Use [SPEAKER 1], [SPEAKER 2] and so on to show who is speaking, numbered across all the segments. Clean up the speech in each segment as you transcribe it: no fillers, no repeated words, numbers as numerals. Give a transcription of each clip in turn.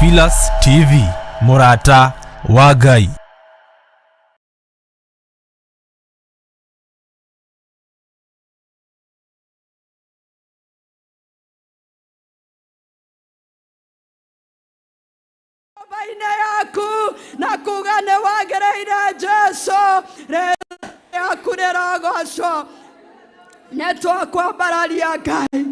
[SPEAKER 1] Theophilus TV, mũrata wa Ngai.
[SPEAKER 2] Nyũmba-inĩ yaku na kuga nĩ wagĩrĩire Jesu, rĩtwa rĩaku rĩrogocwo. Nĩ twakwambararia Ngai,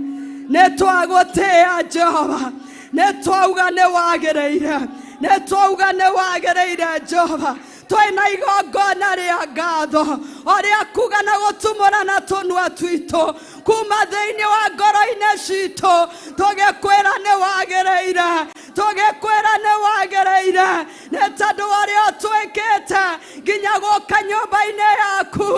[SPEAKER 2] nĩ twagũtĩĩa Jehova, nĩ twauga nĩ wagĩrĩire, nĩ twauga nĩ wagĩrĩire Jehova. Twĩna igongona rĩa ngatho o rĩa kuga na gũtumũra na tũnua twitũ kuma thĩinĩ wa ngoro-inĩ citũ, tũgĩkwĩra nĩ wagĩrĩire, tũgĩkwĩra nĩ wagĩrĩire, nĩ tondũ ũrĩa ũtwĩkĩte nginya gũka nyũmba-inĩ yaku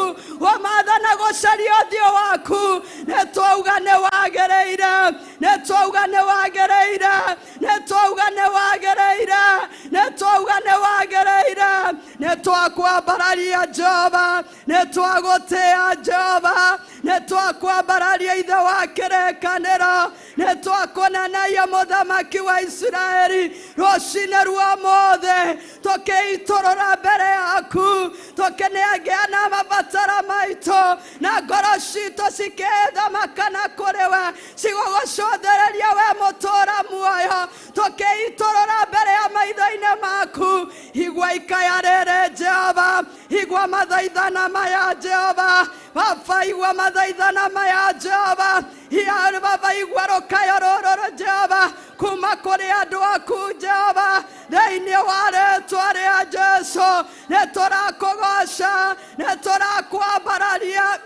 [SPEAKER 2] ũmatha na gũcaria ũthiũ waku. Nĩ twauga nĩ wagĩrĩire, nĩ twauga nĩ wagĩrĩire, nĩ twauga nĩ wagĩrĩire, nĩ twauga nĩ wagĩrĩire. Nĩ twakwambararia Jehova, nĩ twagũtĩĩa Jehova, nĩ twakwambararia Ithe wa kĩrĩkanĩro, nĩ twakũnenaia Mũthamaki wa Isiraeli. Rũcinĩ rwa ũmũthĩ tũkĩitũrũra mbere yaku, tũkĩnengera mabatara maitũ, na ngoro citũ cikĩthamakana kũrĩ we, cigũgũcũthĩrĩria we mũtũũra muoyo. Tũkĩitũrũra mbere ya maitho-inĩ maku, igua ikaya rĩrĩ Jehova, igua mathaithana maya Jehova, Baba igua mathaithana maya Jehova, Ia Baba igua rũkayo rũrũ Jehova kuma kũrĩ andũ aku Jehova, thĩinĩ wa rĩtwa rĩa Jesu. Nĩ tũrakũgoca, nĩ tũrakwambararia,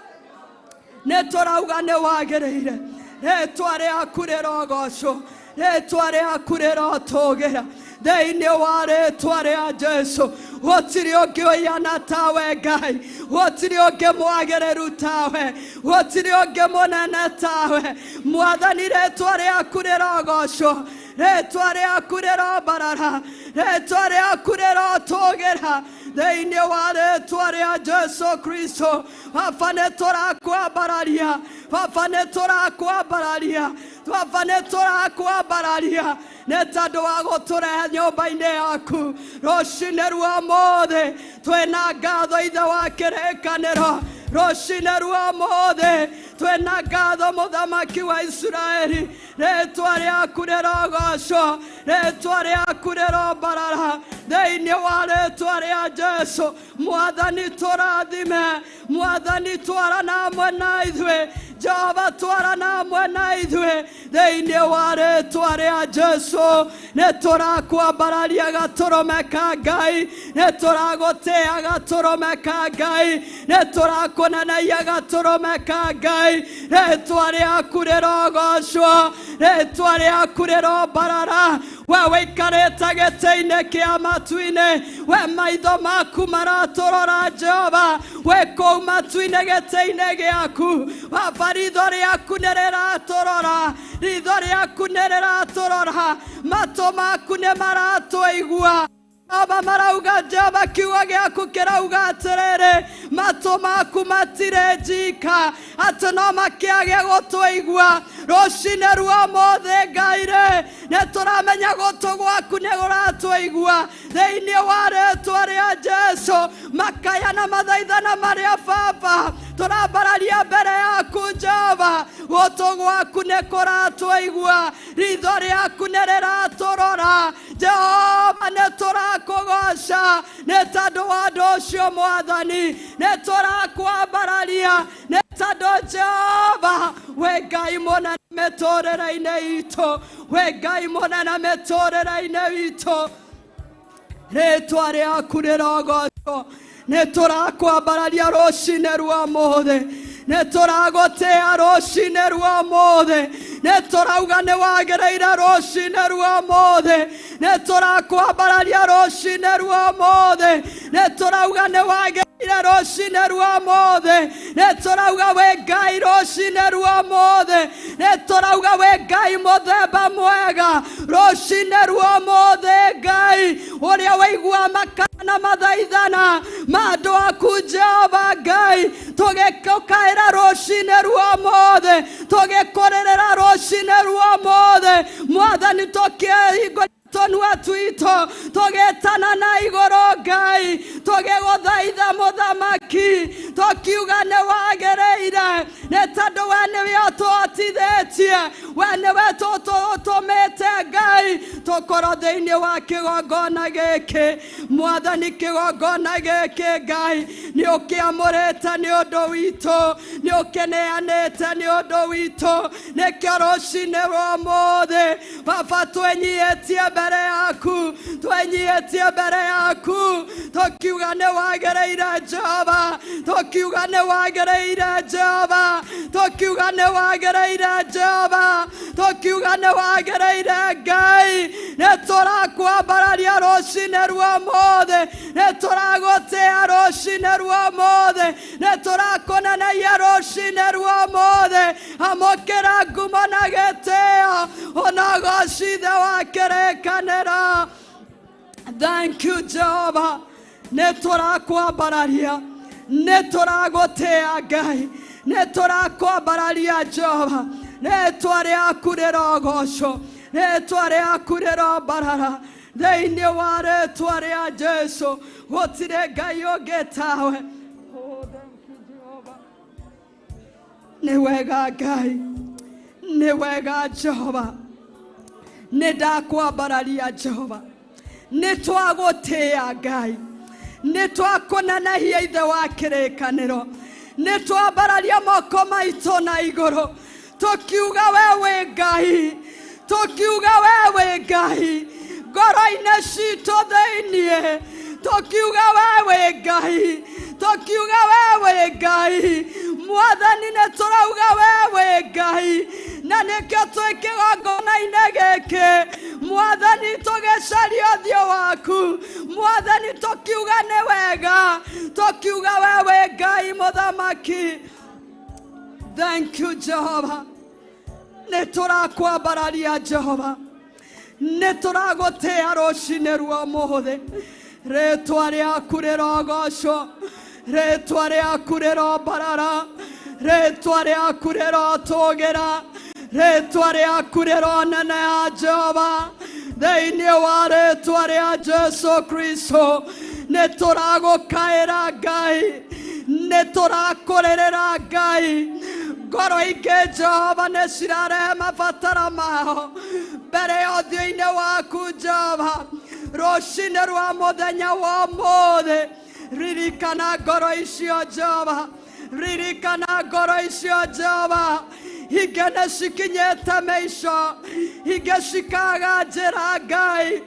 [SPEAKER 2] nĩ tũrauga nĩ wagĩrĩire. Rĩtwa rĩaku rĩrogocwo, rĩtwa rĩaku rĩrotũgĩra, thĩinĩ wa rĩtwa rĩa Jesu. Gũtirĩ ũngĩ ũiana tawe Ngai, gũtirĩ ũngĩ mwagĩrĩru tawe, gũtirĩ ũngĩ mũnene tawe Mwathani. Rĩtwa rĩaku rĩrogocwo, rĩtwa rĩaku rĩrombarara, rĩtwa rĩaku rĩrotũgĩra, thĩinĩ wa rĩtwa rĩa Jesu Kristo. Baba nĩ tũrakwambararia, Baba nĩ tũrakwambararia, Baba nĩ tũrakwambararia, nĩ tondũ wa gũtũrehe nyũmba-inĩ yaku rũcinĩ rwa ũmũthĩ. Twĩna ngatho Ithe wa kĩrĩkanĩro, rũcinĩ rwa ũmũthĩ twĩna ngatho Mũthamaki wa Isiraeli. Rĩtwa rĩaku rĩrogocwo, rĩtwa rĩaku rĩrombarara, thĩinĩ wa rĩtwa rĩa Jesu. Mwathani tũrathime, Mwathani twarana hamwe na ithuĩ, Jehova twarana hamwe na ithuĩ, thĩinĩ wa rĩtwa rĩa Jesu. Nĩ tũrakwambararia gatũrũme ka Ngai, nĩ tũragũtĩĩa gatũrũme ka Ngai, nĩ tũrakũnenaia gatũrũme ka Ngai. Rĩtwa rĩaku rĩrogocwo, rĩtwa rĩaku rĩrombarara. We wĩikarĩte gĩtĩ-inĩ kĩa matu-inĩ, we maitho maku maratũrora Jehova, wĩ kũu matu-inĩ gĩtĩ-inĩ gĩaku. Baba, ritho rĩaku nĩ rĩratũrora, ritho rĩaku nĩ rĩratũrora, matũ maku nĩ maratũigua. Baba marauga Jehova, kiugo gĩaku kĩrauga atĩrĩrĩ, matũ maku matirĩ njika atĩ no makĩage gũtũigua. Rũcinĩ rwa ũmũthĩ Ngai rĩ, nĩ tũramenya gũtũ gwaku nĩ kũratũigua, thĩinĩ wa rĩtwa rĩa Jesu. Makaya na mathaithana marĩa Baba tũrambararia mbere yaku Jehova, gũtũ gwaku nĩ kũratũigua, ritho rĩaku nĩ rĩratũrora Jehova. Nĩ tũrakũgoca nĩ tondũ wa ũndũ ũcio Mwathani, nĩ tũrakwambararia nĩ tondũ Jehova wĩ Ngai mũnene mĩtũrĩre-inĩ itũ, wĩ Ngai mũnene mĩtũrĩre-inĩ itũ. Rĩtwa rĩaku rĩrogocwo. Nĩ tũrakwambararia rũcinĩ rwa ũmũthĩ, nĩ tũragũtĩĩa rũcinĩ rwa ũmũthĩ, nĩ tũrauga nĩ wagĩrĩire rũcinĩ rwa ũmũthĩ, nĩ tũrakwambararia rũcinĩ rwa ũmũthĩ, nĩ tũrauga nĩ wagĩrĩire rũcinĩ rwa ũmũthĩ, nĩ tũrauga wĩ Ngai rũcinĩ rwa ũmũthĩ, nĩ tũrauga wĩ Ngai mũthemba mwega rũcinĩ rwa ũmũthĩ. Ngai ũrĩa waigua makaya na mathaithana ma andũ aku Jehova Ngai, tũgĩkũkaĩra rũcinĩ rwa ũmũthĩ, tũgĩkũrĩrĩra rũcinĩ rwa ũmũthĩ Mwathani, tũkĩhingũria. Tũnua twitũ tũgĩtana na igũrũ Ngai, tũgĩgũthaitha mũthamaki, tũkiuga nĩ wagĩrĩire, nĩ tondũ we nĩwe ũtũhotithĩtie, we nĩwe tũtũmĩte Ngai tũkorwo thĩinĩ wa kĩgongona gĩkĩ. Mwathani, kĩgongona gĩkĩ Ngai nĩ ũkĩamũrĩte nĩ ũndũ witũ, nĩ ũkĩneanĩte nĩ ũndũ witũ. Nĩkĩo rũcinĩ rwa ũmũthĩ Baba twenyihĩtie mbere yaku, twenyihĩtie mbere yaku, tũkiuga nĩ wagĩrĩire Jehova, tũkiuga nĩ wagĩrĩire Jehova, tũkiuga nĩ wagĩrĩire Jehova, tũkiuga nĩ wagĩrĩire Ngai. Nĩ tũrakwambararia rũcinĩ rwa ũmũthĩ, nĩ tũragũtĩa rũcinĩ rwa ũmũthĩ, nĩ tũrakũneneia rũcinĩ rwa ũmũthĩ. Amũkĩra ngumo na gĩtĩo ona ũgocithe wa kĩrĩkanĩro. Thank you Jehova, nĩ tũrakwambararia, nĩ tũragũtĩa Ngai, nĩ tũrakwambararia Jehova. Rĩtwa rĩaku rĩrogocwo, rĩtwa rĩaku rĩrombarara. Thĩinĩ wa rĩtwa rĩa Jesu gũtirĩ Ngai ũngĩ tawe. Oh, thank you Jehova. Nĩ wega Ngai, nĩ wega Jehova, nĩ ndakwambararia Jehova, nĩ twagũtĩa Ngai, nĩ twakũnenehia Ithe wa kĩrĩkanĩro, nĩ twambararia moko maitũ na igũrũ tũkiuga we wĩ Ngai, tũkiuga we wĩ Ngai ngoro-inĩ citũ thĩiniĩ, tũkiuga we wĩ Ngai, tũkiuga we wĩ Ngai. Mwathani, nĩ tũrauga we wĩ Ngai, na nĩkĩo twĩ kĩgongona-inĩ gĩkĩ Mwathani, tũgĩcaria ũthiũ waku Mwathani, tũkiuga nĩ wega, tũkiuga we wĩ Ngai mũthamaki. Thank you Jehova, nĩ tũrakwambararia Jehova, nĩ tũragũtĩa rũcinĩ rwa ũmũthĩ. Rĩtwa rĩaku rĩrogocwo, rĩtwa rĩaku rĩrombarara, rĩtwa rĩaku rĩrotũgĩra, rĩtwa rĩaku rĩroneneha Jehova. Thĩinĩ wa rĩtwa rĩa Jesu Kristo nĩ tũragũkaĩra Ngai, nĩ tũrakũrĩrĩra Ngai. Ngoro ingĩ Jehova nĩ cirarehe mabatara mao mbere ya ũthiũ-inĩ waku Jehova rũcinĩ rwa mũthenya wa ũmũthĩ. Ririkana ngoro icio Jehova, ririkana ngoro icio Jehova. Ingĩ nĩ cikinyĩte mĩico, ingĩ cikaga njĩra Ngai.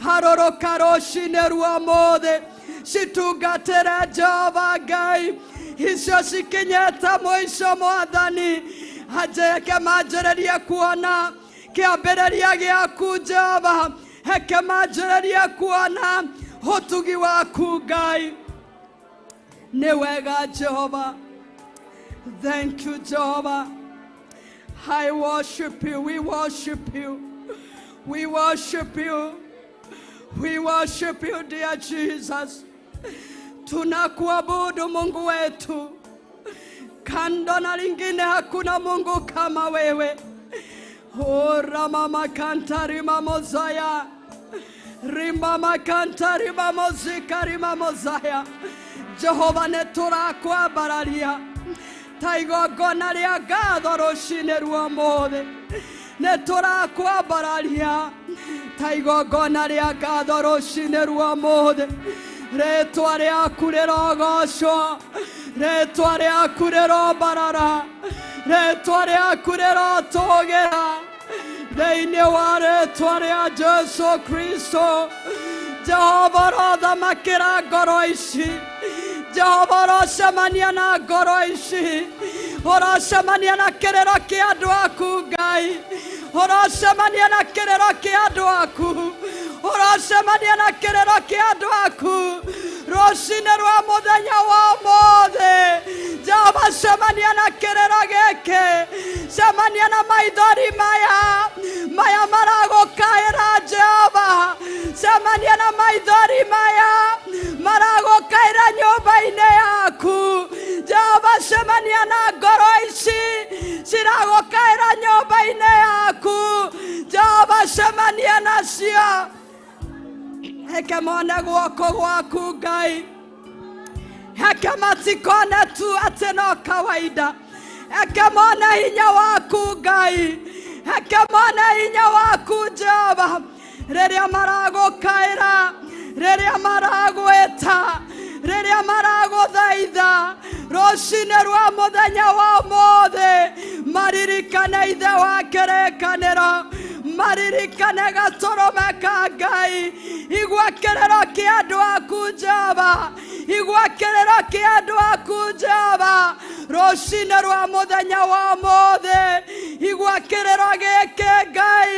[SPEAKER 2] Harũrũka rũcinĩ rwa ũmũthĩ, citungatĩre Jehova Ngai. Icio cikinyĩte mũico Mwathani, reke manjĩrĩrie kuona kĩambĩrĩria gĩaku Jehova, reke manjĩrĩrie kuona ũtugi waku Ngai. Nĩ wega Jehova. Thank you Jehova. I worship you. We worship you. We worship you. We worship you, dear Jesus. Tunakuabudu Mungu wetu. Kando na lingine hakuna Mungu kama wewe. Oh, mama kantari mamozaya. Rimama kantari mamozika rimamozaya. Jehova nĩ tũrakwambararia ta igongona rĩa ngatho rũcinĩ rwa ũmũthĩ, nĩ tũrakwambararia ta igongona rĩa ngatho rũcinĩ rwa ũmũthĩ. Rĩtwa rĩaku rĩrogocwo, rĩtwa rĩaku rĩrombarara, rĩtwa rĩaku rĩrotũgĩra. Thĩinĩ wa rĩtwa rĩa Jesu Kristo Jehova, ũrothamakĩra ngoro ici Jehova, ũrocemania na ngoro ici, ũrocemania na kĩrĩro kĩa andũ aku Ngai, ũrocemania na kĩrĩro kĩa andũ aku, ũrocemania na kĩrĩro kĩa andũ aku rũcinĩ rwa mũthenya wa ũmũthĩ. Jehova, cemania na kĩrĩro gĩkĩ, cemania na maithori maya maya maragũkaĩra Jehova, cemania na maithori maya maragũkaĩra nyũmba-inĩ yaku Jehova, cemania na ngoro ici ciragũkaĩra nyũmba-inĩ yaku Jehova, cemania nacio. Reke mone guoko gwaku Ngai. Reke matikone tu atĩ no kawaida. Reke mone hinya waku Ngai. Reke mone hinya waku Jehova. Rĩrĩa maragũkaĩra, rĩrĩa maragwĩta, rĩrĩa maragũthaitha, rũcinĩ rwa mũthenya wa ũmũthĩ, maririkane Ithe wa kĩrĩkanĩro, maririkane gatũrũme ka Ngai. Igua kĩrĩro kĩa andũ aku Jehova, igua kĩrĩro kĩa andũ aku Jehova, rũcinĩ rwa mũthenya wa ũmũthĩ. Igua kĩrĩro gĩkĩ Ngai,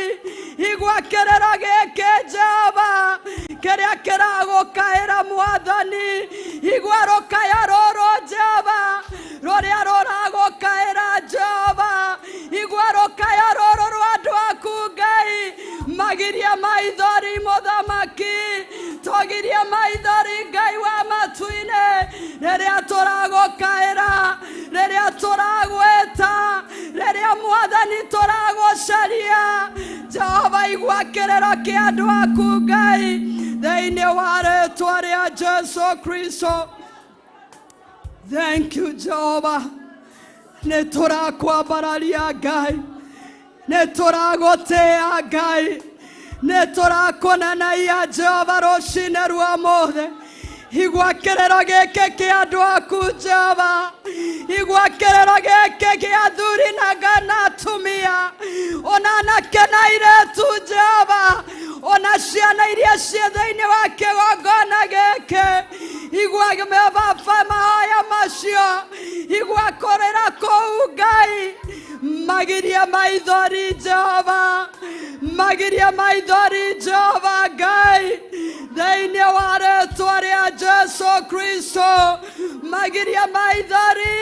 [SPEAKER 2] igua kĩrĩro gĩkĩ Jehova, kĩrĩa kĩragũkaĩra Mwathani. Igua rũkaya rũrũ Jehova, rũrĩa rũragũkaĩra Jehova. Igua rũkaya rũrũ rwa andũ aku Ngai. Magirie maithori mũthamaki, tũgirie maithori Ngai wa matu-inĩ, rĩrĩa tũragũkaĩra, rĩrĩa tũragwĩta, rĩrĩa Mwathani tũragũcaria. Jehova, igua kĩrĩro kĩa andũ aku Ngai, thĩinĩ wa rĩtwa rĩa Jesu Kristo. Thank you Jehova. Nĩ tũrakwambararia Ngai, nĩ tũragũtĩĩa Ngai, nĩ tũrakũnenaia Jehova rũcinĩ rwa ũmũthĩ. Igua kĩrĩro gĩkĩ kĩa andũ aku Jehova, igua kĩrĩro gĩkĩ kĩa athuri na na atumia, ona anake na airĩtu Jehova, ona ciana iria ciĩ thĩinĩ wa kĩgongona gĩkĩ. Igua baba mahoya macio, igua kũrĩra kũu Ngai. Magirie maithori Jehova, magirie maithori Jehova Ngai, thĩinĩ wa rĩtwa rĩa Jesu Kristo. Magirie maithori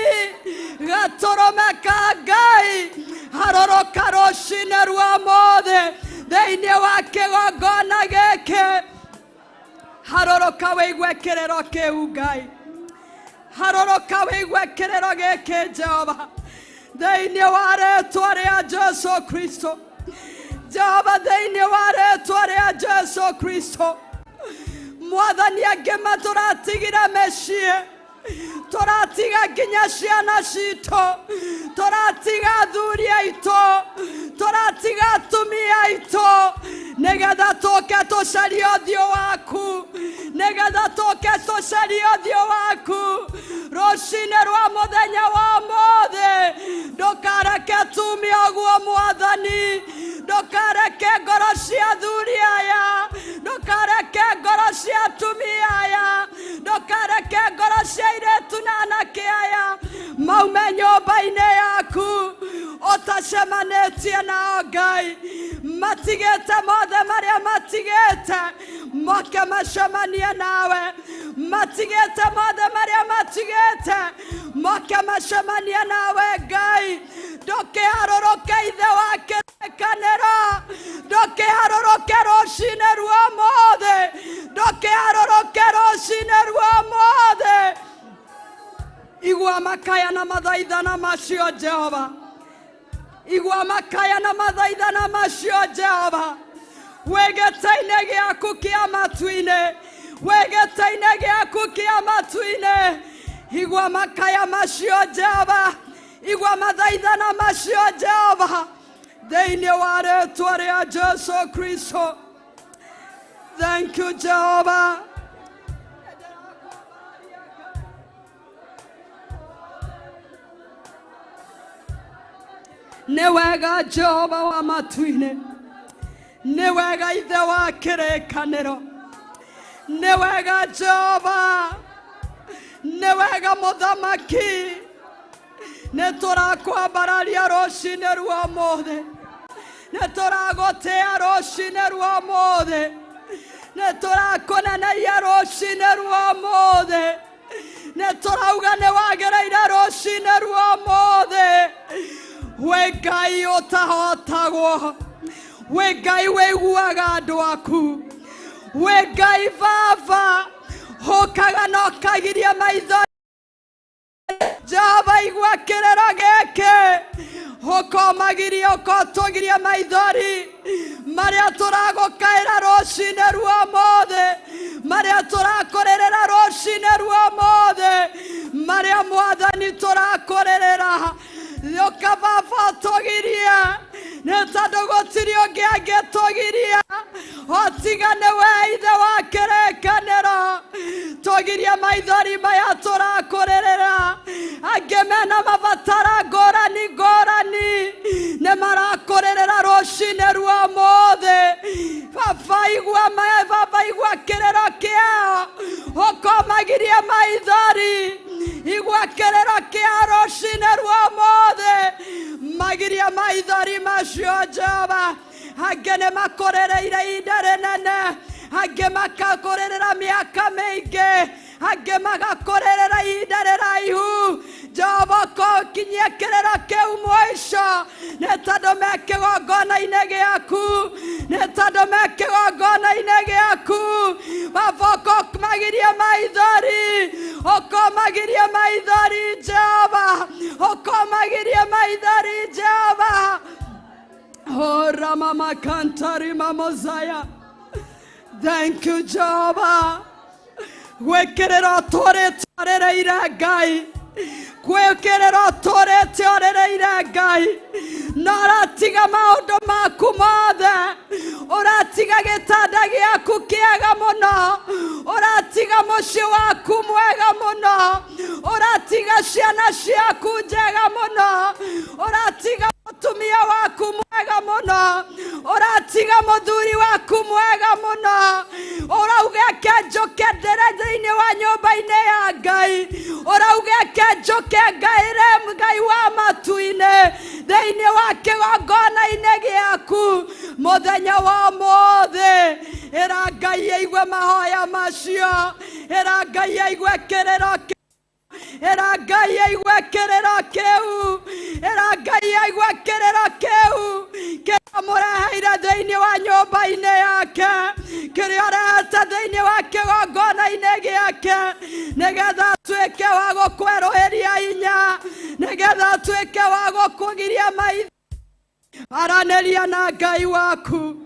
[SPEAKER 2] gatũrũme ka Ngai, harũrũka rũcinĩ rwa ũmũthĩ thĩinĩ wa kĩgongona gĩkĩ. Harũrũka wĩigue kĩrĩro kĩu Ngai, harũrũka wĩigue kĩrĩro gĩkĩ Jehova, thĩinĩ wa rĩtwa rĩa Jesu Kristo. Jehova, thĩinĩ wa rĩtwa rĩa Jesu Kristo. Mwathani, angĩ matũratigire mĩciĩ, tũratiga nginya ciana citũ, tũratiga athuri aitũ, tũratiga atumia aitũ, nĩgetha tũke tũcarie ũthiũ waku, nĩgetha tũke tũcarie ũthiũ waku rũcinĩ rwa mũthenya wa ũmũthĩ. Ndũkareke tume ũguo Mwathani, ndũkareke ngoro cia athuri aya, ndũkareke ngoro cia atumia aya, ndũkareke ngoro cia airĩtu na anake aya maume nyũmba-inĩ yaku ũtacemanĩtie nao Ngai. Matigĩte mothe marĩa matigĩte, moke macemanie nawe. Matigĩte mothe marĩa matigĩte, moke macemanie nawe Ngai. Ndũkĩharũrũke Ithe wa kĩrĩkanĩro, ndũkĩharũrũke rũcinĩ rwa ũmũthĩ, ndũkĩharũrũke rũcinĩ rwa ũmũthĩ. Igua makaya na mathaithana macio Jehova, igua makaya na mathaithana macio Jehova. Wĩ gĩtĩ-inĩ gĩaku kĩa matu-inĩ, wĩ gĩtĩ-inĩ gĩaku kĩa matu-inĩ, igua makaya macio Jehova, igua mathaithana macio Jehova, thĩinĩ wa rĩtwa rĩa Jesu Kristo. Thank you Jehova. Nĩ wega Jehova wa matu-inĩ, nĩ wega Ithe wa kĩrĩkanĩro, nĩ wega Jehova, nĩ wega mũthamaki. Nĩ tũrakwambararia rũcinĩ rwa ũmũthĩ, nĩ tũragũtĩĩa rũcinĩ rwa ũmũthĩ, nĩ tũrakũneneia rũcinĩ rwa ũmũthĩ, nĩ tũrauga nĩ wagĩrĩire rũcinĩ rwa ũmũthĩ. Wĩ Ngai ũtahotagwo, wĩ Ngai wĩiguaga andũ aku, wĩ Ngai Baba ũkaga na ũkagiria maitho. Jehova igua kĩrĩro gĩkĩ, ũkomagiria ũkotũgiria maithori marĩa tũragũkaĩra rũcinĩ rwa ũmũthĩ, marĩa tũrakũrĩrĩra rũcinĩ rwa ũmũthĩ, marĩa Mwathani tũrakũrĩrĩra. Ũka Baba ũtũgirie, nĩ tondũ gũtirĩ ũngĩ angĩtũgiria o tiga nĩwe Ithe wa kĩrĩkanĩro. Tũgirie maithori maya tũrakũrĩrĩra. Angĩ mena mabatara ngũrani ngũrani nĩ marakũrĩrĩra rũcinĩ rwa ũmũthĩ. Baba igua, Baba igua kĩrĩro kĩao, ũkomagirie maithori. Igua kĩrĩro kĩa rũcinĩ rwa ũmũthĩ, magirie maithori macio Jehova. Angĩ nĩ makũrĩrĩire ihinda rĩnene, angĩ makakũrĩrĩra mĩaka mĩingĩ, angĩ magakũrĩrĩra ihinda rĩraihu. Jehova ũkokinyia kĩrĩro kĩu mũico, nĩ tondũ me kĩgongona-inĩ gĩaku, nĩ tondũ me kĩgongona-inĩ gĩaku. Baba ũkomagirie maithori, ũkomagirie maithori Jehova, ũkomagirie maithori Jehova. Oh, Ramama Kantari Mamozaya. Thank you, Jehovah. Gwĩkĩrĩra ũtũrĩte ũrĩrĩire Ngai, gwĩkĩrĩra ũtũrĩte ũrĩrĩire Ngai, na ũratiga maũndũ maku mothe, ũratiga gĩtanda gĩaku kĩega mũno, ũratiga mũciĩ waku mwega mũno, ũratiga ciana ciaku njega mũno, ũratiga mũtumia waku mwega mũno, ũratiga mũthuri waku mwega mũno, ũrauga ke njũke ndĩre thĩinĩ wa nyũmba-inĩ ya Ngai, ũrauga ke njũke ngaĩre Ngai wa matu-inĩ thĩinĩ wa kĩgongona-inĩ gĩaku mũthenya wa ũmũthĩ. Ĩra Ngai aigue mahoya macio, ĩra Ngai aigue kĩrĩro, ĩra Ngai aigue kĩrĩro kĩu, ĩra Ngai aigue kĩrĩro kĩu kĩrĩa mũreheire thĩinĩ wa nyũmba-inĩ yake, kĩrĩa ũrehete thĩinĩ wa kĩgongona-inĩ gĩake, nĩgetha atuĩke wa gũkwerũhĩria hinya, nĩgetha atuĩke wa gũkũgiria maitho. Aranĩria na Ngai waku,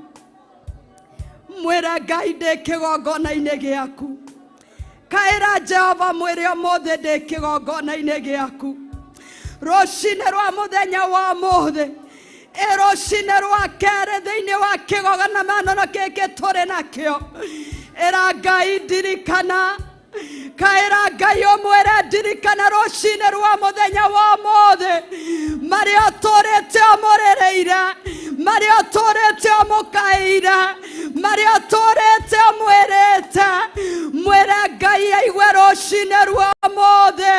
[SPEAKER 2] mwĩre Ngai ndĩ kĩgongona-inĩ gĩaku. Kaĩra Jehova, mwĩre ũmũthĩ ndĩ kĩgongona-inĩ gĩaku rũcinĩ rwa mũthenya wa ũmũthĩ, ĩ rũcinĩ rwa kerĩ thĩinĩ wa kĩgongona gĩkĩ tũrĩ nakĩo. Ĩra Ngai ndirikana, kaĩra Ngai ũmwĩre ndirikana rũcinĩ rwa mũthenya wa ũmũthĩ, marĩa ũtũrĩte ũmũrĩrĩire, marĩa ũtũrĩte ũmũkaĩire, marĩa ũtũrĩte ũmwĩrĩte. Mwĩre Ngai aigue rũcinĩ rwa ũmũthĩ,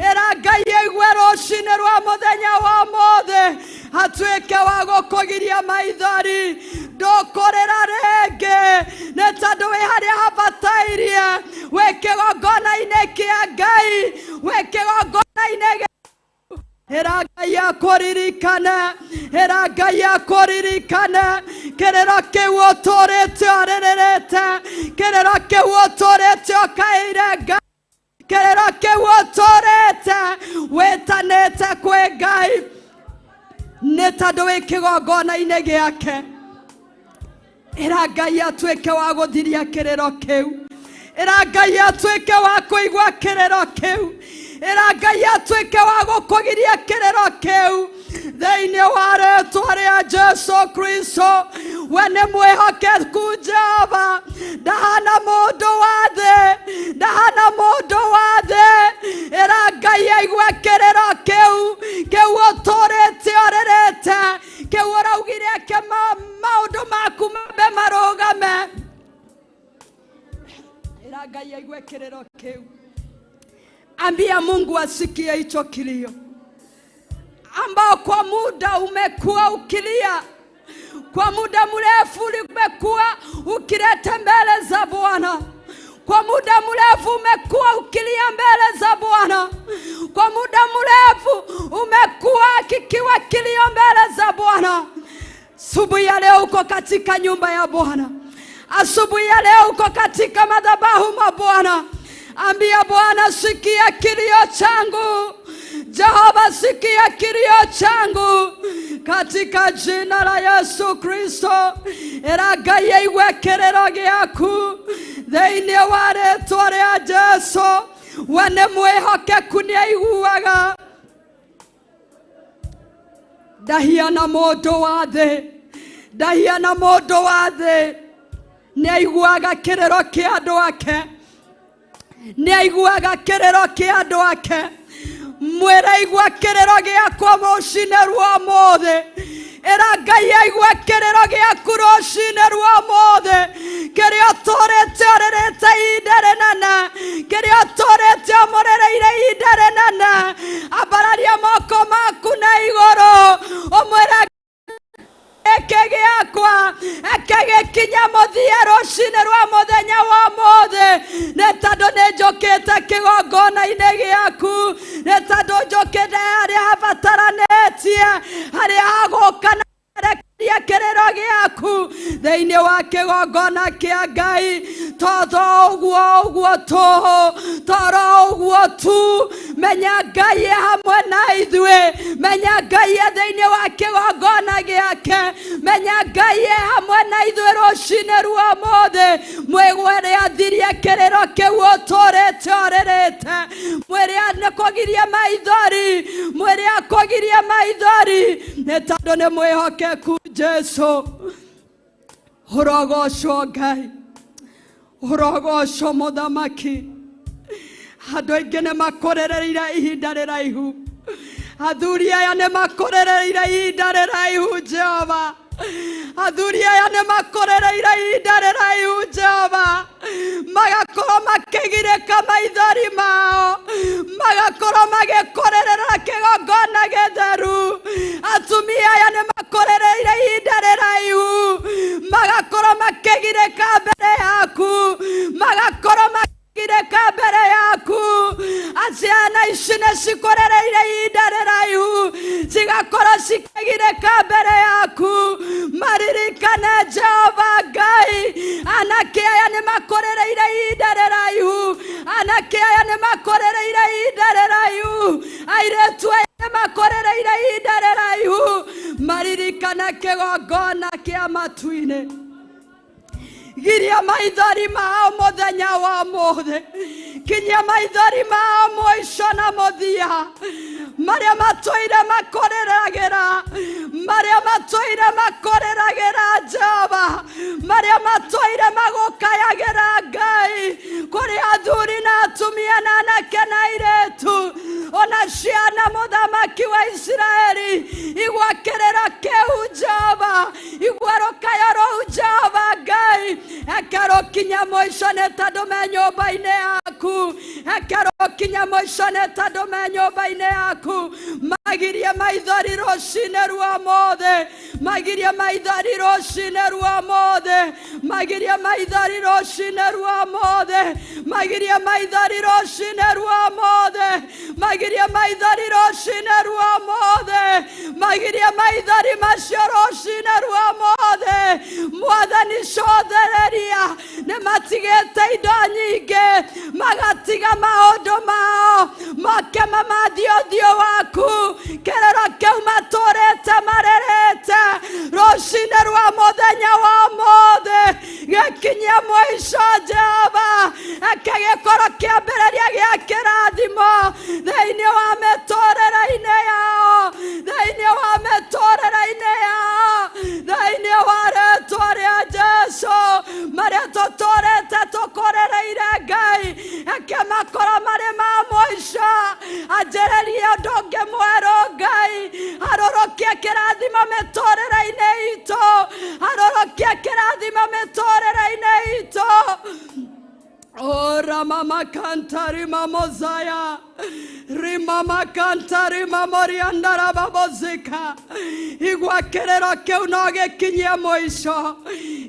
[SPEAKER 2] ĩra Ngai aigue rũcinĩ rwa mũthenya wa ũmũthĩ, atuĩke wa gũkũgiria maithori. Ndũkũrĩra rĩngĩ, nĩ tondũ wĩ harĩa habatairie, wĩ kĩgongona-inĩ kĩa Ngai, wĩ kĩgongona-inĩ gĩa. Ĩra Ngai akũririkane, ĩra Ngai akũririkane kĩrĩro kĩu ũtũrĩte ũrĩrĩrĩte, kĩrĩro kĩu ũtũrĩte ũkaĩire Ngai, kĩrĩro kĩu ũtũrĩte wĩtanĩte kwĩ Ngai, nĩ tondũ wĩ kĩgongona-inĩ gĩake. Ĩra Ngai atuĩke wa gũthiria kĩrĩro kĩu, ĩra Ngai atuĩke wa kũigua kĩrĩro kĩu, ĩra Ngai atuĩke wa gũkũgiria kĩrĩro kĩu thĩinĩ wa rĩtwa rĩa Jesu Kristo. We nĩ mwĩhokeku Jehova, ndahana mũndũ wa thĩ, ndahana mũndũ wa thĩ. Ĩra Ngai aigue kĩrĩro kĩu, kĩu ũtũrĩte ũrĩrĩte, kĩu ũraugire ke maũndũ maku mambe marũgame. Ĩra Ngai aigue kĩrĩro kĩu. Ambia Mungu asikie hicho kilio ambao kwa muda umekuwa ukilia, kwa muda mrefu umekuwa ukileta mbele za Bwana, kwa muda mrefu umekuwa ukilia mbele za Bwana, kwa muda mrefu umekuwa kikiwa kilio mbele za Bwana. Asubuhi ya leo uko katika nyumba ya Bwana, asubuhi ya leo uko katika madhabahu mwa Bwana. Ambia Bwana, sikia kilio changu. Jehova, sikia kilio changu katika jina la Yesu Kristo. Ĩra Ngai aigue kĩrĩro gĩaku thĩinĩ wa rĩtwa rĩa Jesu. We nĩ mwĩhokeku, nĩ aiguaga. Ndahiana mũndũ wa thĩ, ndahiana mũndũ wa thĩ. Nĩ aiguaga kĩrĩro kĩa andũ ake, nĩ aiguaga kĩrĩro kĩa andũ ake. Mwĩre igua kĩrĩro gĩakwa rũcinĩ rwa ũmũthĩ. Ĩra Ngai aigue kĩrĩro gĩaku rũcinĩ rwa ũmũthĩ, kĩrĩa ũtũrĩte ũrĩrĩte ihinda rĩnene, kĩrĩa ũtũrĩte ũmũrĩrĩire ihinda rĩnene. Ambararia moko maku na igũrũ, ũmwĩre gĩkĩ gĩakwa eke gĩkinya mũthia rũcinĩ rwa mũthenya wa ũmũthĩ, nĩ tondũ nĩ njũkĩte kĩgongona-inĩ gĩaku, nĩ tondũ njũkĩte harĩa habataranĩtie, harĩa hagũka na rekeria kĩrĩro gĩaku thĩinĩ wa kĩgongona kĩa Ngai. Tondũ ũguo ũguo tũhũ, toro ũguo tu, menya Ngai e hamwe na ithuĩ, menya Ngai e thĩinĩ wa kĩgongona gĩake, menya Ngai e hamwe na ithuĩ rũcinĩ rwa ũmũthĩ. Mwĩgwere athirie kĩrĩro kĩu ũtũrĩte ũrĩrĩte, mwĩre nĩkũgirie maithori, mwĩre akũgirie maithori, nĩ tondũ nĩ mwĩhokeku. Jesu, ũrogocwo Ngai, ũrogocwo Mũthamaki. Andũ aingĩ nĩ makũrĩrĩire ihinda rĩraihu, athuri aya nĩ makũrĩrĩire ihinda rĩraihu Jehova, athuri aya nĩ makũrĩrĩire ihinda rĩraihu Jehova, magakorwo makĩgirĩka maithori mao, magakorwo magĩkũrĩrĩra kĩgongona gĩtheru. Atumia aya nĩ makũrĩrĩire ihinda rĩraihu, magakorwo makĩgirĩka mbere yaku, magakorwo makĩgirĩka mbere yaku. Ciana ici nĩ cikũrĩrĩire ihinda rĩraihu, cigakorwo cikĩgirĩka mbere yaku. Maririkane Jehova Ngai, anake aya nĩ makũrĩrĩire ihinda rĩraihu, anake aya nĩ makũrĩrĩire ihinda rĩraihu, airĩtu aya nĩ makũrĩrĩire ihinda rĩraihu. Maririkane kĩgongona kĩa matu-inĩ. Giria maithori mao mũthenya wa ũmũthĩ, kinyia maithori mao mũico na mũthia, marĩa matũire makũrĩragĩra, marĩa matũire makũrĩragĩra Jehova, marĩa matũire magũkayagĩra Ngai, kũrĩ athuri na atumia na anake na airĩtu ona ciana. Mũthamaki wa Isiraeli, igua kĩrĩro kĩu Jehova, igua rũkayo rũu Jehova Ngai, eke rũkinya mũico, nĩ tondũ me nyũmba-inĩ yaku. Eke rũkinya mũico, nĩ tondũ me nyũmba-inĩ yaku. Magirie maithori rũcinĩ rwa ũmũthĩ, magirie maithori rũcinĩ rwa ũmũthĩ, magirie maithori rũcinĩ rwa ũmũthĩ, magirie maithori rũcinĩ rwa ũmũthĩ, magirie maithori rũcinĩ rwa ũmũthĩ, magirie maithori macio rũcinĩ rwa ũmũthĩ. Mwathani, cothereria. Nĩ matigĩte indo nyingĩ, magatiga maũndũ mao, moke mamathiĩ ũthiũ waku. Kĩrĩro kĩu matũrĩte marĩrĩte rũcinĩ rwa mũthenya wa ũmũthĩ gĩkinyie mũico Jehova, eke gĩkorwo kĩambĩrĩria gĩa kĩrathimo thĩinĩ wa mĩtũrĩre-inĩ yao, thĩinĩ wa mĩtũrĩre-inĩ yao, thĩinĩ wa rĩtwa rĩa Jesu. Marĩa tũtũrĩte tũkũrĩrĩire Ngai, eke makorwo marĩ ma mũico. Anjĩrĩrie ũndũ ũngĩ mwerũ Ngai, harũrũkie kĩrathimo mĩtũrĩre-inĩ itũ, harũrũkie kĩrathimo mĩtũrĩre-inĩ itũ. Ora mama kantari mamozaya rimama kantari mamoriandara babozika. Igua kĩrĩro kĩu no gĩkinyie mũico,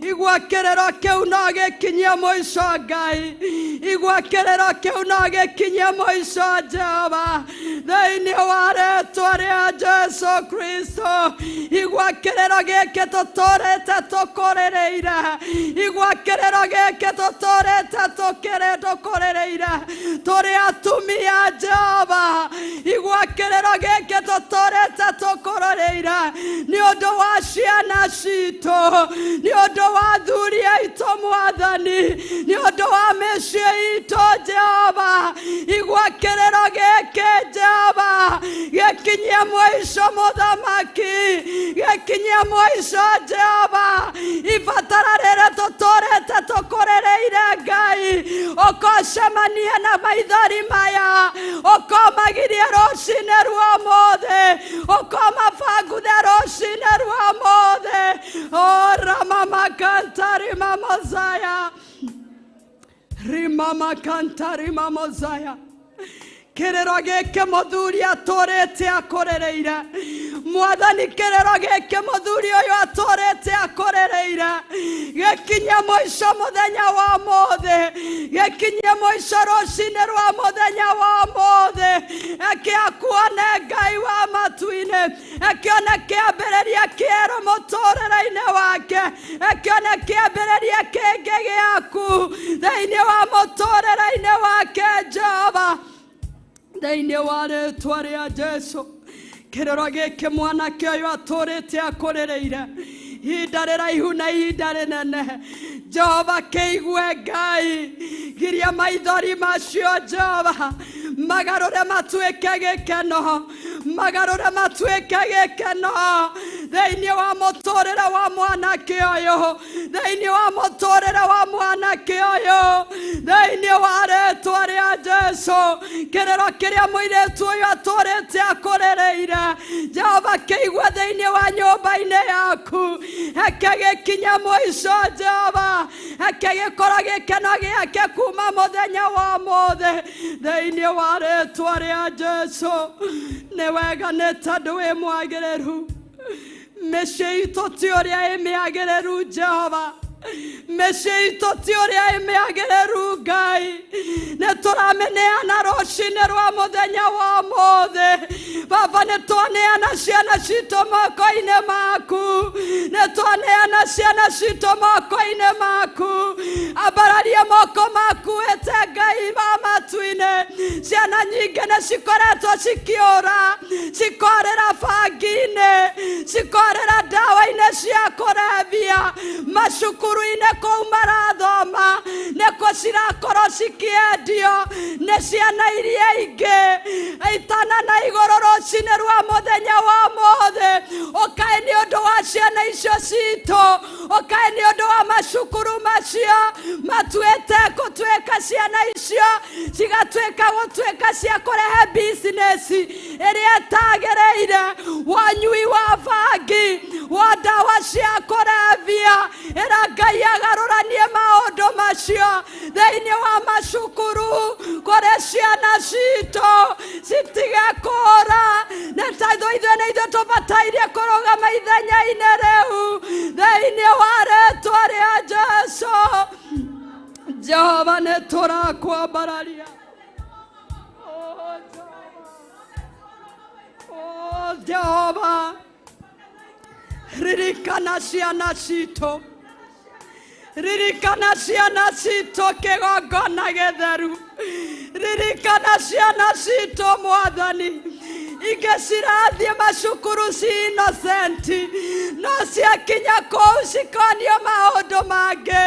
[SPEAKER 2] igua kĩrĩro kĩu no gĩkinyie mũico Ngai, igua kĩrĩro kĩu no gĩkinyie mũico Jehova, thĩinĩ wa rĩtwa rĩa Jesu. Jesu Kristo. Igua kĩrĩro gĩkĩ tũtũrĩte tũkũrĩrĩire, igua kĩrĩro gĩkĩ tũtũrĩte tũkũrĩrĩire tũrĩ atumia Jehova. Igua kĩrĩro gĩkĩ tũtũrĩte tũkũrĩrĩire nĩ ũndũ wa ciana citũ, nĩ ũndũ wa athuri aitũ Mwathani, nĩ ũndũ wa mĩciĩ itũ Jehova. Igua kĩrĩro gĩkĩ Jehova, gĩkinyie mũico mũthamaki, gĩkinyie mũico Jehova. Ibatara rĩrĩ tũtũrĩte tũkũrĩrĩire Ngai, ũkocemanie na maithori maya, ũkomagirie rũcinĩ rwa ũmũthĩ, ũkomabanguthe rũcinĩ rwa ũmũthĩ. O ramamakantari mamozaya rimamakantari mamozaya. Kĩrĩro gĩkĩ mũthuri atũrĩte akũrĩrĩire Mwathani, kĩrĩro gĩkĩ mũthuri ũyũ atũrĩte akũrĩrĩire gĩkinyie mũico mũthenya wa ũmũthĩ, gĩkinyie mũico rũcinĩ rwa mũthenya wa ũmũthĩ. Eke akuone Ngai wa matu-inĩ, ekione kĩambĩrĩria kĩerũ mũtũrĩre-inĩ wake, ekione kĩambĩrĩria kĩngĩ gĩaku thĩinĩ wa mũtũrĩre-inĩ wake Jehova, thĩinĩ wa rĩtwa rĩa Jesu. Kĩrĩro gĩkĩ mwanake ũyũ atũrĩte akũrĩrĩire ihinda rĩraihu na ihinda rĩnene, Jehova kĩigue Ngai, giria maithori macio Jehova magarũre matuĩke gĩkeno, magarũre matuĩke gĩkeno thĩinĩ wa mũtũrĩre wa mwanake ũyũ, thĩinĩ wa mũtũrĩre wa mwanake ũyũ, thĩinĩ wa rĩtwa rĩa Jesu. Kĩrĩro kĩrĩa mũirĩtu ũyũ atũrĩte akũrĩrĩire Jehova kĩigue thĩinĩ wa nyũmba-inĩ yaku, eke gĩkinye mũico Jehova, eke gĩkorwo gĩkeno gĩake kuma mũthenya wa ũmũthĩ thĩinĩ wa rĩtwa rĩa Jesu. Nĩ wega nĩ tondũ wĩ mwagĩrĩru, mĩciĩ itũ ti ũrĩa ĩ mĩagĩrĩru Jehova, mĩciĩ itũ ti ũrĩa ĩ mĩagĩrĩru Ngai. Nĩ tũramĩneana rũcinĩ rwa mũthenya wa ũmũthĩ Baba, nĩ twaneana ciana citũ moko-inĩ maku, nĩ twaneana ciana citũ moko-inĩ maku. Ambararia moko maku ĩte Ngai wa matu-inĩ. Ciana nyingĩ nĩ cikoretwo cikĩũra, cikorĩra bangi-inĩ, cikorĩra ndawa-inĩ cia kũrebia, macukuru-inĩ kũu marathoma nĩkuo cirakorwo cikĩendio nĩ ciana iria ingĩ. Itana na igũrũ rũcinĩ rwa mũthenya wa ũmũthĩ, ũkaĩ nĩ ũndũ wa ciana icio citũ, ũkaĩ nĩ ũndũ wa macukuru macio matuĩte gũtuĩka ciana icio cigatuĩka gũtuĩka cia kũrehe bizinesi ĩrĩa ĩtagĩrĩire, wanyui wa bangi, wa ndawa cia kũrebia. Ĩra Ngai agarũranie maũndũ macio thĩinĩ wa macukuru kũrĩ ciana citũ citige kũũra. Nĩ tondũ ithuĩ nĩ ithuĩ tũbataire kũrũgama ithenya-inĩ rĩu thĩinĩ wa rĩtwa rĩa Jesu. Jehova nĩ tũrakwambararia. Oh Jehova, ririkana ciana citũ, ririkana ciana citũ kĩgongona gĩtheru, ririkana ciana citũ Mwathani. Ingĩ cirathiĩ macukuru ci innocent, no ciakinya kũu cikonio maũndũ mangĩ,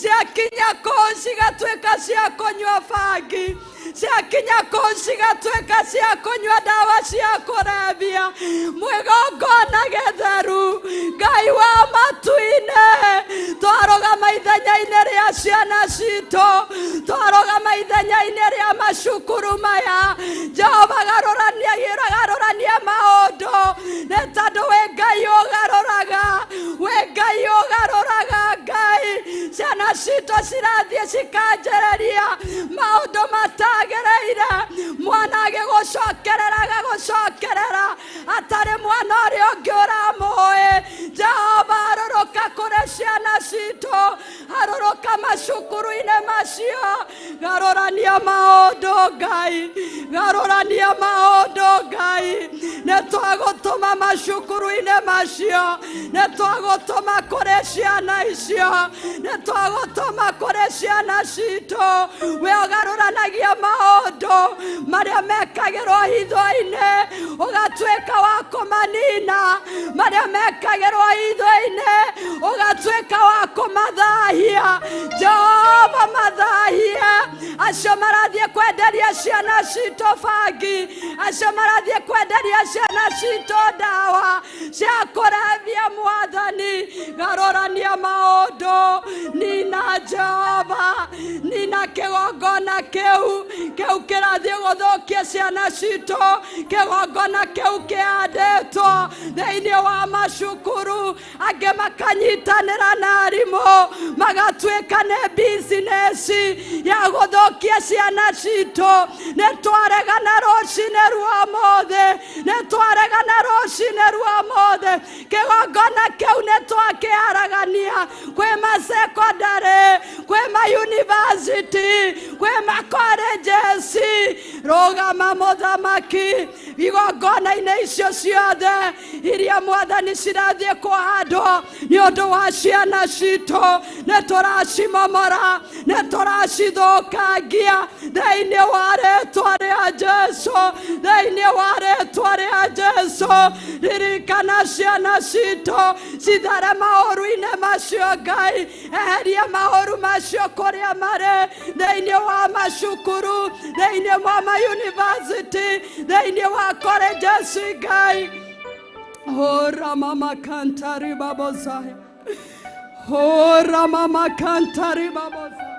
[SPEAKER 2] ciakinya kũu cigatuĩka cia kũnyua bangi, ciakinya kũu cigatuĩka cia kũnyua ndawa cia kũrebia. Mwĩgongona gĩtheru Ngai wa matu-inĩ, twarũgama ithenya-inĩ rĩa ciana citũ, twarũgama ithenya-inĩ rĩa macukuru maya. Jehova garũrania, garũrania maũndũ, nĩ tondũ wĩ Ngai ũgarũraga, wĩ Ngai ũgarũraga. Ngai, ciana citũ cirathiĩ cikanjĩrĩria maũndũ matagĩrĩire, mwana agĩgũcokerera agagũcokerera atarĩ mwana ũrĩa ũngĩ ũramũĩ. Jehova arũrũka kũrĩ ciana citũ, arũrũka macukuru-inĩ macio, garũrania maũndũ Ngai, garũrania maũndũ Ngai. Nĩ twagũtũma macukuru-inĩ macio, nĩ twagũtũma kũrĩ ciana icio, nĩ twagũtũma kũrĩ ciana citũ. We ũgarũranagia maũndũ marĩa mekagĩrwo hitho-inĩ, ũgatuĩka wa kũmanina, marĩa mekagĩrwo hitho-inĩ ũgatuĩka wa kũmathahia. Jehova, mathahie acio marathiĩ kwenderia ciana citũ bangi, acio marathiĩ kwenderia ciana citũ ndawa cia kũrebia. Mwathani, garũrania maũndũ, nina Jehova, nina kĩgongona kĩu kĩu kĩrathiĩ gũthũkia ciana citũ, kĩgongona kĩu kĩandĩtwo thĩinĩ wa macukuru, angĩ makanyitanĩra na arimũ magatuĩka nĩ bizinesi ya gũthũkia ciana citũ. Nĩ twaregana rũcinĩ rwa ũmũthĩ, nĩ twaregana rũcinĩ rwa ũmũthĩ. Kĩgongona kĩu nĩ twakĩaragania kwĩ masekondary, kwĩ mayunivasity, kwĩ macolleges. Rũgama mũthamaki igongona-inĩ icio ciothe iria Mwathani cirathiĩ kũhandwo nĩ ũndũ wa ciana citũ. Nĩ tũracimomora, nĩ tũracithũkangia thĩinĩ wa rĩtwa rĩa Jesu, thĩinĩ wa rĩtwa rĩa Jesu. Ririkana ciana citũ, cithare maũru-inĩ macio. Ngai, eheria maũru macio kũrĩa marĩ thĩinĩ wa macukuru, thĩinĩ wa mayunivasity, thĩinĩ wa colleges. Ngai, ora mama kantari babozaya, ora mama kantari babozaya,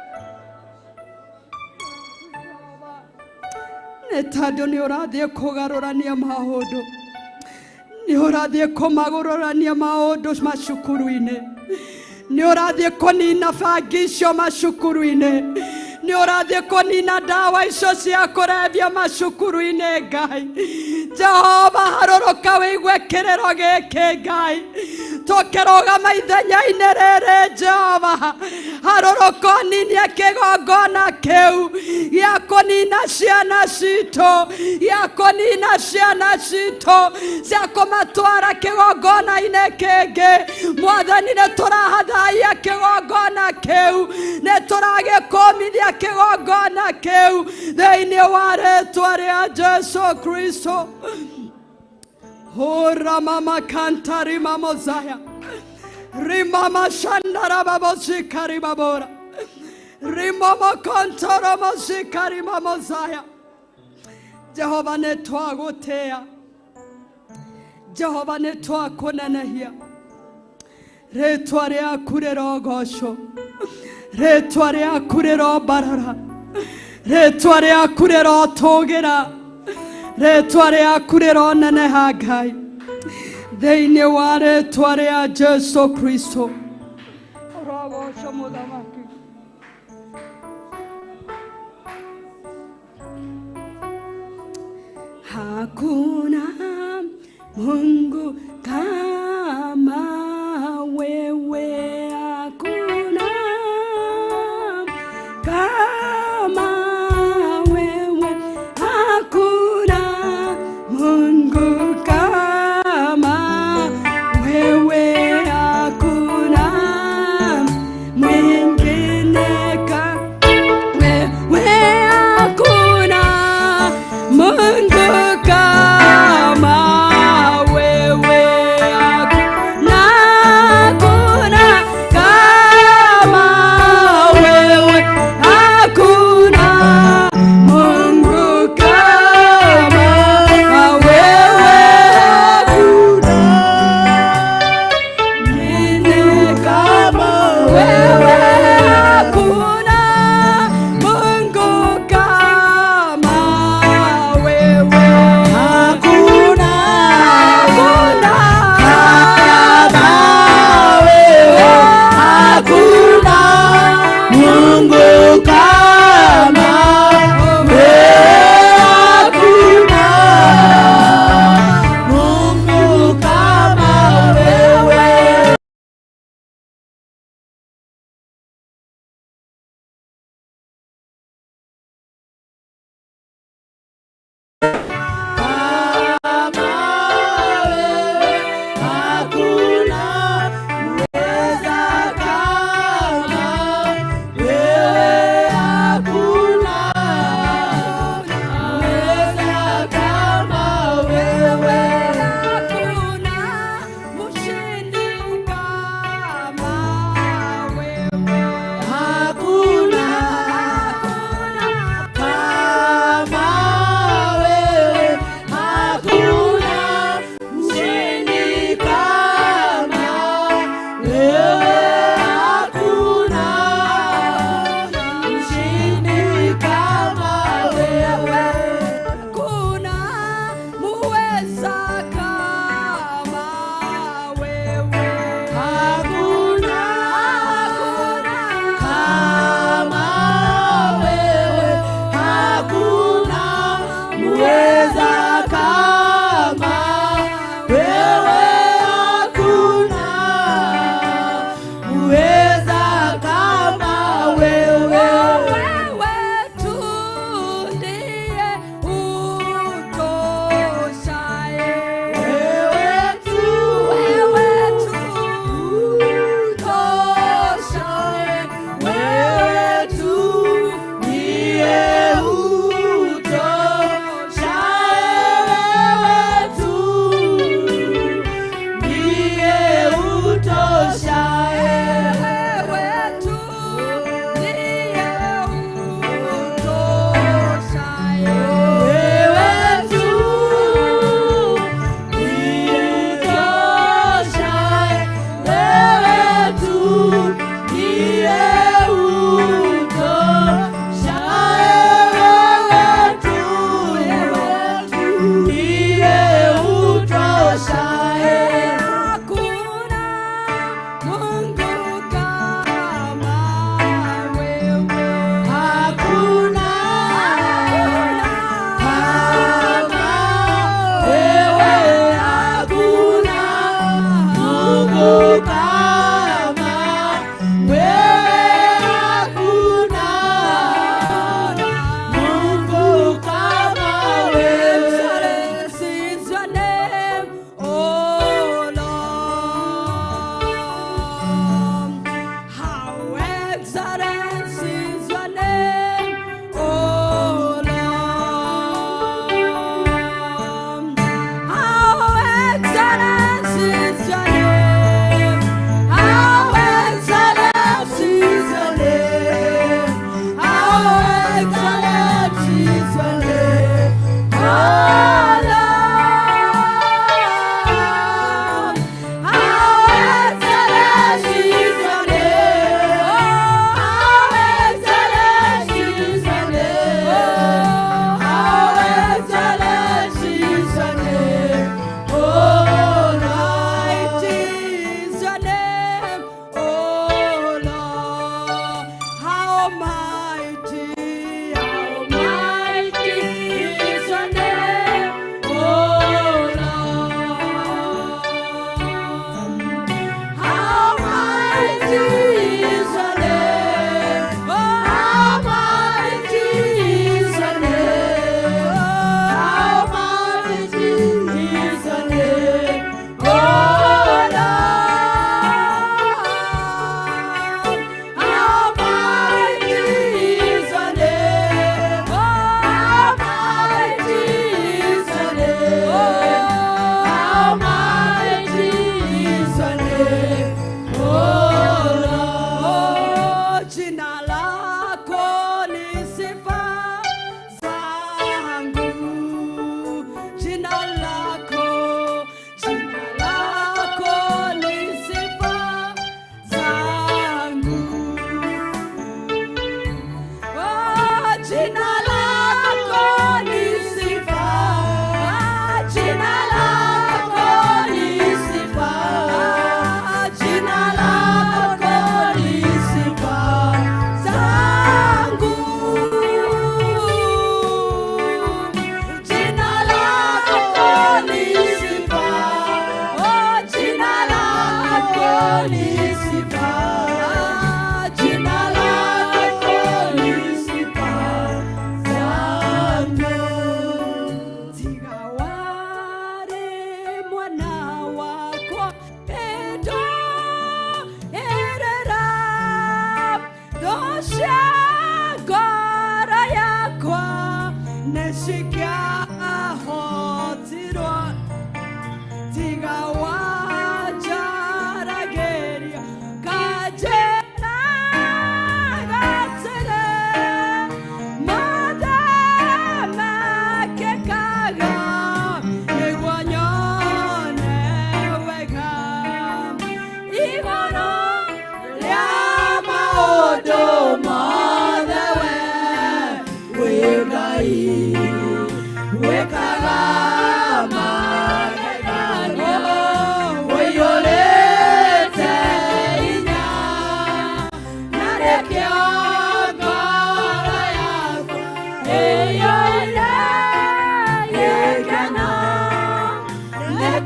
[SPEAKER 2] nĩ tondũ nĩ ũrathiĩ kũgarũrania maũndũ, nĩ ũrathiĩ kũmagũrũrania maũndũ macukuru-inĩ, nĩ ũrathiĩ kũnina bangi icio macukuru-inĩ, nĩ ũrathiĩ kũnina ndawa icio cia kũrebia macukuru-inĩ. Ngai Jehova, harũrũka wĩigue kĩrĩro gĩkĩ. Ngai, tũkĩrũgama ithenya-inĩ rĩrĩ, Jehova, harũrũka ũninie kĩgongona kĩu gĩa kũnina ciana citũ, gĩa kũnina ciana citũ, cia kũmatwara kĩgongona-inĩ kĩngĩ. Mwathani, nĩ tũrahathaia kĩgongona kĩu, nĩ tũragĩkũmithia kĩgongona kĩu thĩinĩ wa rĩtwa rĩa Jesu Kristo. Ora mama kantari mamozaya rimama shandara babozikari babora rimama kantara mazikari mamozaya. Jehova, nĩ twagũtĩa. Jehova, nĩ twakũnenehia. Rĩtwa rĩaku rĩrogocwo, rĩtwa rĩaku rĩrombarara, rĩtwa rĩaku rĩrotũgĩra, rĩtwa rĩaku rĩroneneha. Ngai, thĩinĩ wa rĩtwa rĩa Jesu Kristo, ũrogocwo mũthamaki. Hakuna Mungu kama wewe, hakuna kama wewe, hakuna Mungu kama wewe, hakuna mwingine kama wewe, hakuna Mungu kama wewe, hakuna, hakuna kama wewe, hakuna Mungu kama wewe.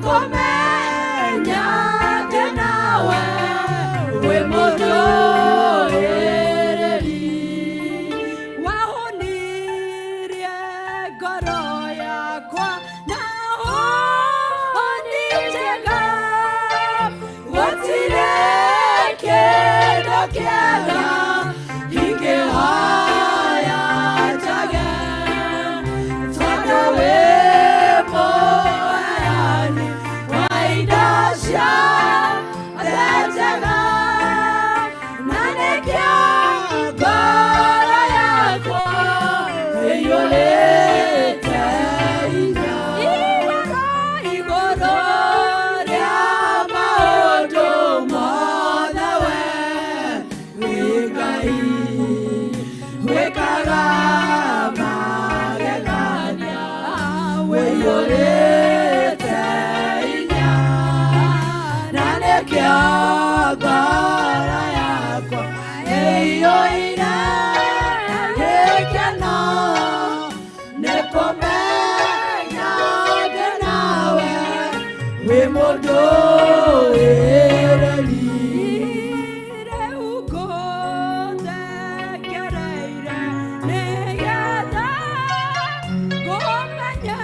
[SPEAKER 2] Nĩkũmenya ndĩ nawe wĩ mũndũrĩrĩri wahonirie ngoro yakwa na honi njega gũtirĩ kĩndũ kĩega ingĩhoya njage tondũ wĩ mũheani wa indo ciothe njega na nĩkĩo ngoro yakwa ĩiyũrĩte hinya igũrũ rĩa maũndũ mothe we wĩ Ngai wĩkaga magegania wĩiyũrĩte hinya na nĩkĩo ngoro yakwa ĩiyũire gĩkeno nĩkũmenya ndĩ nawe wĩ mũndũrĩrĩri rĩu ngũthekereire nĩgetha ngũmenye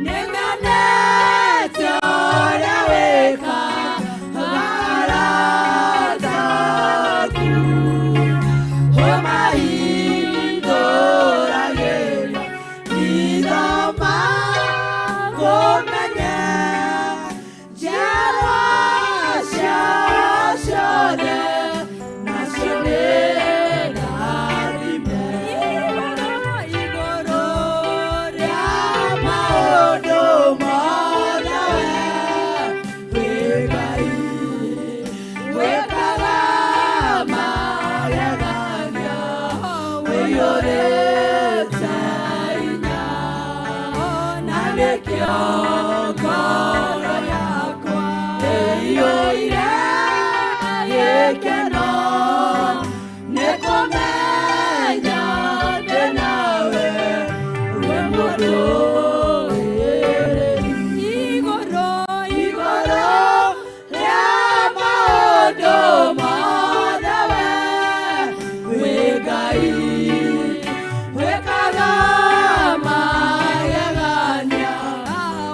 [SPEAKER 2] nĩmenete ũrĩa wĩkaga arata aku ũmahingũragĩria hitho makũmenye njiarwa ciao ciothe nacio nĩ ndathime igũrũ rĩa maũndũ mothe we wĩ Ngai wĩkaga magegania wĩiyũrĩte hinya na nĩkĩo ngoro yakwa ĩiyũire gĩkeno nĩkũmenya ndĩ nawe wĩ mũndũrĩrĩri igũrũ igũrũ rĩa maũndũ mothe we wĩ Ngai wĩkaga magegania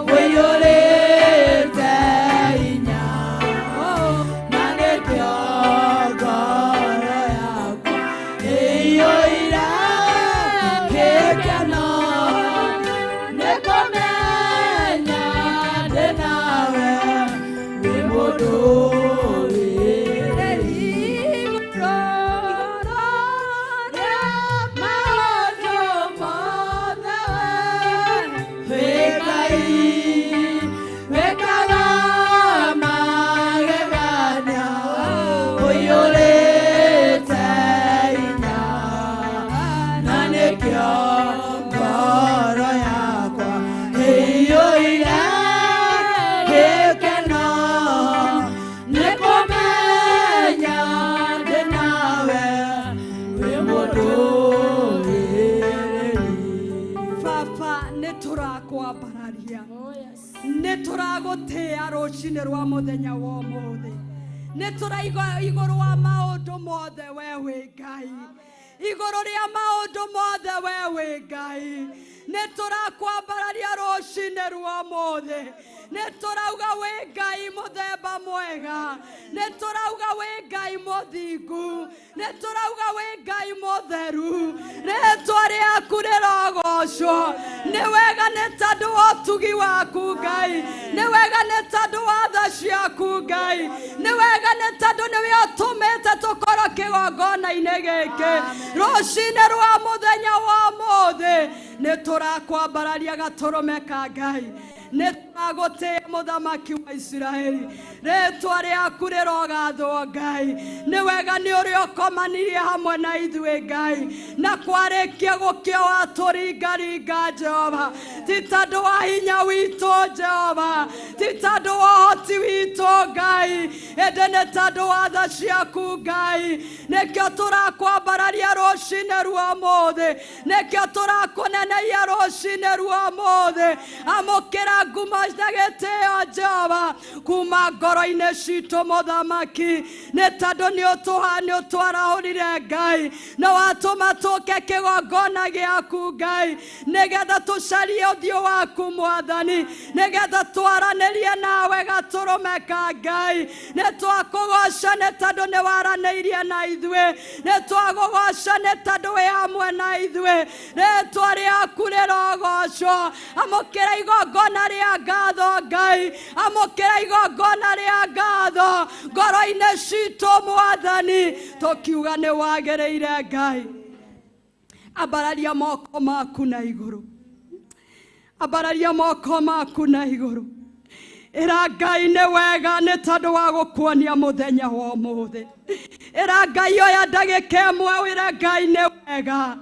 [SPEAKER 2] wĩiyũrĩte hinya na nĩkĩo ngoro yakwa ĩiyũire gĩkeno nĩkũmenya ndĩ nawe wĩ mũndũrĩrĩri igũrũ rĩa maũndũ mothe we wĩ Ngai wĩkaga magegania ũiyũrĩte hinya na nĩkĩo ngoro yakwa ĩiyũire gĩkeno nĩkũmenya ndĩ nawe wĩ mũndũrĩrĩri baba nĩtũrakwambararia nĩtũragũtĩĩa rũcinĩ rwa mũthenya wa ũmũthĩ nĩtũraiga igũrũ wa maũndũ mothe we wĩ Ngai igũrũ rĩa maũndũ mothe we wĩ Ngai nĩtũrakwambararia rũcinĩ rwa ũmũthĩ nĩtũrauga wĩ Ngai mũthemba mwega nĩtũrauga wĩ Ngai mũthingu nĩtũrauga wĩ Ngai mũtheru rĩtwa rĩaku rĩrogocwo nĩ wega nĩ tondũ wa ũtugi waku Ngai nĩ wega nĩ tondũ wa tha ciaku Ngai nĩ wega nĩ tondũ nĩwe ũtũmĩte tũkorwo kĩgongona-inĩ gĩkĩ rũcinĩ rwa mũthenya wa ũmũthĩ nĩtũrakwambararia gatũrũme ka Ngai nĩtũragũtĩĩa mũthamaki wa Isiraeli rĩtwa rĩaku rĩrogathwo Ngai nĩ wega nĩ ũrĩa ũkomanirie hamwe na ithuĩ Ngai na kwarĩkia gũkĩa watũringaringa Jehova ti tondũ wa hinya witũ Jehova ti tondũ wa ũhoti ũhoti witũ Ngai, ĩndĩ nĩ tondũ wa tha ciaku Ngai. Nĩkĩo tũrakwambararia rũcinĩ rwa ũmũthĩ, nĩkĩo tũrakũneneia rũcinĩ rwa ũmũthĩ. Amũkĩra ngumo na gĩtĩo Jehova kuma ngoro-inĩ citũ mũthamaki, nĩ tondũ nĩ ũtwarahũrire Ngai, na watũma tũke kĩgongona gĩaku Ngai, nĩgetha tũcarie ũthiũ waku Mwathani, nĩgetha twaranĩrie nawe gatũrũme ka Ngai. Nĩ twakũgoca nĩ tondũ nĩ waranĩirie na ithuĩ, nĩ twagũgoca nĩ tondũ wĩ hamwe na ithuĩ. Rĩtwa rĩaku rĩrogocwo. Amũkĩra igongona rĩa ngatho Ngai, amũkĩra igongona rĩa ngatho ngoro-inĩ citũ Mwathani, tũkiuga nĩ wagĩrĩire Ngai. Ambararia moko maku na igũrũ, ambararia moko maku na igũrũ. Ĩra Ngai nĩ wega nĩ tondũ wa gũkuonia mũthenya wa ũmũthĩ. Ĩra Ngai oya ndagĩka ĩmwe wĩre Ngai nĩ wega.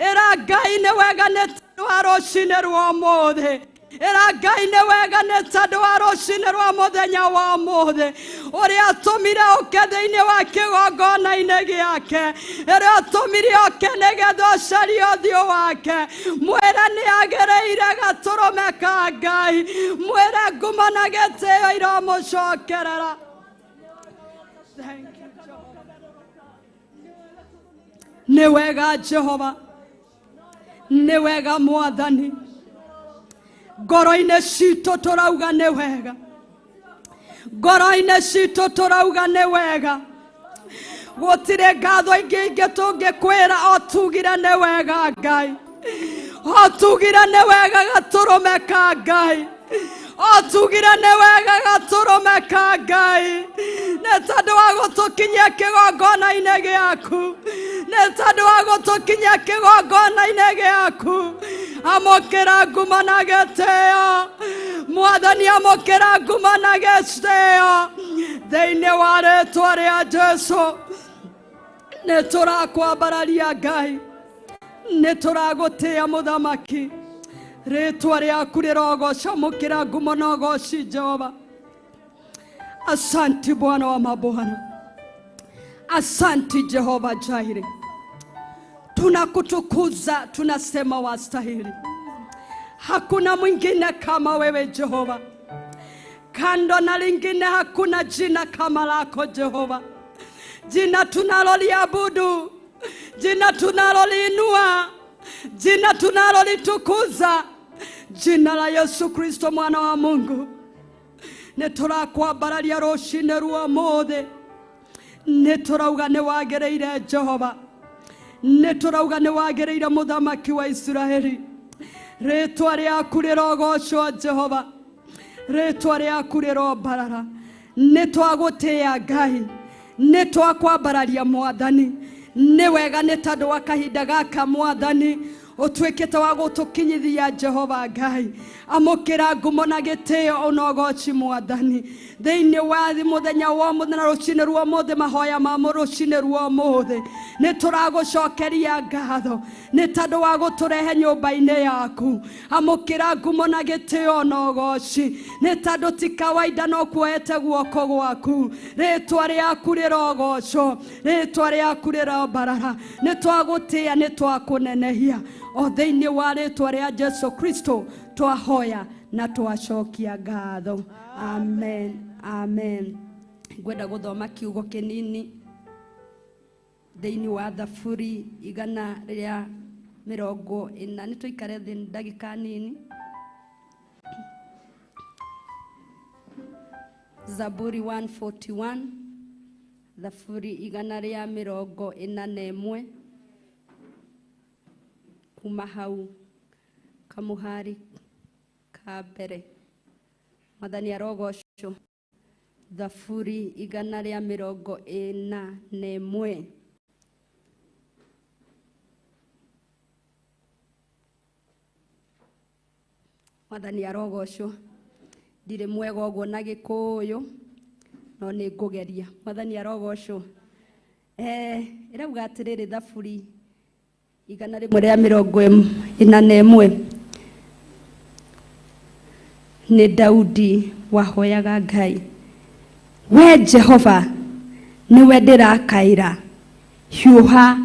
[SPEAKER 2] Ĩra Ngai nĩ wega nĩ tondũ wa rũcinĩ rwa ũmũthĩ. Ĩra Ngai nĩ wega nĩ tondũ wa rũcinĩ rwa mũthenya wa ũmũthĩ, ũrĩa atũmire ũke thĩinĩ wa kĩgongona-inĩ gĩake, ũrĩa atũmire ũke nĩgetha ũcarie ũthiũ wake. Mwĩre nĩ agĩrĩire gatũrũme ka Ngai, mwĩre ngumo na gĩtĩo iromũcokerera. Thank you, Jehovah. Nĩ wega Jehova, nĩ wega Mwathani. Ngoro-inĩ citũ tũrauga nĩ wega, ngoro-inĩ citũ tũrauga nĩ wega. Gũtirĩ ngatho ingĩ ingĩ tũngĩkwĩra, o tugire nĩ wega Ngai, o tugire nĩ wega gatũrũme ka Ngai, o tugire nĩ wega gatũrũme ka Ngai, nĩ tondũ wa gũtũkinyia kĩgongona-inĩ gĩaku, nĩ tondũ wa gũtũkinyia kĩgongona-inĩ gĩaku. Amũkĩra ngumo na gĩtĩo Mwathani, amũkĩra ngumo na gĩtĩo thĩinĩ wa rĩtwa rĩa Jesũ. Nĩ tũrakwambararia Ngai, nĩ tũragũtĩĩa mũthamaki. Rĩtwa rĩaku rĩrogoca. Amũkĩra ngumo na ũgoci Jehova. Asanti Bwana wa mabwana, asanti Jehova Jaire, tunakutukuza, tunasema wastahili. Hakuna mwingine kama wewe Jehova, kando na lingine hakuna jina kama lako Jehova. Jina tunaloliabudu, jina tunaloliinua, jina tunalolitukuza, jina la Yesu Kristo mwana wa Mungu. Nĩ tũrakwambararia rũcinĩ rwa ũmũthĩ, nĩ tũrauga nĩ wagĩrĩire Jehova, nĩ tũrauga nĩ wagĩrĩire mũthamaki wa Isiraeli. Rĩtwa rĩaku rĩrogocwo Jehova, rĩtwa rĩaku rĩrombarara. Nĩ twagũtĩĩa Ngai, nĩ twakwambararia Mwathani. Nĩ wega nĩ tondũ wa kahinda gaka Mwathani ũtuĩkĩte wa gũtũkinyithia Jehova Ngai. Amũkĩra ngumo na gĩtĩo ona ũgoci Mwathani thĩinĩ wa mũthenya wa ũmũthĩ na rũcinĩ rwa ũmũthĩ, mahoya ma rũcinĩ rwa ũmũthĩ. Nĩ tũragũcokeria ngatho nĩ tondũ wa gũtũrehe nyũmba-inĩ yaku. Amũkĩra ngumo na gĩtĩo na ũgoci nĩ tondũ ti kawaida no kuoete guoko gwaku. Rĩtwa rĩaku rĩrogocwo, rĩtwa rĩaku rĩrombarara. Nĩ twagũtĩĩa, nĩ twakũnenehia o thĩinĩ wa rĩtwa rĩa Jesu Kristo twahoya na twacokia ngatho. Amen, amen. Ngwenda gũthoma kiugo kĩnini thĩinĩ wa Thaburi 140. Nĩ tũikare thĩ ndagĩka nini. Zaburi 141, Thaburi 141, kuma hau kamuhari ka mbere. Mwathani arogocwo. Thaburi 141. Mwathani arogocwo. Ndirĩ mwega ũguo na Gĩkũyũ, no nĩ ngũgeria. Mwathani arogocwo. Ĩrauga atĩrĩrĩ, Thaburi 141, Nĩ Daudi wahoyaga Ngai, we Jehova nĩwe ndĩrakaĩra, hiũha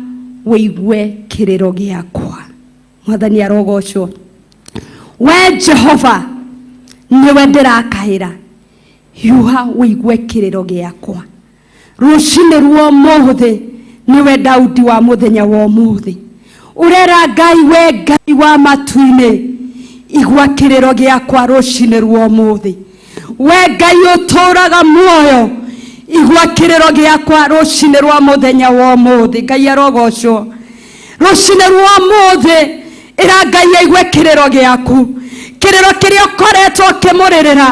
[SPEAKER 2] wĩigue kĩrĩro gĩakwa. Mwathani arogocwo. We Jehova nĩwe ndĩrakaĩra, hiũha wĩigue kĩrĩro gĩakwa. Rũcinĩ rwa ũmũthĩ nĩwe Daudi wa mũthenya wa ũmũthĩ, ũrera Ngai, we Ngai wa matu-inĩ, igua kĩrĩro gĩakwa rũcinĩ rwa ũmũthĩ. We Ngai ũtũũraga muoyo, igua kĩrĩro gĩakwa rũcinĩ rwa mũthenya wa ũmũthĩ. Ngai arogocwo. Rũcinĩ rwa ũmũthĩ ĩra Ngai aigue kĩrĩro gĩaku, kĩrĩro kĩrĩa ũkoretwo ũkĩmũrĩrĩra,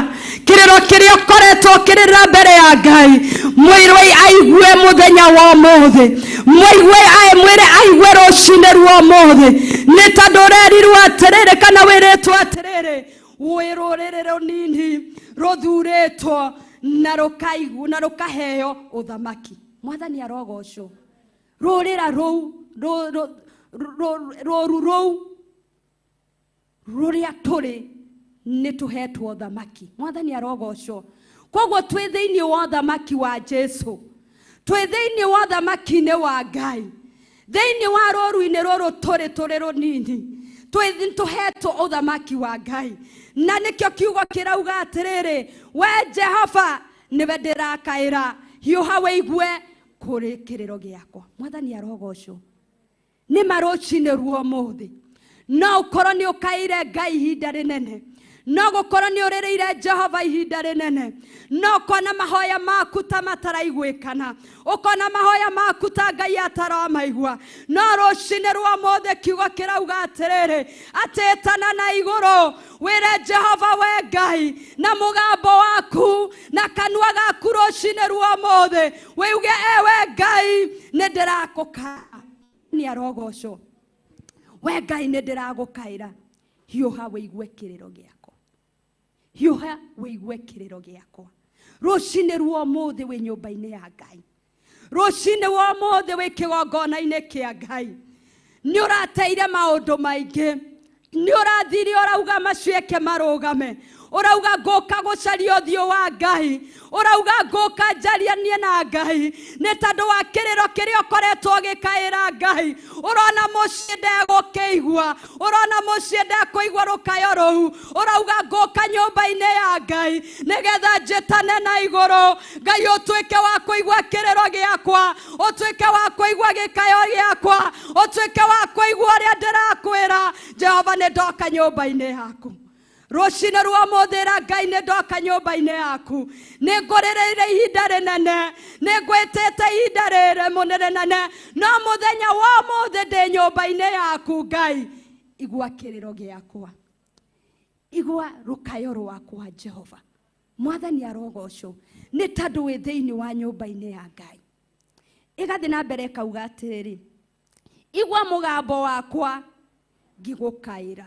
[SPEAKER 2] kĩrĩro kĩrĩa ũkoretwo ũkĩrĩrĩra mbere ya Ngai, mwĩrwe aigue mũthenya wa ũmũthĩ, mũigue mwĩre aigue rũcinĩ rwa ũmũthĩ. Nĩ tondũ ũrerirwo atĩrĩrĩ kana wĩrĩtwo atĩrĩrĩ, wĩ rũrĩrĩ rũnini rũthurĩtwo na rũkaigwo na rũkaheo ũthamaki. Mwathani arogocwo. Rũrĩra rũu rũru rũu rũrĩa tũrĩ nĩ tũhetwo ũthamaki. Mwathani arogocwo. Koguo twĩ thĩinĩ wa ũthamaki wa Jesu, twĩ thĩinĩ wa ũthamaki-inĩ wa Ngai, thĩinĩ wa rũru-inĩ rũrũ tũrĩ tũrĩ rũnini, tũhetwo ũthamaki wa Ngai. Na nĩkĩo kiugo kĩrauga atĩrĩrĩ, we Jehova nĩwe ndĩrakaĩra, hiũha wĩigue kũrĩ kĩrĩro gĩakwa. Mwathani arogocwo. Nĩ marũcinĩ rwa ũmũthĩ, no ũkorwo nĩ ũkaĩire Ngai ihinda rĩnene, no gũkorwo nĩ ũrĩrĩire Jehova ihinda rĩnene, no ũkona mahoya maku ta mataraiguĩkana, ũkona mahoya maku ta Ngai ataramaigua, no rũcinĩ rwa ũmũthĩ kiugo kĩrauga atĩrĩrĩ, atĩtana na igũrũ wĩre Jehova we Ngai na mũgambo waku na kanua gaku rũcinĩ rwa ũmũthĩ, wĩuge ewe Ngai nĩ ndĩrakũkaĩra. Nĩ arogocwo. We Ngai nĩ ndĩragũkaĩra, hiũha wĩigue kĩrĩro gĩakwa, hiũha wĩigue kĩrĩro gĩakwa. Rũcinĩ rwa ũmũthĩ wĩ nyũmba-inĩ ya Ngai, rũcinĩ wa ũmũthĩ wĩ kĩgongona-inĩ kĩa Ngai, nĩ ũrateire maũndũ maingĩ, nĩ ũrathire ũrauga macieke marũgame, ũrauga ngũka gũcaria ũthiũ wa Ngai, ũrauga ngũka njarianie na Ngai, nĩ tondũ wa kĩrĩro kĩrĩa ũkoretwo ũgĩkaĩra Ngai. Ũrona mũciĩ ndegũkĩigua, ũrona mũciĩ ndekũigua rũkayo rũu, ũrauga ngũka nyũmba-inĩ ya Ngai nĩgetha njĩtane na igũrũ. Ngai ũtuĩke wa kũigua kĩrĩro gĩakwa, ũtuĩke wa kũigua gĩkayo gĩakwa, ũtuĩke wa kũigua ũrĩa ndĩrakwĩra. Jehova nĩ ndoka nyũmba-inĩ yaku rũcinĩ rwa ũmũthĩ, ĩra Ngai nĩ ndoka nyũmba-inĩ yaku, nĩ ngũrĩrĩire ihinda rĩnene, nĩ ngwĩtĩte ihinda rĩrĩ rĩnene, no mũthenya wa ũmũthĩ ndĩ nyũmba-inĩ yaku. Ngai igua kĩrĩro gĩakwa, igua rũkayo rwakwa. Jehova Mwathani arogocwo, nĩ tondũ wĩ thĩinĩ wa nyũmba-inĩ ya Ngai. Ĩgathiĩ na mbere ĩkauga atĩrĩrĩ, igua mũgambo wakwa ngĩgũkaĩra,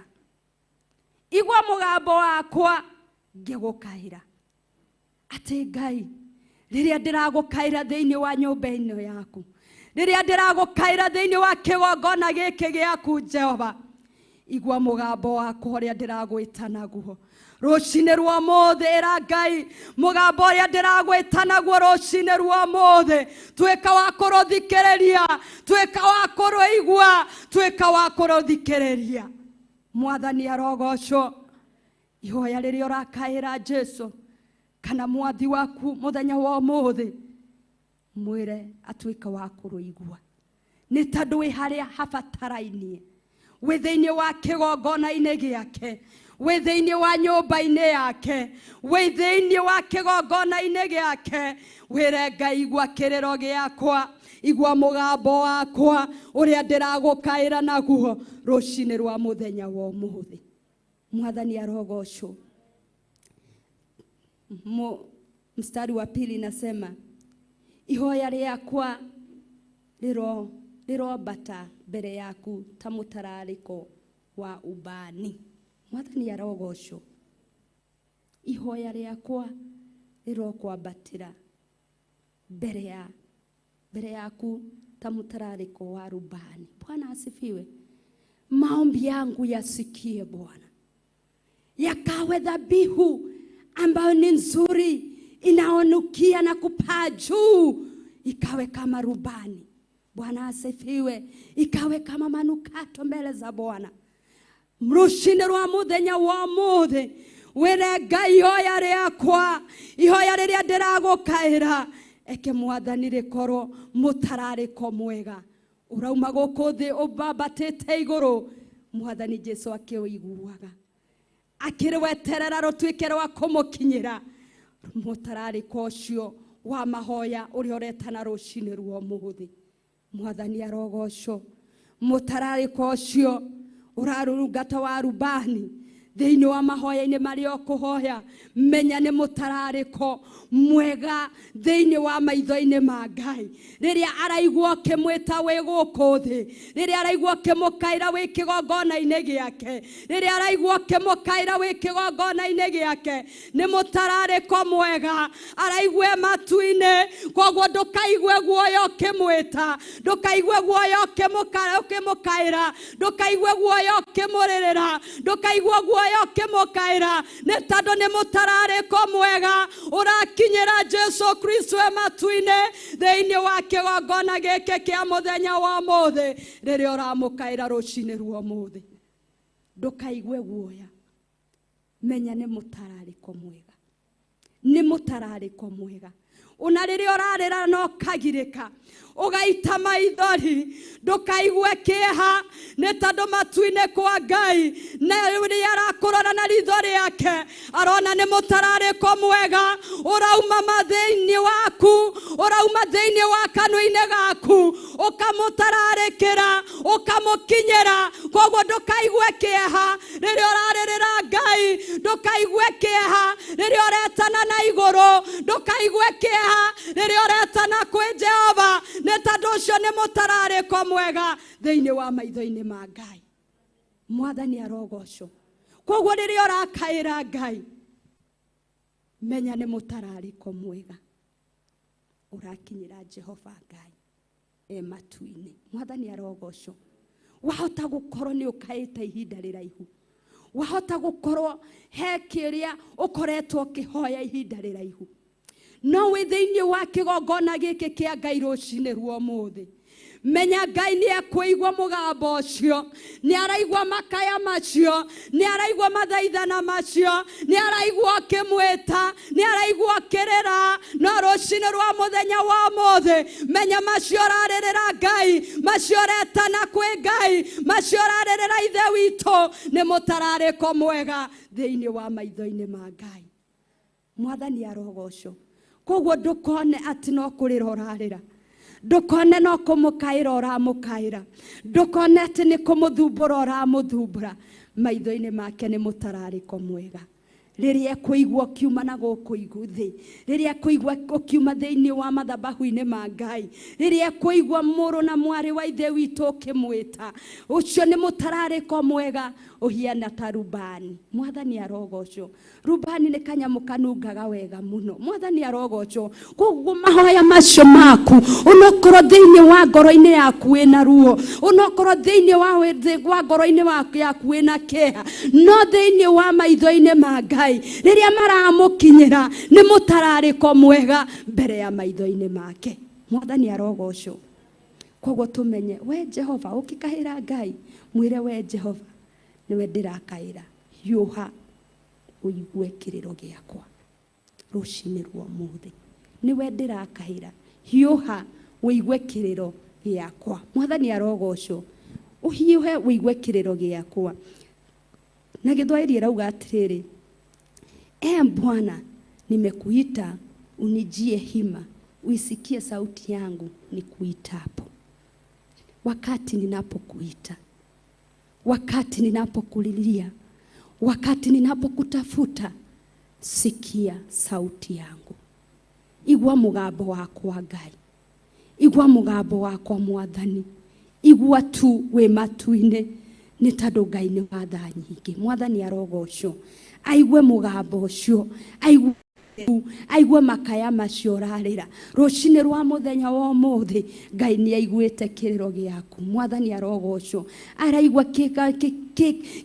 [SPEAKER 2] igua mũgambo wakwa ngĩgũkaĩra. Atĩ Ngai, rĩrĩa ndĩragũkaĩra thĩinĩ wa nyũmba ĩno yaku, rĩrĩa ndĩragũkaĩra thĩinĩ wa kĩgongona gĩkĩ gĩaku, Jehova igua mũgambo wakwa ũrĩa ndĩragwĩta naguo rũcinĩ rwa ũmũthĩ. Ĩra Ngai mũgambo ũrĩa ndĩragwĩta naguo rũcinĩ rwa ũmũthĩ, tuĩka wa kũrũthikĩrĩria, tuĩka wa kũrũigua, tuĩka wa kũrũthikĩrĩria. Mwathani arogocwo. Ihoya rĩrĩa ũrakaĩra Jesu kana mwathi waku mũthenya wa ũmũthĩ, mwĩre atuĩke wa kũrũigua, nĩ tondũ wĩ harĩa habatarainie, wĩ thĩinĩ wa kĩgongona-inĩ gĩake, wĩ thĩinĩ wa nyũmba-inĩ yake, wĩ thĩinĩ wa kĩgongona-inĩ gĩake. Wĩre Ngai igua kĩrĩro gĩakwa, igua mũgambo wakwa ũrĩa ndĩragũkaĩra naguo rũcinĩ rwa mũthenya wa ũmũthĩ. Mwathani arogocwo. Mstari wa pili nasema, ihoya rĩakwa rĩrombata mbere yaku ta mũtararĩko wa ubani. Mwathani arogocwo. Ihoya rĩakwa rĩrokwambatĩra mbere yaku ta mũtararĩko wa rubani. Bwana asifiwe. Maombi yangu yasikie Bwana. Yakawe dhabihu ambayo ni nzuri, inaonukia na kupaa juu, ikawe kama rubani. Bwana asifiwe. Ikawe kama manukato mbele za Bwana. Rucinĩ rwa mũthenya wa ũmũthĩ, wĩre Ngai, ihoya rĩakwa, ihoya rĩrĩa ndĩragũkaĩra, eke Mwathani rĩkorwo mũtararĩko mwega ũrauma gũkũ thĩ ũbambatĩte igũrũ. Mwathani Jesu akĩũiguaga, akĩrweterera rũtuĩke rwa kũmũkinyĩra, mũtararĩko ũcio wa mahoya ũrĩa ũretana rũcinĩ rwa ũmũthĩ. Mwathani arogocwo. Mũtararĩko ũcio ũrarurungata wa rubani thĩinĩ wa mahoya-inĩ marĩa ũkũhoya, menya nĩ mũtararĩko mwega thĩinĩ wa maitho-inĩ ma Ngai. Rĩrĩa araigua ũkĩmwĩta wĩ gũkũ thĩ, rĩrĩa araigua ũkĩmũkaĩra wĩ kĩgongona-inĩ gĩake, rĩrĩa araigua ũkĩmũkaĩra wĩ kĩgongona-inĩ gĩake, nĩ mũtararĩko mwega araigue matu-inĩ. Koguo ndũkaigue guoya ũkĩmwĩta, ndũkaigue guoya ũkĩmũkaĩra, ndũkaigue guoya ũkĩmũrĩrĩra, ndũkaigue guoya ũkĩmũkaĩra, nĩ tondũ nĩ mũtararĩko mwega ũrakinyĩra Jesu Kristo e matu-inĩ thĩinĩ wa kĩgongona gĩkĩ kĩa mũthenya wa ũmũthĩ. Rĩrĩa ũramũkaĩra rũcinĩ rwa ũmũthĩ, ndũkaigue guoya, menya nĩ mũtararĩko mwega, nĩ mũtararĩko mwega. Ona rĩrĩa ũrarĩra na ũkagirĩka, ũgaita maithori, ndũkaigue kĩeha, nĩ tondũ matu-inĩ kwa Ngai na rĩrĩa arakũrora na ritho rĩake, arona nĩ mũtararĩko mwega ũrauma mathĩinĩ waku, ũrauma thĩinĩ wa kanua-inĩ gaku, ũkamũtararĩkĩra, ũkamũkinyĩra. Koguo ndũkaigue kĩeha rĩrĩa ũrarĩrĩra Ngai, ndũkaigue kĩeha rĩrĩa ũretana na igũrũ, ndũkaigue kĩeha rĩrĩa ũretana kwĩ Jehova, nĩ tondũ ũcio nĩ mũtararĩko mwega thĩinĩ wa maitho-inĩ ma Ngai. Mwathani arogocwo. Koguo rĩrĩa ũrakaĩra Ngai, menya nĩ mũtararĩko mwega ũrakinyĩra Jehova Ngai e matu-inĩ. Mwathani arogocwo. Wahota gũkorwo nĩ ũkaĩte ihinda rĩraihu, wahota gũkorwo he kĩrĩa ũkoretwo ũkĩhoya ihinda rĩraihu, no wĩ thĩinĩ wa kĩgongona gĩkĩ kĩa Ngai rũcinĩ rwa ũmũthĩ, menya Ngai nĩ ekũigua mũgambo ũcio, nĩ araigua makaya macio, nĩ araigua mathaithana macio, nĩ araigua ũkĩmwĩta, nĩ araigua ũkĩrĩra. No rũcinĩ rwa mũthenya wa ũmũthĩ, menya macio ũrarĩrĩra Ngai, macio ũretana kwĩ Ngai, macio ũrarĩrĩra Ithe witũ, nĩ mũtararĩko mwega thĩinĩ wa maitho-inĩ ma Ngai. Mwathani arogocwo. Koguo ndũkone atĩ no kũrĩra ũrarĩra, ndũkone no kũmũkaĩra ũramũkaĩra, ndũkone atĩ nĩ kũmũthumbũra ũramũthumbũra, maitho-inĩ make nĩ mũtararĩko mwega. Rĩrĩa ekũigua ũkiuma na gũkũ thĩ, rĩrĩa ekũigua ũkiuma thĩinĩ wa mathabahu-inĩ ma Ngai, rĩrĩa ekũigua mũrũ na mwarĩ wa Ithe witũ ũkĩmwĩta, ũcio nĩ mũtararĩko mwega ũhiana ta rubani. Mwathani arogocwo. Rubani nĩ kanyamũ kanungaga wega mũno. Mwathani arogocwo. Koguo mahoya macio maku, onokorwo thĩinĩ wa ngoro-inĩ yaku wĩna ruo, onokorwo thĩinĩ wa ngoro-inĩ yaku wĩna kĩeha, no thĩinĩ wa maitho-inĩ ma Ngai rĩrĩa maramũkinyĩra nĩ mũtararĩko mwega mbere ya maitho-inĩ make. Mwathani arogocwo. Koguo tũmenye we Jehova, ũkĩkaĩra Ngai, mwĩre we Jehova nĩwe ndĩrakaĩra, hiũha ũigue kĩrĩro gĩakwa rũcinĩ rwa ũmũthĩ, nĩwe ndĩrakaĩra, hiũha ũigue kĩrĩro gĩakwa. Mwathani arogocwo. Ũhiũhe ũigue kĩrĩro gĩakwa. Na Gĩthwaĩri ĩrauga atĩrĩrĩ, e Bwana, nimekuita unijie hima, uisikie sauti yangu nikuitapo. Wakati ninapokuita, wakati ninapokulilia, wakati ninapokutafuta, sikia sauti yangu. Igua mũgambo wakwa Ngai, igua mũgambo wakwa Mwathani, igua tu wĩ matu-inĩ, nĩ tondũ Ngai nĩ wa tha nyingĩ. Mwathani arogocwo. Aigue mũgambo ũcio, aigue Aigue makaya macio ũrarĩra rũcinĩ rwa mũthenya wa ũmũthĩ. Ngai nĩ aiguĩte kĩrĩro gĩaku. Mwathani arogocwo. Araigua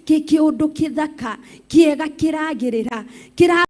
[SPEAKER 2] kĩũndũ kĩthaka kĩega kĩragĩrĩra kĩra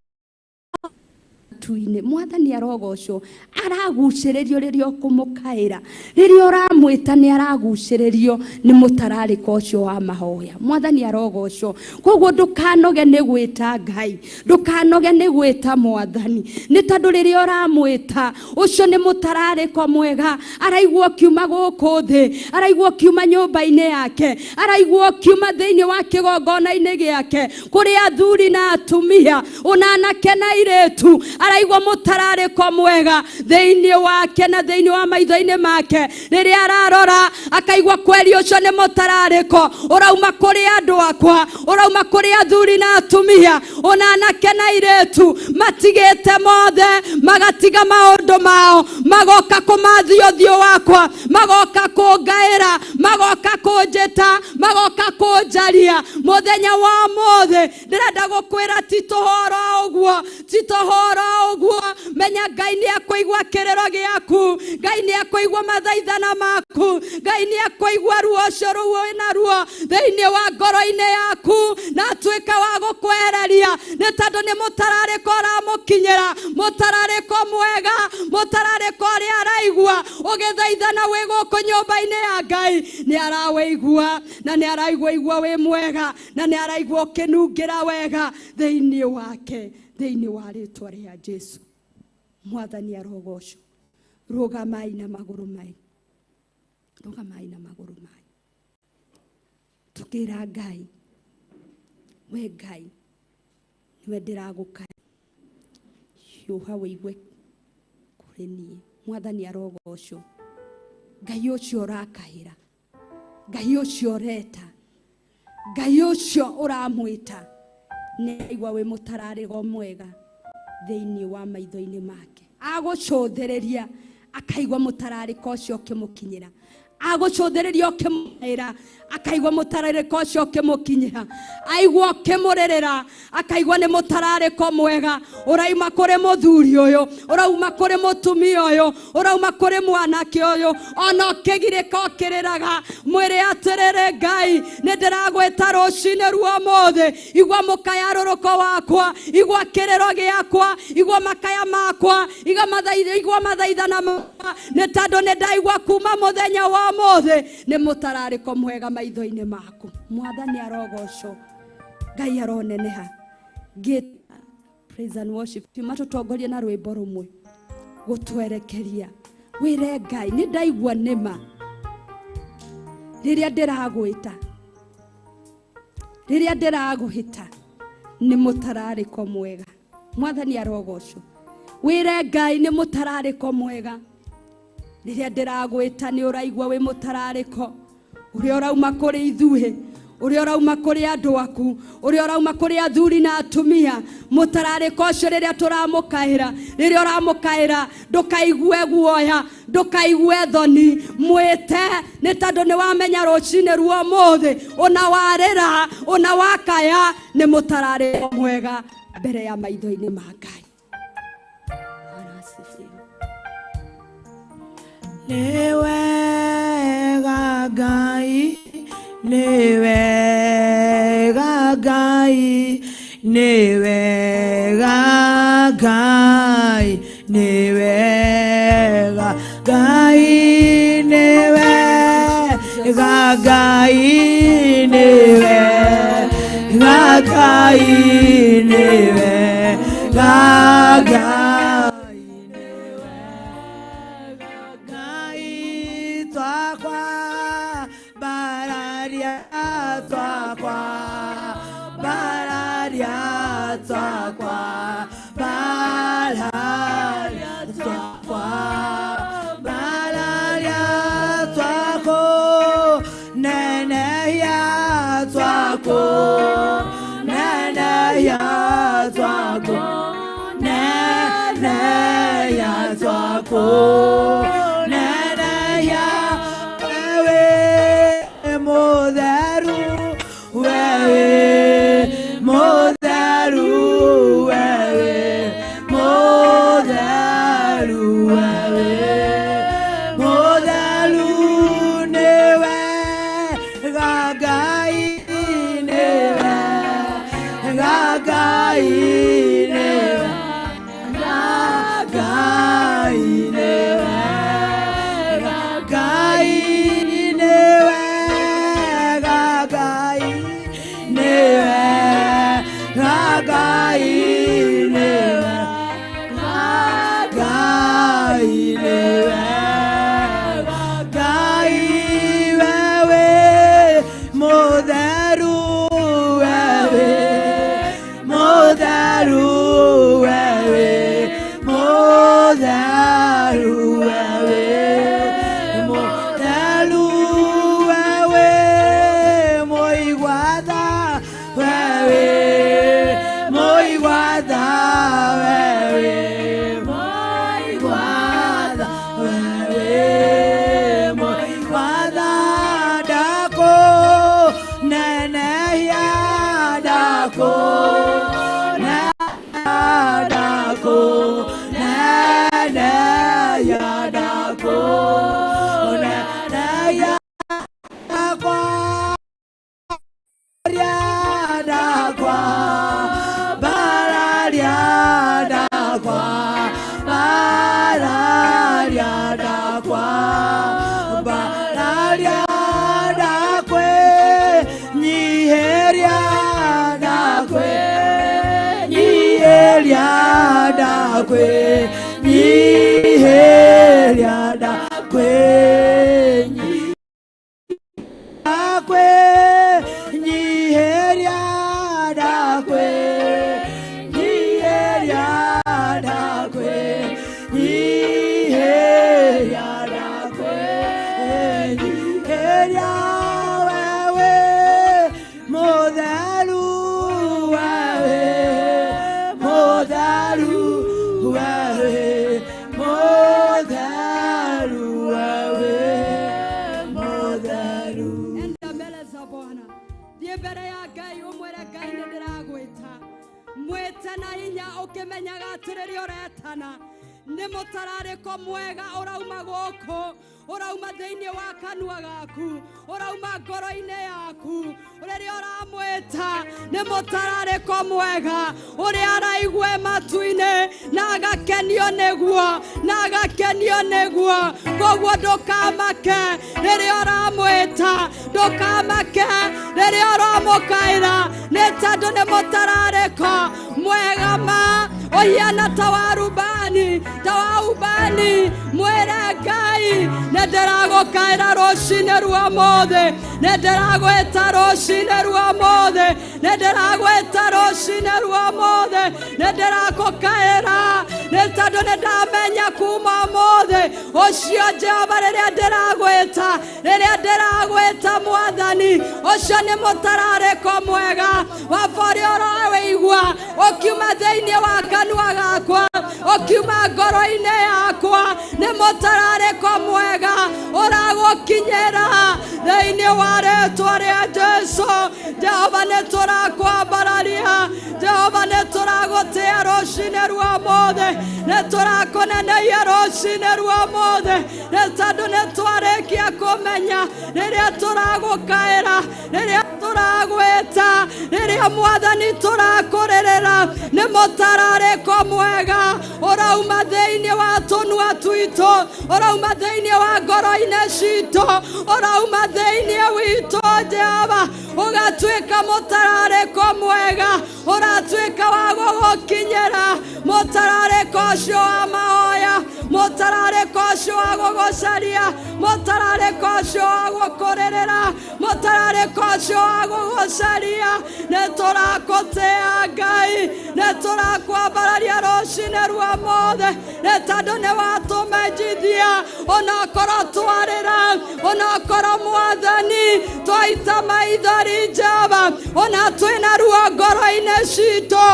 [SPEAKER 2] matu-inĩ. Mwathani arogocwo. Aragucĩrĩrio rĩrĩa ũkũmũkaĩra, rĩrĩa ũramwĩta nĩ aragucĩrĩrio nĩ mũtararĩko ũcio wa mahoya. Mwathani arogocwo. Koguo ndũkanoge nĩ gwĩta Ngai, ndũkanoge nĩ gwĩta Mwathani, nĩ tondũ rĩrĩa ũramwĩta ũcio nĩ mũtararĩko mwega. Araigua ũkiuma gũkũ thĩ, araigua ũkiuma nyũmba-inĩ yake, araigua ũkiuma thĩinĩ wa kĩgongona-inĩ gĩake, kũrĩ athuri na atumia, ona anake na airĩtu, araigua mũtararĩko mwega thĩinĩ wake na thĩinĩ wa maitho-inĩ make. Rĩrĩa ararora akaigua kweri ũcio nĩ mũtararĩko ũrauma kũrĩ andũ akwa, ũrauma kũrĩ athuri na atumia, ona anake na airĩtu, matigĩte mothe, magatiga maũndũ mao, magoka kũmathia ũthiũ wakwa, magoka kũngaĩra, magoka kũnjĩta, magoka kũnjaria. Mũthenya wa ũmũthĩ ndĩrenda gũkwĩra ti tũhoro ũguo, ti tũhoro ũguo. Menya Ngai nĩ ekũigua kĩrĩro gĩaku, Ngai nĩ ekũigua mathaithana maku, Ngai nĩ ekũigua ruo ũcio rũu wĩna ruo thĩinĩ wa ngoro-inĩ yaku, na atuĩke wa gũkwehereria, nĩ tondũ nĩ mũtararĩko ũramũkinyĩra, mũtararĩko mwega, mũtararĩko ũrĩa araigua ũgĩthaithana wĩ gũkũ nyũmba-inĩ ya Ngai. Nĩ arawĩigua na nĩ araigua igua wĩ mwega, na nĩ araigua ũkĩnungĩra wega thĩinĩ wake, thĩinĩ wa rĩtwa rĩa Jesu. Mwathani arogocwo. Rũgamai na magũrũ manyu, rũgamai na magũrũ manyu, tukĩra Ngai, we Ngai niwe ndĩragũkaya, hiũha wĩigue kũrĩ niĩ. Mwathani arogocwo. Ngai ũcio ũrakaĩra, Ngai ũcio ũreta, Ngai ũcio ũramwĩta, nĩ aigua wĩ mũtararĩko mwega thĩinĩ wa maitho-inĩ make. Agũcũthĩrĩria akaigua mũtararĩko ũcio ũkĩmũkinyĩra, agũcũthĩrĩria ũkĩmũkaĩra akaigua mũtararĩko ũcio ũkĩmũkinyĩra, aigua ũkĩmũrĩrĩra akaigua nĩ mũtararĩko mwega ũrauma kũrĩ mũthuri ũyũ, ũrauma kũrĩ mũtumia ũyũ, ũrauma kũrĩ mwanake ũyũ, ona ũkĩgirĩka ũkĩrĩraga. Mwĩre atĩrĩrĩ, Ngai nĩ ndĩragwĩta rũcinĩ ruo ũmũthĩ, igua mũkayarũrũko wakwa, igua kĩrĩro gĩakwa, igua makaya makwa, igua mathaithana makwa, nĩ tondũ nĩ ndaigua kuma mũthenya wa ũmũthĩ nĩ mũtararĩko mwega maitho-inĩ maku. Mwathani arogocwo. Ngai aroneneha. Ngĩta praise and worship matũtongorie na rwĩmbo rũmwe gũtwerekeria. Wĩre Ngai nĩ ndaigua nĩma rĩrĩa ndĩragwĩta, rĩrĩa ndĩragũhĩta nĩ mũtararĩko mwega. Mwathani arogocwo. Wĩre Ngai nĩ mũtararĩko mwega rĩrĩa ndĩragwĩta, nĩ ũraigua wĩ mũtararĩko ũrĩa ũrauma kũrĩ ithuĩ, ũrĩa ũrauma kũrĩ andũ aku, ũrĩa ũrauma kũrĩ athuri na atumia. Mũtararĩko ũcio rĩrĩa tũramũkaĩra, rĩrĩa ũramũkaĩra, ndũkaigue guoya, ndũkaigue thoni, mwĩte, nĩ tondũ nĩ wamenya rũcinĩ ruo ũmũthĩ ona warĩra ona wakaya nĩ mũtararĩko mwega mbere ya maitho-inĩ ma Ngai. Bwana asifiwe.
[SPEAKER 3] Nĩ wega Ngai, nĩ wega Ngai, nĩ wega Ngai, nĩ wega Ngai, nĩ wega Ngai, nĩ wega Ngai, nĩ wega Ngai, Ngai twakwa bararia, twakwa bararia, twakwa bararia, twakwa bararia, twako nenehia, twako nenehia, twako nenehia, twako nenehia, wewe mũtheru, wewe mũtheru, wewe. Ndakwenyiheria ndakwenyi ndakwenyiheria ndakwenyiheria ndakwenyiheria ndakwenyiheria wewe mutheru wewe mutheru wewe mutheru wewe mutheru.
[SPEAKER 2] Enda mbele za Bwana, thiĩ mbere ya Ngai ũmwĩre Ngai nĩ ndĩragwĩta. Mwĩte na hinya ũkĩmenyaga atĩ rĩrĩa ũretana nĩ mũtararĩko mwega ũrauma gũkũ, ũrauma thĩinĩ wa kanua gaku, ũrauma ngoro-inĩ yaku. Rĩrĩa ũramwĩta nĩ mũtararĩko mwega ũrĩa araigua matu-inĩ na agakenio nĩguo, na agakenio nĩguo. Koguo ndũkamake rĩrĩa ũramwĩta, ndũkamake rĩrĩa ũramũkaĩra, nĩ tondũ nĩ mũtararĩko mwega ma ũhiana ta wa rubani, ta wa ubani. Mwĩre Ngai nĩ ndĩragũkaĩra rũcinĩ rwa ũmũthĩ, nĩ ndĩragwĩta rũcinĩ rwa ũmũthĩ, nĩ ndĩragwĩta rũcinĩ rwa ũmũthĩ, nĩ ndĩrakũkaĩra nĩ tondũ nĩ ndamenya kuma ũmũthĩ ũcio Jehova rĩrĩa ndĩragwĩta, rĩrĩa ndĩragwĩta Mwathani, ũcio nĩ mũtararĩko mwega wa ũrĩa ũrawĩigua ũkiuma thĩinĩ wa kanua gakwa, ũkiuma ngoro-inĩ yakwa, nĩ mũtararĩko mwega ũragũkinyĩra thĩinĩ wa rĩtwa rĩa Jesũ. Jehova nĩ tũrakwambararia, Jehova nĩ tũragũtĩa rũcinĩ rwa ũmũthĩ, nĩ tũrakũneneia rũcinĩ rwa ũmũthĩ, nĩ tondũ nĩ twarĩkia kũmenya rĩrĩa tũragũkaĩra, rĩrĩa tũragwĩta, rĩrĩa Mwathani tũrakũrĩrĩra, nĩ mũtararĩko mwega ũrauma thĩinĩ wa tũnua twitũ, ũrauma thĩinĩ wa ngoro-inĩ citũ, ũrauma thĩinĩ witũ Jehova, ũgatuĩka mũtararĩko mwega, ũratuĩka wa gũgũkinyĩra mũtararĩko ũcio wa mahoya, mũtararĩko ũcio wa gũgũcaria, mũtararĩko ũcio wa gũkũrĩrĩra, mũtararĩko ũcio wa gũgũcaria. Nĩ tũrakũtĩa Ngai, nĩ tũrakwambararia rũcinĩ rwa ũmũthĩ, nĩ tondũ nĩ watũmenjithia onakorwo twarĩra, onakorwo Mwathani twaita maithori Jehova, ona twĩna ruo ngoro-inĩ citũ,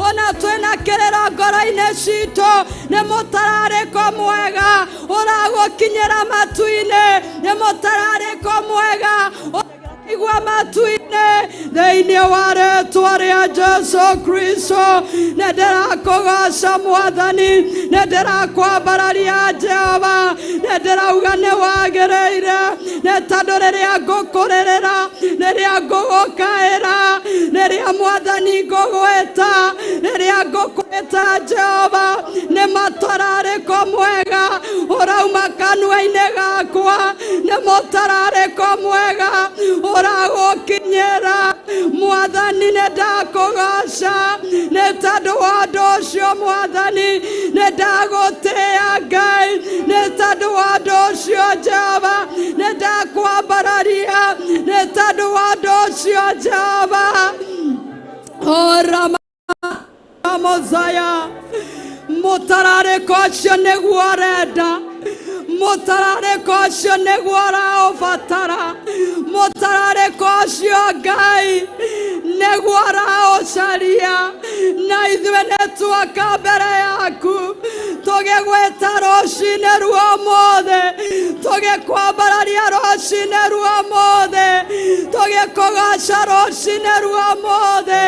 [SPEAKER 2] ona twĩna kĩrĩro ngoro-inĩ citũ, nĩ mũtararĩko mwega ũragũkinyĩra matu-inĩ, nĩ mũtararĩko mwega igua matu-inĩ thĩinĩ wa rĩtwa rĩa Jesũ Kristo. Nĩ ndĩrakũgoca Mwathani, nĩ ndĩrakwambararia Jehova, nĩ ndĩrauga nĩ wagĩrĩire, nĩ tondũ rĩrĩa ngũkũrĩrĩra, rĩrĩa ngũgũkaĩra, rĩrĩa Mwathani ngũgwĩta, rĩrĩa ngũkwĩta Jehova, nĩ mũtararĩko mwega ũrauma kanua-inĩ gakwa, nĩ mũtararĩko mwega ũragũkinyĩra Mwathani. Nĩ ndakũgoca nĩ tondũ wa ũndũ ũcio Mwathani, nĩ ndagũtĩa Ngai nĩ tondũ wa ũndũ ũcio Jehova, nĩ ndakwambararia nĩ tondũ wa ũndũ ũcio Jehova. Oramamozaya mũtararĩko ũcio nĩguo ũrenda, mũtararĩko ũcio nĩguo ũraũbatara, mũtararĩko ũcio Ngai nĩguo ũraũcaria, na ithuĩ nĩ tuoka mbere yaku tũgĩgwĩta rũcinĩ rwa ũmũthĩ, tũgĩkwambararia rũcinĩ rwa ũmũthĩ, tũgĩkũgoca rũcinĩ rwa ũmũthĩ,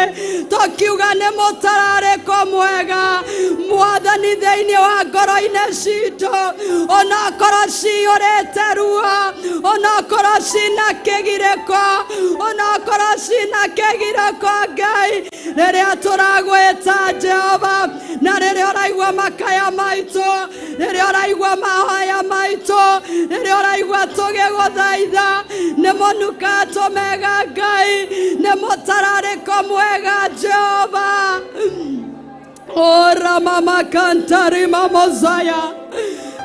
[SPEAKER 2] tũkiuga nĩ mũtararĩko mwega Mwathani thĩinĩ wa ngoro-inĩ citũ, onakorwo ciyũrĩte ruo, onakorwo cina kĩgirĩko, onakorwo cina kĩgirĩko Ngai, rĩrĩa tũragwĩta Jehova, na rĩrĩa ũraigua makaya maitũ, rĩrĩa ũraigua mahoya maitũ, rĩrĩa ũraigua tũgĩgũthaitha, nĩ mũnukato mega Ngai, nĩ mũtararĩko mwega Jehova. Ora mama kantari mamozaya.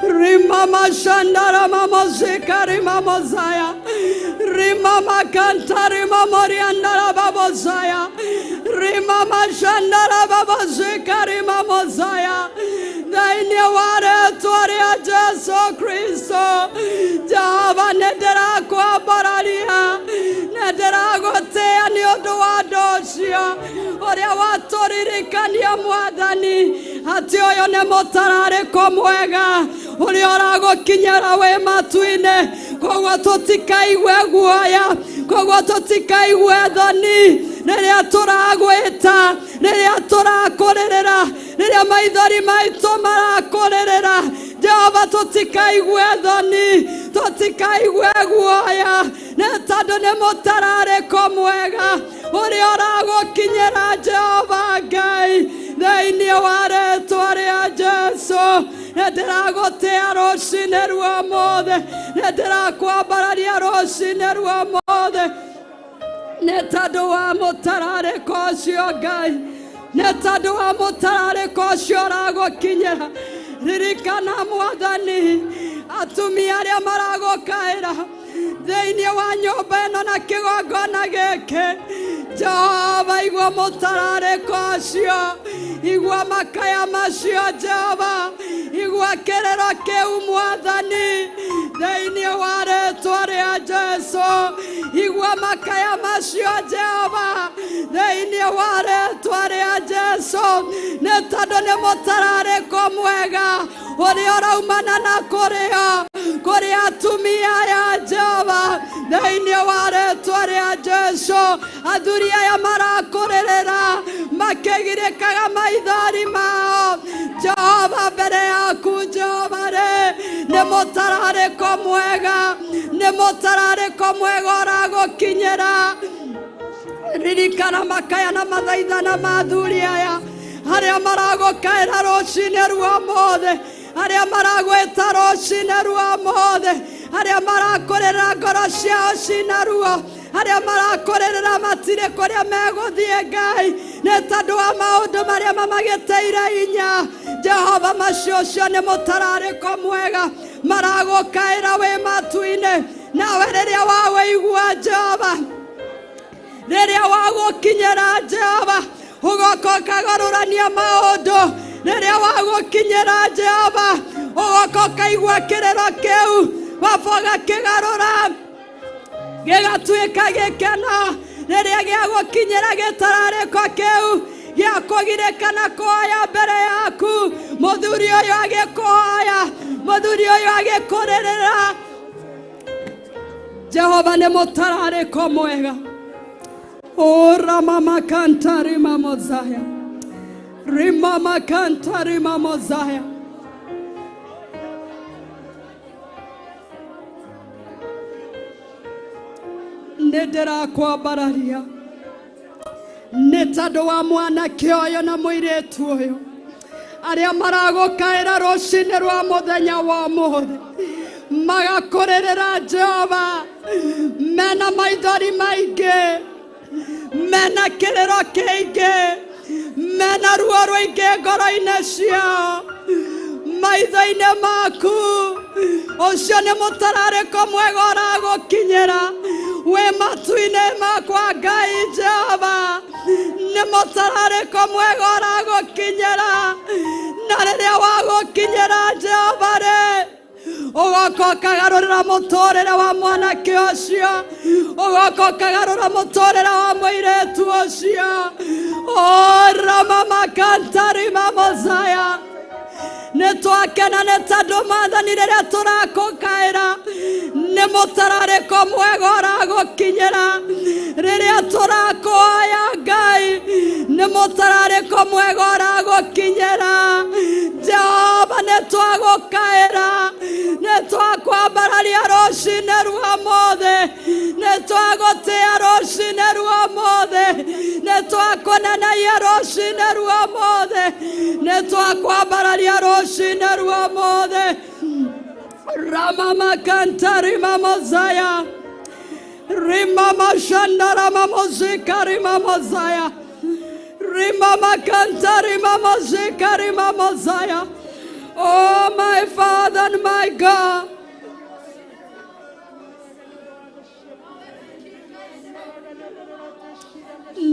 [SPEAKER 2] Rimama shandara mamozika rimamozaya. Rimama kantari mamoriandara babozaya. Rimama shandara babozika rimamozaya. Thĩinĩ wa rĩtwa rĩa Jesu Kristo, Jehova nĩ ndĩrakwambararia, nĩ ndĩragũtĩĩa nĩ ũndũ wa ũndũ ũcio ũrĩa watũririkania Mwathani atĩ ũyũ nĩ mũtararĩko mwega ũrĩa ũragũkinyĩra wĩ matu-inĩ. Koguo tũtikaigue guoya, koguo tũtikaigue thoni rĩrĩa tũragwĩta, rĩrĩa tũrakũrĩrĩra, rĩrĩa maithori maitũ marakũrĩrĩra. Jehova tũtikaigue thoni, tũtikaigue guoya, nĩ tondũ nĩ mũtararĩko mwega ũrĩa ũragũkinyĩra Jehova Ngai. Thĩinĩ wa rĩtwa rĩa Jesu, nĩ ndĩragũtĩĩa rũcinĩ rwa ũmũthĩ, nĩ ndĩrakwambararia rũcinĩ rwa ũmũthĩ, nĩ tondũ wa mũtararĩko ũcio Ngai, nĩ tondũ wa mũtararĩko ũcio ũragũkinyĩra. Ririkana Mwathani atumia arĩa maragũkaĩra thĩinĩ wa nyũmba ĩno na kĩgongona gĩkĩ. Jehova igua mũtararĩko ũcio, igua makaya macio Jehova, igua kĩrĩro kĩu Mwathani thĩinĩ wa rĩtwa rĩa Jesu, igua makaya macio Jehova thĩinĩ wa rĩtwa rĩa Jesu, nĩ tondũ nĩ mũtararĩko mwega ũrĩa ũraumana na kũrĩo kũrĩ atumia aya Jehova thĩinĩ wa rĩtwa rĩa Jesu. Athuri aya marakũrĩrĩra makĩgirĩkaga maithori mao Jehova mbere yaku Jehova rĩ, nĩ mũtararĩko mwega, nĩ mũtararĩko mwega ũragũkinyĩra. Ririkana makaya na mathaithana ma athuri aya arĩa maragũkaĩra rũcinĩ rwa ũmũthĩ, arĩa maragwĩta rũcinĩ rwa ũmũthĩ, arĩa marakũrĩrĩra ngoro ciao cina ruo, arĩa marakũrĩrĩra matirĩ kũrĩa megũthiĩ Ngai, nĩ tondũ wa maũndũ marĩa mamagĩteire hinya. Jehova macio ũcio nĩ mũtararĩko mwega maragũkaĩra wĩ matu-inĩ, nawe rĩrĩa wawĩigua Jehova, rĩrĩa wagũkinyĩra Jehova, ũgoka ũkagarũrania maũndũ. Rĩrĩa wagũkinyĩra Jehova, ũgoka ũkaigua kĩrĩro kĩu, baba ũgakĩgarũra gĩgatuĩka gĩkeno. Rĩrĩa gĩagũkinyĩra gĩtararĩko kĩu gĩakũgirĩka na kũhoya mbere yaku, mũthuri ũyũ agĩkũhoya, mũthuri ũyũ agĩkũrĩrĩra. Jehova nĩ mũtararĩko mwega. Ora mama kantari mamozaya, rimama kantari mamozaya. Nĩ ndĩrakwambararia nĩ tondũ wa mwanake ũyũ na mũirĩtu ũyũ arĩa maragũkaĩra rũcinĩ rwa mũthenya wa ũmũthĩ, magakũrĩrĩra Jehova mena maithori maingĩ, mena kĩrĩro kĩingĩ, mena ruo rũingĩ ngoro-inĩ ciao, maitho-inĩ maku. Ũcio nĩ mũtararĩko mwega ũragũkinyĩra wĩ matu-inĩ makwa Ngai Jehova, nĩ mũtararĩko mwega ũragũkinyĩra. Na rĩrĩa wagũkinyĩra Jehova rĩ, ũgoka ũkagarũrĩra mũtũrĩre wa mwanake ũcio, ũgoka ũkagarũra mũtũrĩre wa mũirĩtu ũcio. Ora mama kantari mamozaya. Nĩ twakena nĩ tondũ Mwathani rĩrĩa tũrakũkaĩra nĩ mũtararĩko mwega ũragũkinyĩra. Rĩrĩa tũrakũhoya Ngai nĩ mũtararĩko mwega ũragũkinyĩra. Jehova nĩ twagũkaĩra, nĩ twakwambararia rũcinĩ rwa ũmũthĩ, nĩ twagũtĩĩa rũcinĩ rwa ũmũthĩ, nĩ twakũnenaia rũcinĩ rwa ũmũthĩ, nĩ twakwambararia rũcinĩ rwa ũmũthĩ. Ramama kantari mamozaya, rimama shandara mamozika rimamozaya, Rimama kanta rimama zika rimama zaya. Oh, my Father and my God.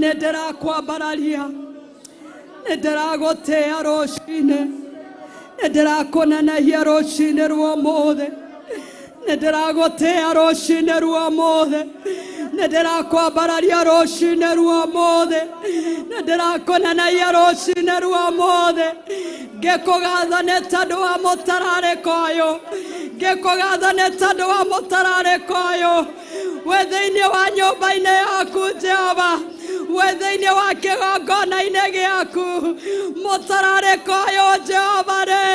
[SPEAKER 2] Nĩndĩrakwambararia, nĩndĩragũtĩa rũcinĩ, nĩndĩrakũnenehia rũcinĩ rwa ũmũthĩ, nĩndĩragũtĩa rũcinĩ rwa ũmũthĩ, nĩndĩrakwambararia rũcinĩ rwa ũmũthĩ, nĩndĩrakũnenehia rũcinĩ rwa ũmũthĩ, ngĩkũgatha nĩ tondũ wa mũtararĩko ũyũ, ngĩkũgatha nĩ tondũ wa mũtararĩko ũyũ wĩ thĩinĩ wa nyũmba-inĩ yaku Jehova, wĩ thĩinĩ wa kĩgongona-inĩ gĩaku, mũtararĩko ũyũ Jehova rĩ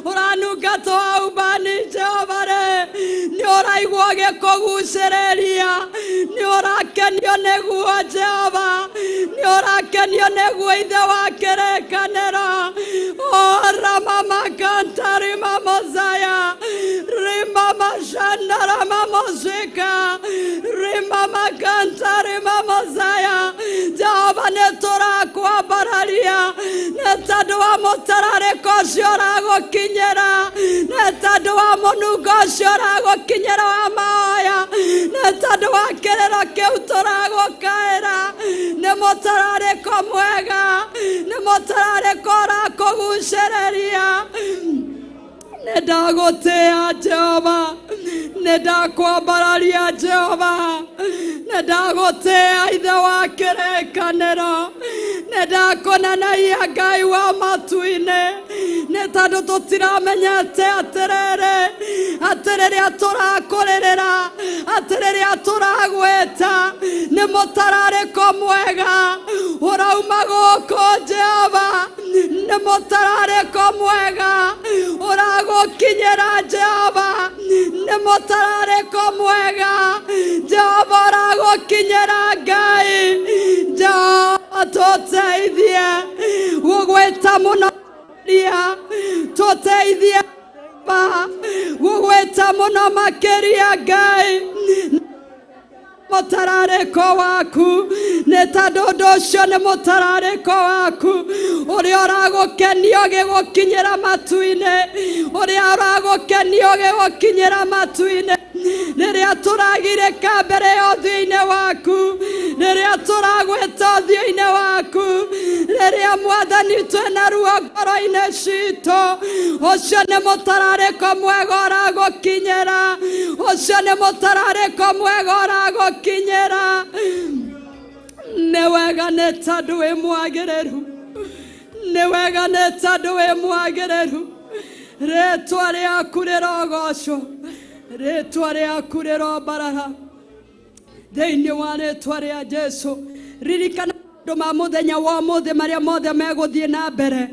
[SPEAKER 2] ũranunga ta wa ubani Jehova rĩ, nĩ ũraigua ũgĩkũgucĩrĩria, nĩ ũrakenio nĩguo Jehova, nĩ ũrakenio nĩguo Ithe wa kĩrĩkanĩro. O ramama kanta rimama zaya rimama shanda ramama zika rimama kanta rimama zaya. Jehova nĩ tũrakwambararia nĩ tondũ wa mũtararĩko ũcio ũragũkinyĩra, nĩ tondũ wa mũnungo ũcio ũragũkinyĩra wa mahoya, nĩ tondũ wa kĩrĩro kĩu tũragũkaĩra. Nĩ mũtararĩko mwega, nĩ mũtararĩko ũrakũgucĩrĩria. Nĩndagũtĩa Jehova, nĩndakwambararia Jehova, nĩndagũtĩa Ithe wa kĩrĩkanĩro, nĩndakũneneia Ngai wa matu-inĩ, nĩ tondũ tũtiramenyete atĩrĩrĩ, atĩ rĩrĩa tũrakũrĩrĩra, atĩ rĩrĩa tũragwĩta, nĩ mũtararĩko mwega ũrauma gũkũ Jehova, nĩ mũtararĩko mwega ũragũkinyĩra Jehova, nĩ mũtararĩko mwega Jehova ũragũkinyĩra Ngai. Jehova tũteithie gũgwĩta mũno makĩria, tũteithie gũgwĩta mũno makĩria Ngai mũtararĩko waku, nĩ tondũ ũndũ ũcio nĩ mũtararĩko waku ũrĩa ũragũkenio ũgĩgũkinyĩra matu-inĩ, ũrĩa ũragũkenio ũgĩgũkinyĩra matu-inĩ, rĩrĩa tũragirĩka mbere ya ũthiũ-inĩ waku, rĩrĩa tũragwĩta ũthiũ-inĩ waku, rĩrĩa Mwathani twĩna ruo ngoro-inĩ citũ, ũcio nĩ mũtararĩko mwega ũragũkinyĩra, ũcio nĩ mũtararĩko mwega ũragũkinyĩra. Nĩ wega nĩ tondũ wĩ mwagĩrĩru, nĩ wega nĩ tondũ wĩ mwagĩrĩru, rĩtwa rĩaku rĩrogocwo, rĩtwa rĩaku rĩrombarara thĩinĩ wa rĩtwa rĩa Jesũ. Ririkana maũndũ ma mũthenya wa ũmũthĩ marĩa mothe megũthiĩ na mbere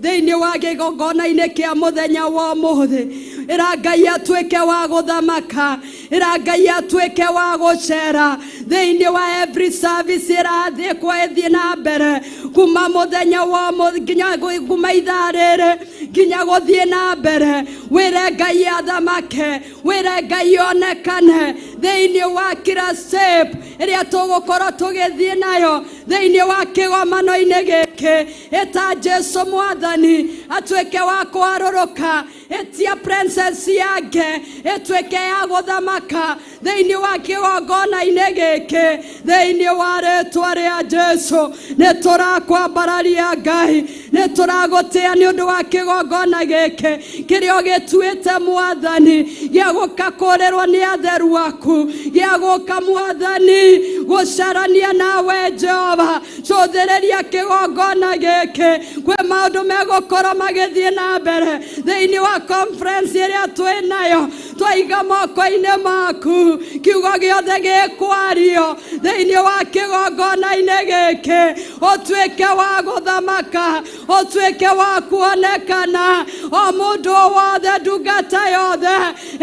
[SPEAKER 2] thĩinĩ wa kĩgongona-inĩ kĩa mũthenya wa ũmũthĩ. Ĩra Ngai atuĩke wa gũthamaka, ĩra Ngai atuĩke wa gũcera thĩinĩ wa every service ĩrathiĩ kwa ĩthiĩ na mbere kuma mũthenya wa ũmũthĩ nginya kuma ithaa rĩrĩ nginya gũthiĩ na mbere. Wĩre Ngai athamake, wĩre Ngai onekane thĩinĩ wa kila step ĩrĩa tũgũkorwo tũgĩthiĩ nayo thĩinĩ wa kĩgomano-inĩ gĩkĩ. Ĩta Jesũ Mwathani atuĩke wa kũharũrũka, ĩtia presence yake ĩtuĩke ya gũthamaka thĩinĩ wa kĩgongona-inĩ gĩkĩ thĩinĩ wa rĩtwa rĩa Jesũ. Nĩ tũrakwambararia Ngai, nĩ tũragũtĩa nĩ ũndũ wa kĩgongona gĩkĩ kĩrĩa ũgĩtuĩte Mwathani gĩa gũka kũrĩrwo nĩ atheru aku, gĩa gũka Mwathani gũcarania nawe Jehova. Cũthĩrĩria kĩgongona gĩkĩ, kwĩ maũndũ megũkorwo magĩthiĩ na mbere thĩinĩ wa conference ĩrĩa twĩ nayo, twaiga moko-inĩ maku kiugo gĩothe gĩkwario thĩinĩ wa kĩgongona-inĩ gĩkĩ, ũtuĩke wa gũthamaka, ũtuĩke wa kuonekana, o mũndũ wothe ndungata yothe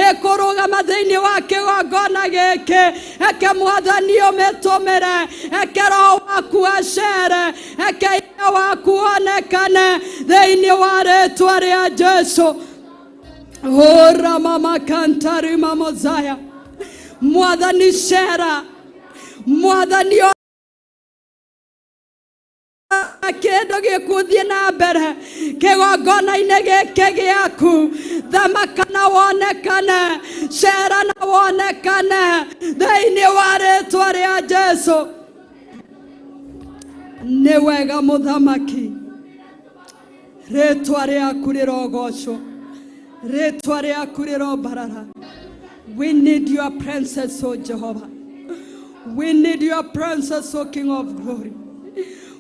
[SPEAKER 2] ĩkũrũgama thĩinĩ wa kĩgongona gĩkĩ, eke Mwathani ũmĩtũmĩre, eke Roho waku acere, eke hinya waku wonekane thĩinĩ wa rĩtwa rĩa Jesũ. Ora mama kantari mama zaya. Mwathani cera, Mwathani Kĩndũ gĩkũthiĩ na mbere kĩgongona-inĩ gĩkĩ gĩaku, thamaka na wonekane, cera na wonekane thĩinĩ wa rĩtwa rĩa Jesũ. Nĩ wega mũthamaki, rĩtwa rĩaku rĩrogocwo, rĩtwa rĩaku rĩrombarara. We need your presence, O Jehovah. We need your presence, O King of glory.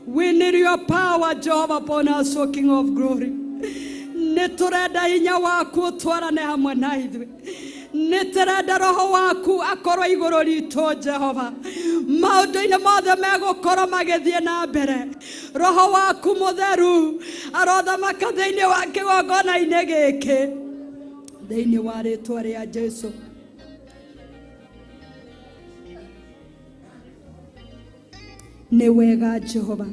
[SPEAKER 2] We need your power, Jehovah, upon us, O King of glory. Nĩ tũrenda hinya waku ũtwarane hamwe na ithuĩ. Nĩ tũrenda roho waku akorwo igũrũ ritũ, Jehova. Maũndũ-inĩ mothe megũkorwo magĩthiĩ na mbere, roho waku mũtheru arothamaka thĩinĩ wa kĩgongona-inĩ gĩkĩ, thĩinĩ wa rĩtwa rĩa Jesu. Nĩ wega Jehova,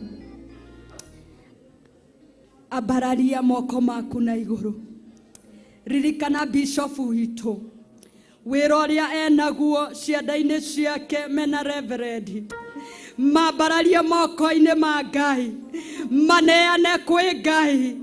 [SPEAKER 2] ambararia moko maku na igũrũ. Ririkana bishofu witũ, wĩra ũrĩa enaguo cianda-inĩ ciake mena reverendi, mambararie moko-inĩ ma Ngai, maneane kwĩ Ngai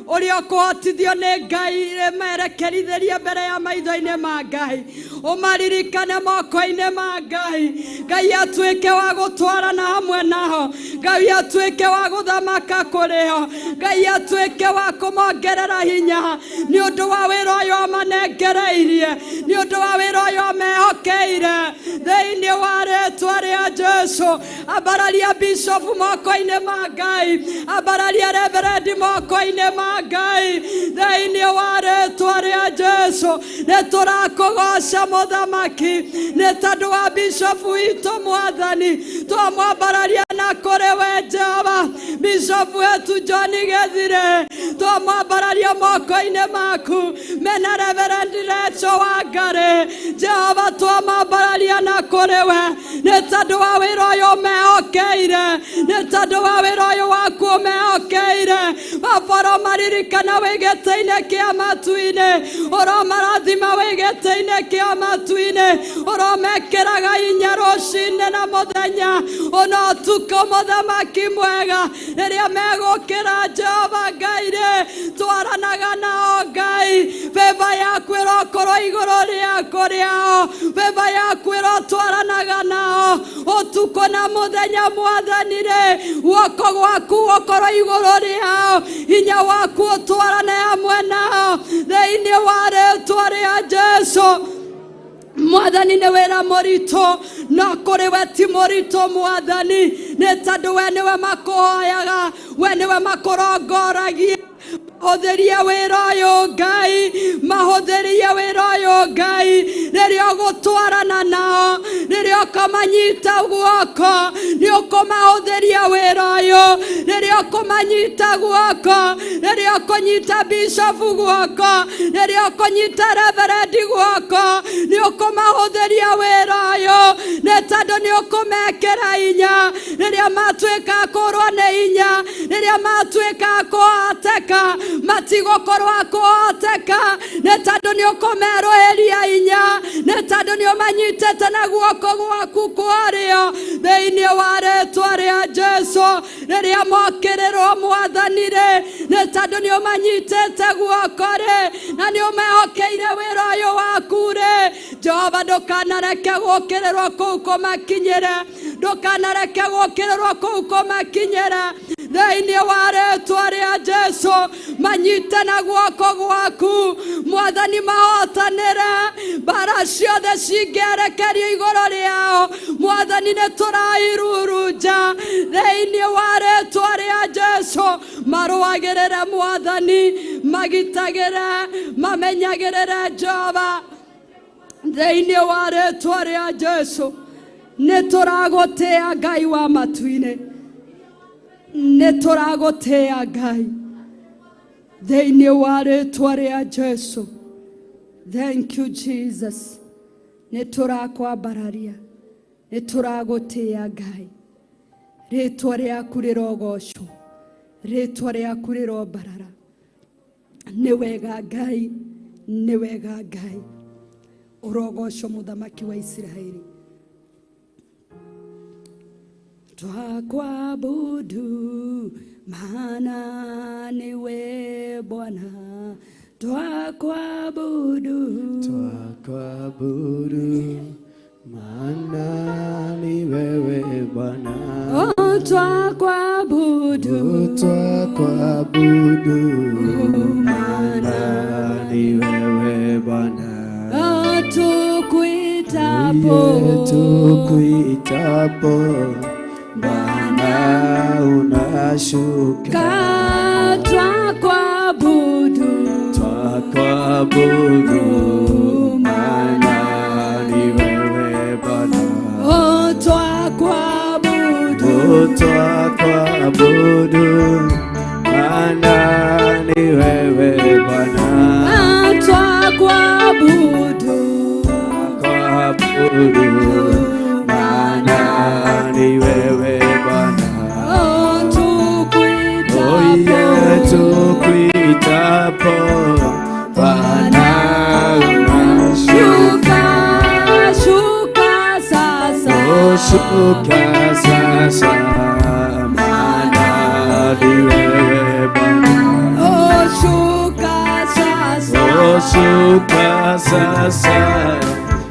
[SPEAKER 2] ũrĩa ũkũhotithio nĩ Ngai, merekerithĩrie mbere ya maitho-inĩ ma Ngai, ũmaririkane moko-inĩ ma Ngai. Ngai atuĩke wa gũtwarana hamwe nao, Ngai atuĩke wa gũthamaka kũrĩ o, Ngai atuĩke wa kũmongerera hinya nĩ ũndũ wa wĩra ũyũ amanengereirie, nĩ ũndũ wa wĩra ũyũ amehokeire, thĩinĩ wa rĩtwa rĩa Jesũ. Ambararia bishofu moko-inĩ ma Ngai, ambararia reverendi moko-inĩ ma Ngai, thĩinĩ wa rĩtwa rĩa Jesũ. Nĩ tũrakũgoca mũthamaki nĩ tondũ wa bishofu witũ mwathani, twamwambararia na kũrĩ we Jehova. Bishofu wetu John Gĩthire twamwambararia moko-inĩ maku, mena reverendi Rachel Wangari, Jehova twamwambararia na kũrĩ we nĩ tondũ wa wĩra ũyũ ũmehokeire, nĩ tondũ wa wĩra ũyũ waku ũmehokeire. Baba ũromaririkana wĩ gĩtĩ-inĩ kĩa matu-inĩ, ũromarathima wĩ gĩtĩ-inĩ kĩa matu-inĩ, ũromekĩraga hinya rũcinĩ na mũthenya ona ũtukũ, mũthamaki mwega. Rĩrĩa megũkĩra Jehova Ngai rĩ, twaranaga nao Ngai, favor yaku ĩrokorwo igũrũ rĩako rĩao, favor yaku ĩrotwaranaga nao ũtukũ na mũthenya mwathani rĩ, guoko gwaku gũkorwo igũrũ rĩao, hinya waku ũtwarane hamwe nao thĩinĩ wa rĩtwa rĩa Jesũ. Mwathani nĩ wĩra mũritũ, no kũrĩ we ti mũritũ mwathani, nĩ tondũ we nĩwe makũhoyaga, we nĩwe makũrongoragia. Mahũthĩrie wĩra ũyũ Ngai, mahũthĩrie wĩra ũyũ Ngai, rĩrĩa ũgũtwarana nao, rĩrĩa ũkũmanyita guoko, nĩ ũkũmahũthĩria wĩra ũyũ, rĩrĩa ũkũmanyita guoko, rĩrĩa ũkũnyita bishofu guoko, rĩrĩa ũkũnyita reverendi guoko, nĩ ũkũmahũthĩria wĩra ũyũ, nĩ tondũ nĩ ũkũmekĩra hinya, rĩrĩa matuĩka kũrwo nĩ hinya, rĩrĩa matuĩka kũhateka, matigũkorwo kũhoteka, nĩ tondũ nĩ ũkũmerũhĩria hinya, nĩ tondũ nĩ ũmanyitĩte na guoko gwaku kwa ũrĩo, thĩinĩ wa rĩtwa rĩa Jesũ. Rĩrĩa mokĩrĩrwo mwathani rĩ, nĩ tondũ nĩ ũmanyitĩte guoko rĩ, na nĩ ũmehokeire wĩra ũyũ waku rĩ, Jehova ndũkanareke gũkĩrĩrwo kũu kũmakinyĩre, ndũkanareke gũkĩrĩrwo kũu kũmakinyĩre, thĩinĩ wa rĩtwa rĩa Jesũ. Manyite na guoko gwaku mwathani, mahotanĩre mbara ciothe cingĩerekerio igũrũ rĩao mwathani, nĩ tũrairurunja thĩinĩ wa rĩtwa rĩa Jesũ. Marũagĩrĩre mwathani, magitagĩre, mamenyagĩrĩre Jehova, thĩinĩ wa rĩtwa rĩa Jesũ. Nĩ tũragũtĩa Ngai wa matu-inĩ, nĩ tũragũtĩa Ngai thĩinĩ wa rĩtwa rĩa Jesũ. Thank you, Jesus. Nĩ tũrakwambararia, nĩ tũragũtĩa Ngai, rĩtwa rĩaku rĩrogocwo, rĩtwa rĩaku rĩrombarara. Nĩ wega Ngai, nĩ wega Ngai, ũrogocwo mũthamaki wa Isiraeli. Twakuabudu maana niwe Bwana, twakuabudu,
[SPEAKER 4] Twakuabudu maana ni wewe Bwana.
[SPEAKER 2] Oh, twakuabudu,
[SPEAKER 4] Twakuabudu maana ni wewe Bwana.
[SPEAKER 2] Oh, tukuitapo,
[SPEAKER 4] Tukuitapo Bwana unashuka.
[SPEAKER 2] Twakuabudu,
[SPEAKER 4] Twakuabudu maana ni wewe Bwana.
[SPEAKER 2] Oh, twakuabudu,
[SPEAKER 4] Twakuabudu maana ni wewe Bwana.
[SPEAKER 2] Ah, twakuabudu,
[SPEAKER 4] Twakuabudu maana ni wewe Bwana.
[SPEAKER 2] Oh,
[SPEAKER 4] Oh, yeah,
[SPEAKER 2] tukuitapo,
[SPEAKER 4] tukuitapo Bwana unashuka.
[SPEAKER 2] Shuka, shuka sasa.
[SPEAKER 4] Oh, shuka sasa maana ni wewe Bwana.
[SPEAKER 2] Oh, shuka sasa.
[SPEAKER 4] Oh, shuka sasa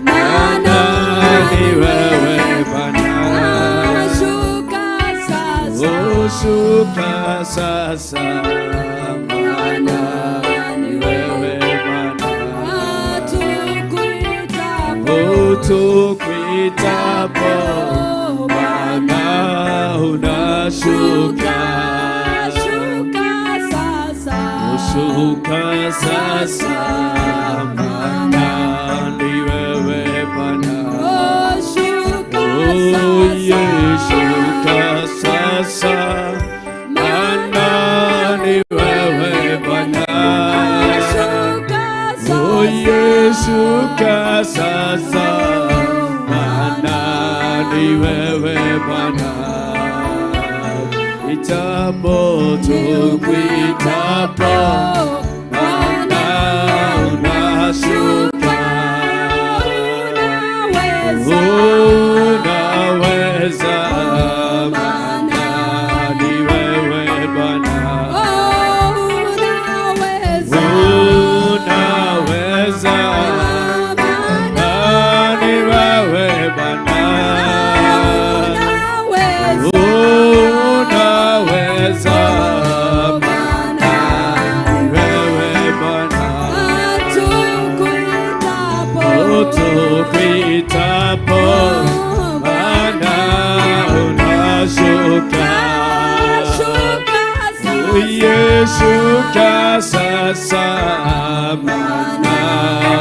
[SPEAKER 4] maana ni wewe Bwana.
[SPEAKER 2] Ah, shuka sasa.
[SPEAKER 4] Oh, shuka sasa maana ni wewe Bwana.
[SPEAKER 2] Ah, tukuitapo.
[SPEAKER 4] Oh, tukuitapo Bwana unashuka.
[SPEAKER 2] Shuka sasa.
[SPEAKER 4] Shuka sasa maana ni wewe Bwana.
[SPEAKER 2] Oh, shuka
[SPEAKER 4] Oh,
[SPEAKER 2] sasa.
[SPEAKER 4] yeah, shuka sasa maana ni wewe Bwana.
[SPEAKER 2] Shuka sasa.
[SPEAKER 4] Oh, yeah, shuka sasa maana ni wewe Bwana. Itapo tukuitapo Bwana unashuka.
[SPEAKER 2] Unaweza.
[SPEAKER 4] Unaweza maana ni wewe Bwana.
[SPEAKER 2] Oh, unaweza.
[SPEAKER 4] Unaweza maana ni wewe Bwana.
[SPEAKER 2] Unaweza.
[SPEAKER 4] Unaweza maana ni wewe Bwana.
[SPEAKER 2] Tukuitapo.
[SPEAKER 4] Tukuitapo Bwana unashuka.
[SPEAKER 2] Shuka sasa.
[SPEAKER 4] Shuka sasa maana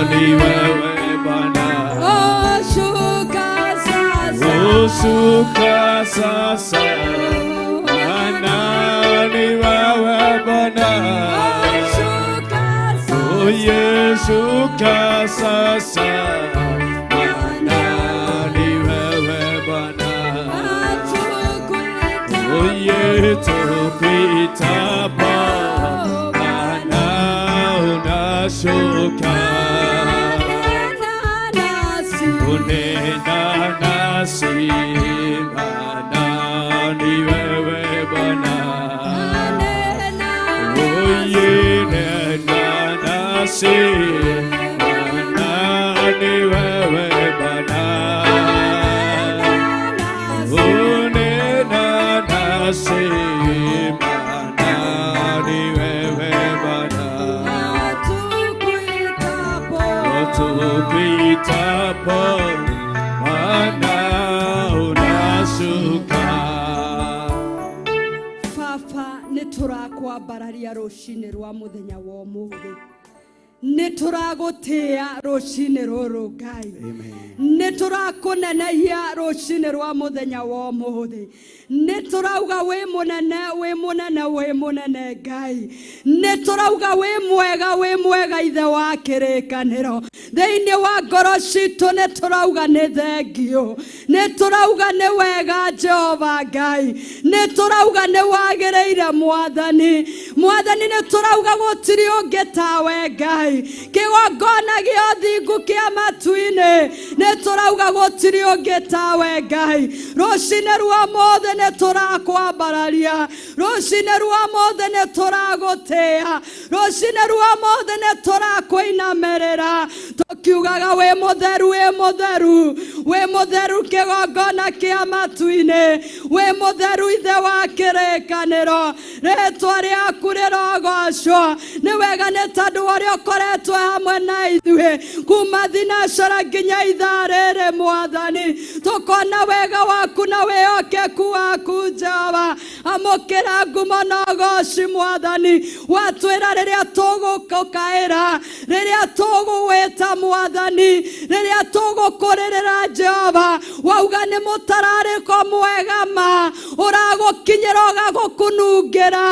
[SPEAKER 4] ni wewe Bwana.
[SPEAKER 2] Oh, shuka sasa.
[SPEAKER 4] Shuka sasa maana ni wewe Bwana.
[SPEAKER 2] Oh, shuka sasa.
[SPEAKER 4] Shuka sasa maana ni wewe Bwana.
[SPEAKER 2] Tukuitapo.
[SPEAKER 4] Tukuitapo Bwana unashuka.
[SPEAKER 2] Nena nasi.
[SPEAKER 4] Unena nasi maana ni wewe Bwana.
[SPEAKER 2] Nena
[SPEAKER 4] Nena nasi maana ni wewe Bwana. Unena nasi maana ni wewe Bwana.
[SPEAKER 2] Tukuitapo.
[SPEAKER 4] Tukuitapo Bwana unashuka.
[SPEAKER 2] Baba, nĩ tũrakwambararia rũcinĩ rwa mũthenya wa ũmũthĩ, nĩ tũragũtĩa rũcinĩ rũrũ Ngai, nĩ tũrakũnenehia rũcinĩ rwa mũthenya wa ũmũthĩ, nĩ tũrauga wĩ mũnene, wĩ mũnene, wĩ mũnene Ngai, nĩ tũrauga wĩ mwega, wĩ mwega Ithe wa kĩrĩkanĩro. Thĩinĩ wa ngoro citũ nĩ tũrauga nĩ thengio, nĩ tũrauga nĩ wega Jehova Ngai, nĩ tũrauga nĩ wagĩrĩire Mwathani. Mwathani nĩ tũrauga gũtirĩ ũngĩ tawe Ngai, kĩgongona gĩa ũthingu kĩa matu-inĩ nĩ tũrauga gũtirĩ ũngĩ tawe Ngai. Rũcinĩ rwa ũmũthĩ nĩ tũrakwambararia, rũcinĩ rwa ũmũthĩ nĩ tũragũtĩĩa, rũcinĩ rwa ũmũthĩ nĩ tũrakũinamĩrĩra, tũkiugaga wĩ mũtheru, wĩ mũtheru, wĩ mũtheru kĩgongona kĩa matu-inĩ, wĩ mũtheru Ithe wa kĩrĩkanĩro, rĩtwa rĩaku rĩrogocwo. Nĩ wega nĩ tondũ ũrĩa ũkoretwo hamwe na ithuĩ kuma thinacara nginya ithaa rĩrĩ Mwathani, tũkona wega waku na wĩhokeku waku Jehova. Amũkĩra ngumo na ũgoci Mwathani, watwĩra rĩrĩa tũgũkũkaĩra, rĩrĩa tũgũgwĩta Mwathani, rĩrĩa tũgũkũrĩrĩra Jehova, wauga nĩ mũtararĩko mwega ma ũragũkinyĩra, ũgagũkunungĩra,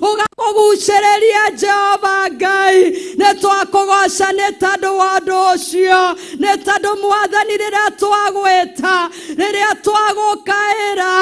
[SPEAKER 2] ũgakũgucĩrĩria Jehova Ngai. Nĩ twakũgoca nĩ tondũ wa ũndũ ũcio, nĩ tondũ Mwathani rĩrĩa twagwĩta, rĩrĩa twagũkaĩra,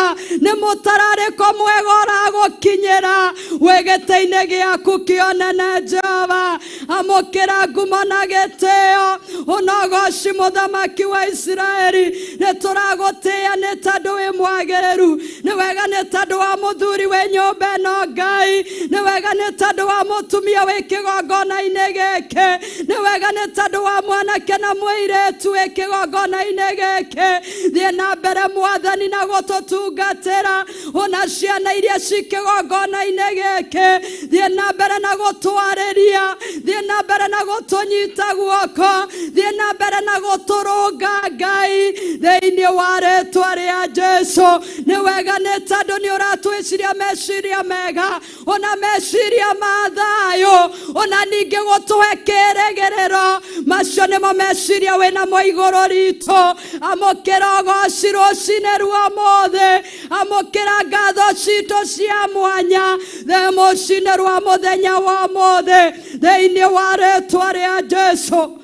[SPEAKER 2] nĩ mũtararĩko mwega ũragũkinyĩra wĩ gĩtĩ-inĩ gĩaku kĩonene Jehova. Amũkĩra ngumo na gĩtĩo ũnogoci Mũthamaki wa Isiraeli. Nĩ tũragũtĩĩa nĩ tondũ wĩ mwagĩrĩru, nĩ wega nĩ tondũ wa mũthuri wĩ nyũmba ĩno Ngai, nĩ wega nĩ tondũ wa mũtumia wĩ kĩgongona-inĩ gĩkĩ, nĩ wega nĩ tondũ wa mwanake na mũirĩtu wĩ kĩgongona-inĩ gĩkĩ. Thiĩ na mbere Mwathani na gũtũtungatĩra, ona ciana iria ci kĩgongona-inĩ gĩkĩ, thiĩ na mbere na gũtwarĩria, thiĩ na mbere na gũtũnyita guoko, thiĩ na mbere na gũtũrũnga Ngai thĩinĩ wa rĩtwa rĩa Jesu. Nĩ wega nĩ tondũ nĩ ũratwĩciria meciria mega, ona meciria ma thayũ, ona ningĩ gũtũhe kĩrĩgĩrĩro. Macio nĩmo meciria wĩnamo igũrũ ritũ. Amũkĩra ũgoci rũcinĩ rwa ũmũthĩ, amũkĩra ngatho citũ cia mwanya rũcinĩ rwa mũthenya wa ũmũthĩ thĩinĩ wa rĩtwa rĩa Jesu.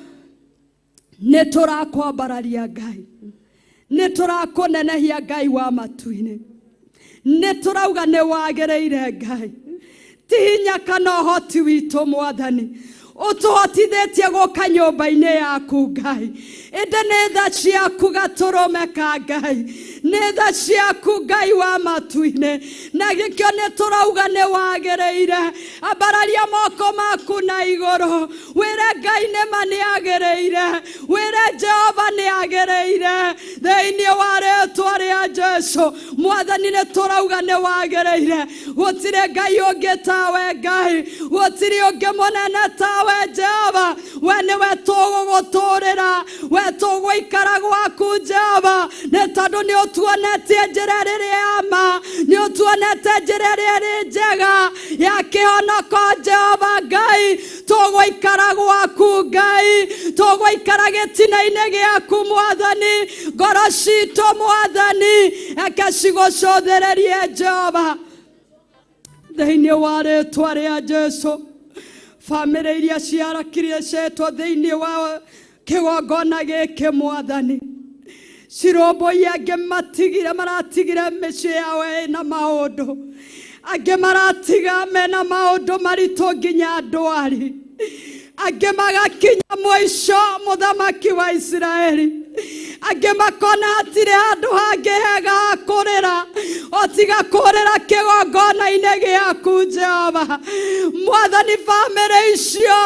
[SPEAKER 2] Nĩ tũrakwambararia Ngai, nĩ tũrakũnenehia Ngai wa matu-inĩ, nĩ tũrauga nĩ wagĩrĩire Ngai. Ti hinya kana ũhoti witũ Mwathani ũtũhotithĩtie gũka nyũmba-inĩ yaku Ngai, ĩndĩ nĩ tha ciaku gatũrũme ka Ngai, nĩ tha ciaku Ngai wa matu-inĩ, na gĩkĩo nĩ tũrauga nĩ wagĩrĩire. Ambararia moko maku na igũrũ, wĩre Ngai nĩma nĩ agĩrĩire, wĩre Jehova nĩ agĩrĩire thĩinĩ wa rĩtwa rĩa Jesu. Mwathani nĩ tũrauga nĩ wagĩrĩire, gũtirĩ Ngai ũngĩ tawe Ngai, gũtirĩ ũngĩ mũnene tawe Jehova. We nĩwe tũgũgũtũrĩra, we tũgũikara gwaku Jehova, nĩ tondũ nĩ ũtuonetie njĩra ĩrĩa ya ma, nĩ ũtuonetie njĩra ĩrĩa ĩrĩ njega ya kĩhonoko Jehova Ngai. Tũgũikara gwaku Ngai, tũgũikara gĩtina-inĩ gĩaku Mwathani. Ngoro citũ Mwathani reke cigũcũthĩrĩrie Jehova thĩinĩ wa rĩtwa rĩa Jesu. Bamĩrĩ iria ciarakire cietwo thĩinĩ wa kĩgongona gĩkĩ Mwathani, cirũmbũiya angĩ matigire, maratigire mĩciĩ yao ĩna maũndũ, angĩ maratiga mena maũndũ maritũ nginya ndwari, angĩ magakinya mũico Mũthamaki wa Isiraeli, angĩ makona hatirĩ handũ hangĩ hega ha kũrĩra o tiga kũrĩra kĩgongona-inĩ gĩaku Jehova. Mwathani, bamĩrĩ icio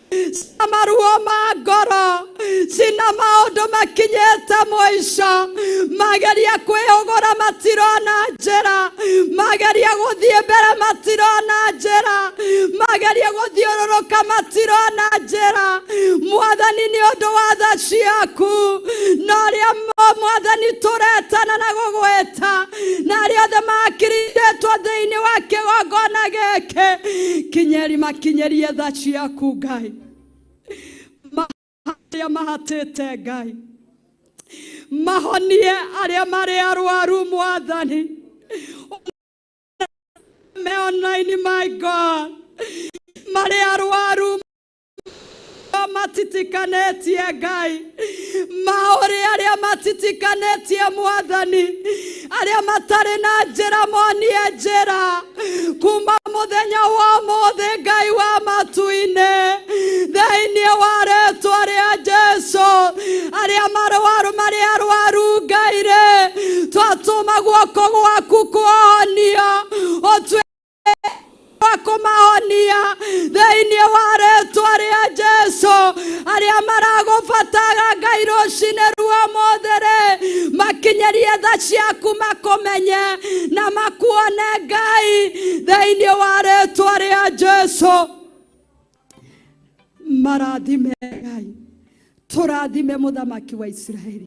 [SPEAKER 2] cina maruo ma ngoro, cina maũndũ makinyĩte mũico, mageria kwĩhũgũra matirona njĩra, mageria gũthiĩ mbere matirona njĩra, mageria gũthiũrũrũka matirona njĩra. Mwathani, nĩ ũndũ wa tha ciaku na ũrĩa Mwathani tũretana na gũgwĩta, na arĩa othe makirĩtwo thĩinĩ wa kĩgongona gĩkĩ, kinyeri makinyerie tha ciaku Ngai, arĩa mahatĩte Ngai, mahonie arĩa marĩ arwaru Mwathani. Me online, my God, marĩ arwaru matitikanĩtie Ngai, maũrĩ arĩa matitikanĩtie Mwathani, arĩa matarĩ na njĩra monie njĩra kuma mũthenya wa ũmũthĩ Ngai wa matu-inĩ, thĩinĩ wa rĩtwa rĩa Jesu. Arĩa marwaru, marĩa arwaru Ngai rĩ, twatũma guoko gwaku kũhonia, ũtue kũmahonia thĩinĩ wa rĩtwa rĩa Jesu. Arĩa maragũbatara Ngai rũcinĩ rwa ũmũthĩ rĩ, makinyĩrie tha ciaku, makũmenye na makuone Ngai thĩinĩ wa rĩtwa rĩa Jesu. Marathime Ngai, tũrathime mũthamaki wa Isiraeli,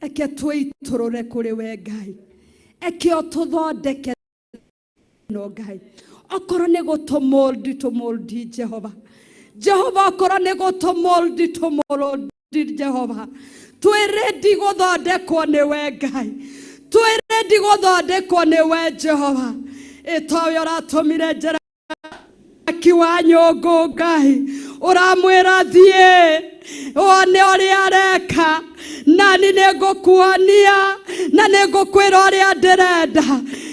[SPEAKER 2] eke twĩitũrũre kũrĩ we Ngai, eke ũtũthondeke no Ngai, okorwo nĩ gũtũmoldi tũmoldi Jehova, Jehova, okorwo nĩ gũtũmoldi tũmoldi Jehova, twĩ ready gũthondekwo nĩ we Ngai, twĩ ready gũthondekwo nĩ we Jehova. Ĩtowe ũratũmire njĩra ki wa nyũngũ Ngai, ũramwĩra thiĩ wone ũrĩa areka, nani nĩngũkuonia na nĩngũkwĩra ũrĩa ndĩrenda.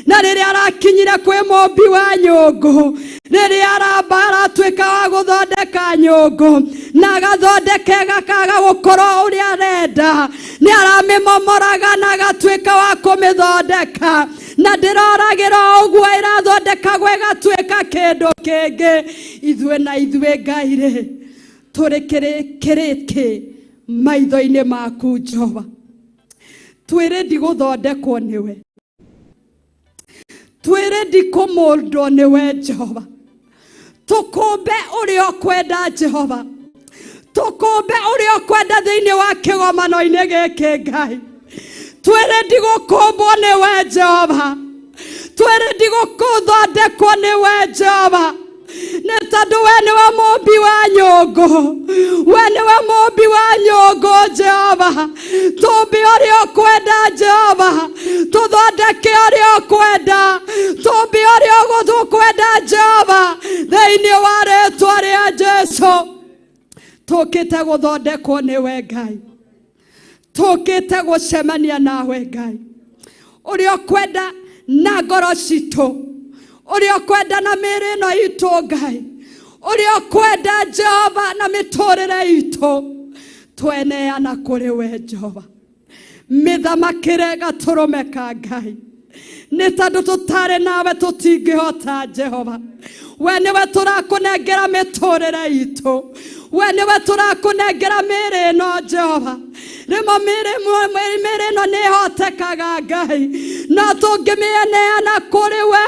[SPEAKER 2] Na rĩrĩa arakinyire kwĩ mũmbi wa nyũngũ, rĩrĩa aramba aratuĩka wa gũthondeka nyũngũ na agathondeka ĩgakaga gũkorwo ũrĩa arenda, nĩ aramĩmomoraga na agatuĩka wa kũmĩthondeka, na ndĩroragĩra o ũguo ĩrathondekagwo ĩgatuĩka kĩndũ kĩngĩ. Ithuĩ na ithuĩ Ngai rĩ, tũrĩ kĩrĩkĩ maitho-inĩ maku Jehova, twĩ ready gũthondekwo nĩwe, twĩ ready kũmũndwo nĩwe Jehova, tũkũmbe ũrĩa ũkwenda Jehova, tũkũmbe ũrĩa ũkwenda thĩinĩ wa kĩgomano-inĩ gĩkĩ Ngai, twĩ ready gũkũmbwo nĩwe Jehova, twĩ ready gũthondekwo nĩwe Jehova, nĩ tondũ we nĩwe mũmbi wa nyũngũ, we nĩwe mũmbi wa nyũngũ Jehova. Tũmbe ũrĩa ũkwenda Jehova, tũthondeke ũrĩa ũkwenda, tũmbe ũrĩa ũkwenda Jehova, thĩinĩ wa rĩtwa rĩa Jesu. Tũkĩte gũthondekwo nĩwe Ngai, tũkĩte gũcemania nawe Ngai, ũrĩa ũkwenda na ngoro citũ, ũrĩa ũkwenda na mĩĩrĩ ĩno itũ Ngai, ũrĩa ũkwenda Jehova na mĩtũrĩre itũ, tweneana kũrĩ we Jehova. Mĩthamakĩre gatũrũme ka Ngai, nĩ tondũ tũtarĩ nawe tũtingĩhota Jehova. We nĩwe tũrakũnengera mĩtũrĩre itũ, we nĩwe tũrakũnengera mĩĩrĩ ĩno Jehova. Rĩmwe mĩĩrĩ ĩno nĩ ĩhotekaga Ngai, no tũngĩmĩneana kũrĩ we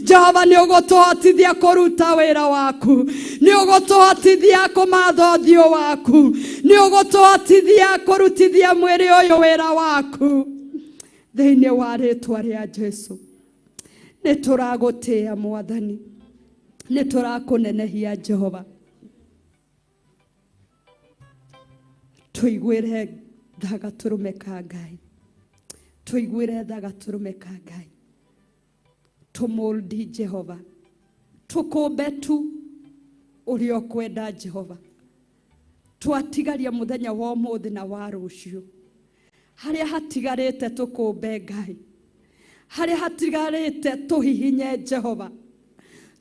[SPEAKER 2] Jehova, nĩ ũgũtũhotithia kũruta wĩra waku, nĩ ũgũtũhotithia kũmatha ũthiũ waku, nĩ ũgũtũhotithia kũrutithia mwĩrĩ ũyũ wĩra waku thĩinĩ wa rĩtwa rĩa Jesu. Nĩ tũragũtĩĩa Mwathani, nĩ tũrakũnenehia Jehova, tũiguĩre tha gatũrũme ka Ngai, tũiguĩre tha gatũrũme ka Ngai, tũmũldi Jehova, tũkũmbe tu ũrĩa ũkwenda Jehova. Twatigaria mũthenya wa ũmũthĩ na wa rũciũ, harĩa hatigarĩte tũkũmbe Ngai, harĩa hatigarĩte tũhihinye Jehova,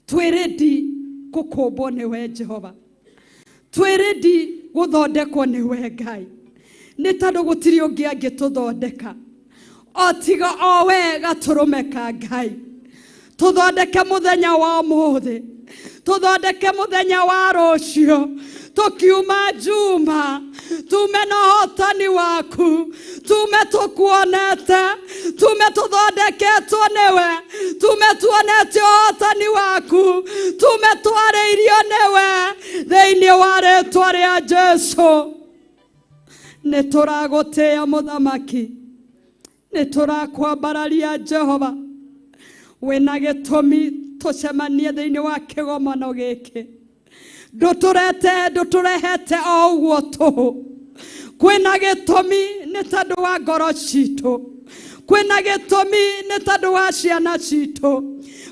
[SPEAKER 2] twĩ ready gũkũmbwo nĩwe Jehova, twĩ ready gũthondekwo nĩwe Ngai, nĩ tondũ gũtirĩ ũngĩ angĩtũthondeka o tiga o we gatũrũme ka Ngai. Tũthondeke mũthenya wa ũmũthĩ, tũthondeke mũthenya wa rũciũ, tũkiuma Juma tume na ũhotani waku, tume tũkuonete, tume tũthondeketwo nĩwe, tume tuonete ũhotani waku, tume twarĩirio nĩwe thĩinĩ wa rĩtwa rĩa Jesu. Nĩ tũragũtĩĩa mũthamaki, nĩ tũrakwambararia Jehova, wĩna gĩtũmi tũcemanie thĩinĩ wa kĩgomano gĩkĩ, ndũtũrehete o ũguo tũhũ, kwĩna gĩtũmi nĩ tondũ wa ngoro citũ, kwĩna gĩtũmi nĩ tondũ wa ciana citũ,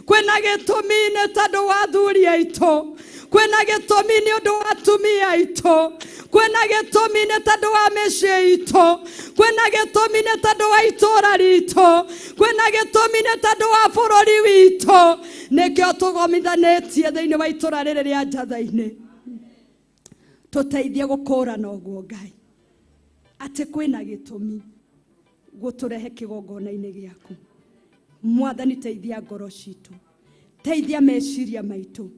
[SPEAKER 2] kwĩna gĩtũmi nĩ tondũ wa athuri aitũ, Kwĩna gĩtũmi nĩ ũndũ wa atumia aitũ. Kwĩna gĩtũmi nĩ tondũ wa mĩciĩ itũ. Kwĩna gĩtũmi nĩ tondũ wa itũũra ritũ. Kwĩna gĩtũmi nĩ tondũ wa bũrũri witũ. Nĩkĩo tũgomithanĩtie thĩinĩ wa itũũra rĩrĩ rĩa Njatha-inĩ. Tũteithie gũkũrana ũguo Ngai, atĩ kwĩna gĩtũmi gũtũrehe kĩgongona-inĩ gĩaku. Mwathani, teithia ngoro citũ, teithia meciria maitũ,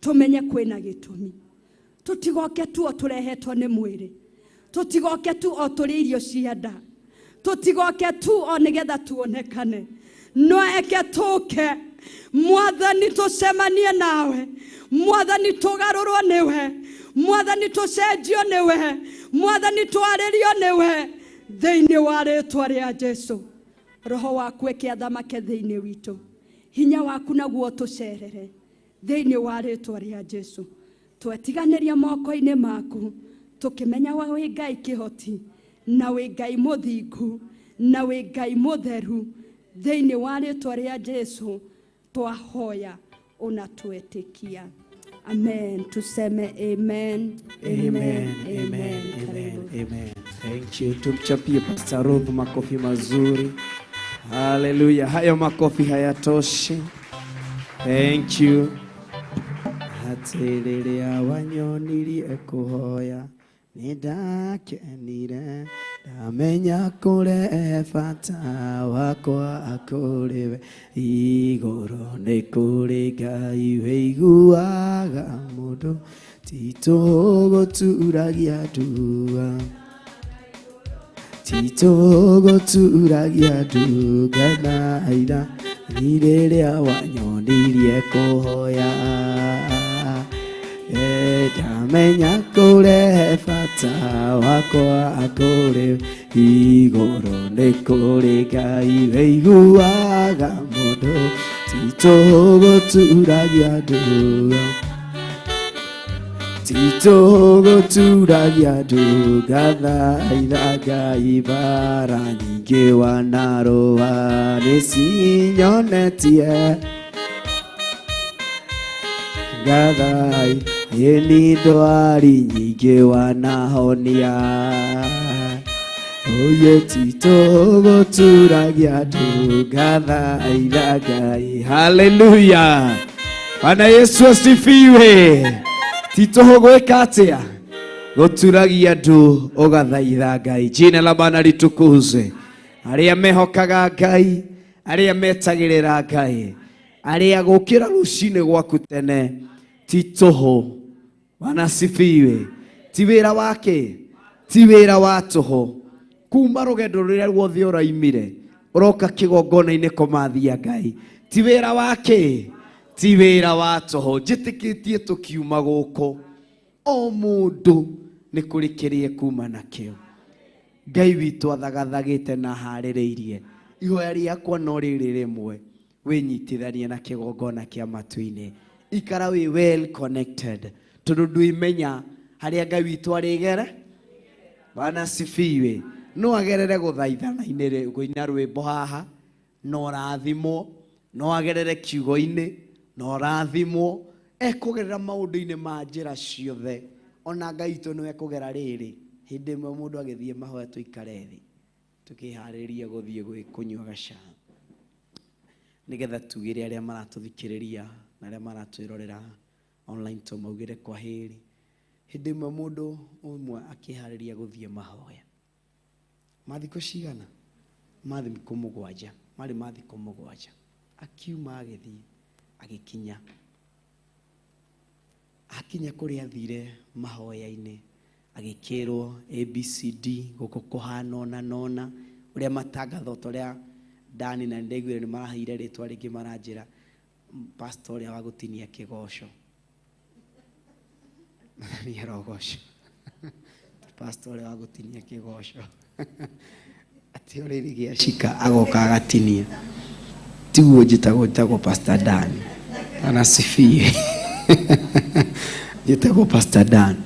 [SPEAKER 2] tũmenye kwĩna gĩtũmi. Tũtigoke tu o tũrehetwo nĩ mwĩrĩ, tũtigoke tu o tũrĩ irio cia nda, tũtigoke tu o nĩgetha tuonekane, no eke tũke Mwathani tũcemanie nawe, Mwathani tũgarũrwo nĩwe, Mwathani tũcenjio nĩwe, Mwathani twarĩrio nĩwe, thĩinĩ wa rĩtwa rĩa Jesu. Roho waku eke athamake thĩinĩ witũ, hinya waku naguo tũcerere thĩinĩ wa rĩtwa rĩa Jesu. Twetiganĩria moko-inĩ maku, tũkĩmenya we wĩ Ngai kĩhoti, na wĩ Ngai mũthingu, na wĩ Ngai mũtheru. Thĩinĩ wa rĩtwa rĩa Jesu twahoya unatuetikia. Amen. Tuseme amen.
[SPEAKER 5] Amen, amen, amen, amen. Thank you. Tumchapie Pastor Ruth makofi mazuri. Haleluya. Hayo makofi hayatoshi. Thank you. Atĩ rĩrĩa wanyonirie kũhoya nĩ ndakenire, ndamenya kũrehe bata wakwa kũrĩ we. Igũrũ nĩ kũrĩ Ngai wĩiguaga mũndũ, ti tũgũturagia ndua, ti tũgũturagia ndu nganaira ni rĩrĩa wanyonirie kũhoya. Ndamenya kũrehe bata wakwa kũrĩ igũrũ nĩ kũrĩ Ngai wĩiguaga mũndũ, ti tũgũturagia ndu, ti tũgũturagia ndu ngathaitha Ngai. Bara nyingĩ wanarũa nĩcinyonetie ngathai, ĩni ndwari nyingĩ wanahonia. Oye, ti tũgũturagia ndu ngathaitha Ngai. Haleluya. Bwana Yesu asifiwe. Ti tũhũ gwĩka atĩa? Gũturagia ndu ũgathaitha Ngai. Jina la Bwana litukuzwe. Arĩa mehokaga Ngai, arĩa metagĩrĩra Ngai, arĩa gũkĩra rũcinĩ gwaku tene ti tũhũ. Bwana asifiwe. Ti wĩra wake, ti wĩra wa tũhũ. Kuma rũgendo rũrĩa ruothe ũraimire ũroka kĩgongona-inĩ kũmathia Ngai, ti wĩra wake, ti wĩra wa tũhũ. Njĩtĩkĩtie tũkiuma gũkũ o mũndũ nĩ kũrĩ kĩrĩa kuma nakĩo Ngai witũ athagathagĩte na harĩrĩirie. Ihoya rĩakwa no rĩrĩ rĩmwe, wĩnyitithanie na kĩgongona kĩa matu-inĩ, ikara wĩ well connected, tondũ ndwĩmenya harĩa Ngai witũ arĩgere. Bwana asifiwe. No agerere gũthaithana-inĩ kũina rwĩmbo haha no ũrathimwo, no agerere kiugo-inĩ no ũrathimwo, ekũgerera maũndũ-inĩ ma njĩra ciothe. Ona Ngai witũ nĩwe ekũgera rĩrĩ. Hĩndĩ ĩmwe mũndũ agĩthiĩ mahoya, tũikare thĩ tũkĩharĩria gũthiĩ kũnyua gacaa, nĩgetha tugĩre arĩa maratũthikĩrĩria na arĩa maratwĩrorera online tũmaugĩre kwa heri. Hĩndĩ ĩmwe mũndũ ũmwe akĩharĩria gũthiĩ mahoya ma thikũ cigana, ma thikũ 7, marĩ ma thikũ 7, akiuma agĩthiĩ, agĩkinya, akinya kũrĩa athire mahoya-inĩ, agĩkĩrwo ABCD, gũkũ kũhana ũna na ũna, ũrĩa matangatho ta ũrĩa Dani na nĩndaiguire nĩ maraheire rĩtwa rĩngĩ, maranjĩra pastor ũrĩa wa gũtinia kĩgoco. Nĩ arogoco pastor ũrĩa wa gũtinia kĩgoco, atĩ o rĩrĩ gĩacika agoka agatinia. Tiguo njĩtagwo, njĩtagwo Pastor Dan. Anasifie. Njĩtagwo Pastor Dan.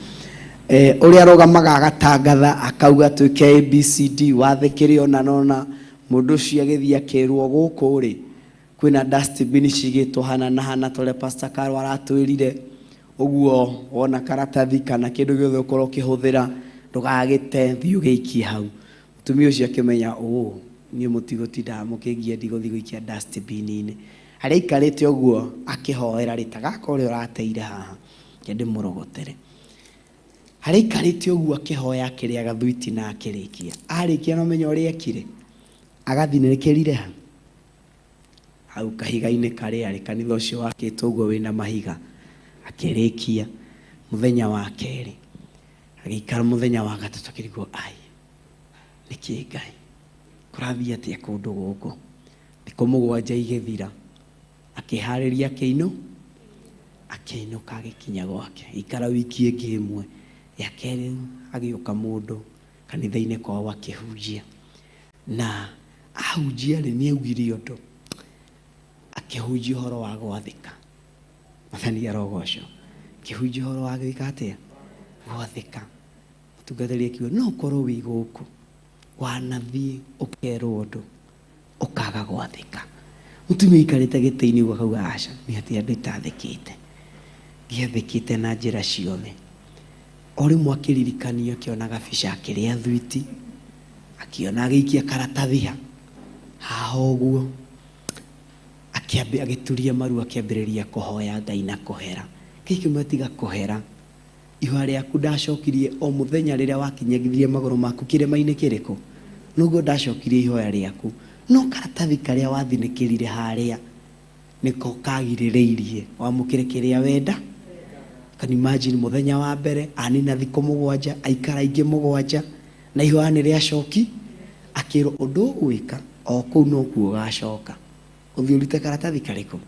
[SPEAKER 5] Ũrĩa arũgamaga agatangatha akauga twĩke ABCD, wathĩkĩre ona nona. Mũndũ ũcio agĩthiĩ akĩrwo gũkũ rĩ kwĩna dustbin cigĩtwo hana na hana, ta ũrĩa Pastor Carol aratwĩrire. Ũguo wona karatathi kana kĩndũ gĩothe ũkorwo ũkĩhũthĩra ndũgagĩte, thiĩ ũgĩikie hau. Mũtumia ũcio akĩmenya ũũ, niĩ mũtigũtindaga mũkĩngia ndigũthiĩ gũikia dustbin-inĩ. Harĩa aikarĩte ũguo akĩhoera rĩ, ta gaka ũrĩa ũrateire haha, reke ndĩmũrogotere. Harĩa aikarĩte ũguo akĩhoya akĩrĩaga thwiti na akĩrĩkia. Arĩkia no ũmenye ũrĩa ekire? Agathinĩkĩrire ha? Hau kahiga-inĩ karĩa rĩ, kanitha ũcio wakĩtwo ũguo wĩna mahiga. Akĩrĩkia mũthenya wa kerĩ, agĩikara mũthenya wa gatatũ akĩrigwo, ai, nĩkĩ Ngai? Kũrathiĩ atĩa kũndũ gũkũ? Thikũ mũgwanja igĩthira, akĩharĩria akĩinũ, akĩinũka agĩkinya gwake. Ikara wiki ĩngĩ ĩmwe, ya kerĩ agĩũka mũndũ kanitha-inĩ kwao akĩhunjia. Na ahunjia rĩ, nĩ augire ũndũ, akĩhunjia ũhoro wa gwathĩka. Mwathani arogocwo. Akĩhunjia ũhoro wa gwĩka atĩa? Gwathĩka. Mũtungatĩri akiuga, no ũkorwo wĩ gũkũ, wanathiĩ ũkerwo ũndũ, ũkaga gwathĩka. Mũtumia aikarĩte gĩtĩ-inĩ ũguo akauga, aca, nĩ atĩa andũ itathĩkĩte. Ndiathĩkĩte na njĩra ciothe. O rĩmwe akĩririkanio akĩona gabica akĩrĩa thwiti, akĩona agĩikia karatathi ha, haha ũguo. Agĩturia maru akĩambĩrĩria kũhoya Ngai na kũhera. Ngai akĩmwĩra tiga kũhera. Ihoya rĩaku ndacokirie o mũthenya rĩrĩa wakinyagithia magũrũ maku kĩrĩma-inĩ kĩrĩkũ, noguo ndacokirie ihoya rĩaku. No karatathi karĩa wathinĩkĩrire harĩa nĩko kagirĩrĩirie wamũkĩre kĩrĩa wenda. Can you imagine mũthenya wa mbere anina thikũ mũgwanja, aikara ingĩ mũgwanja, na ihoya nĩ rĩacoki, akĩrwo ũndũ ũgwĩka o kũu nokuo ũgacoka. Ũthiĩ ũrute karatathi karĩkũ?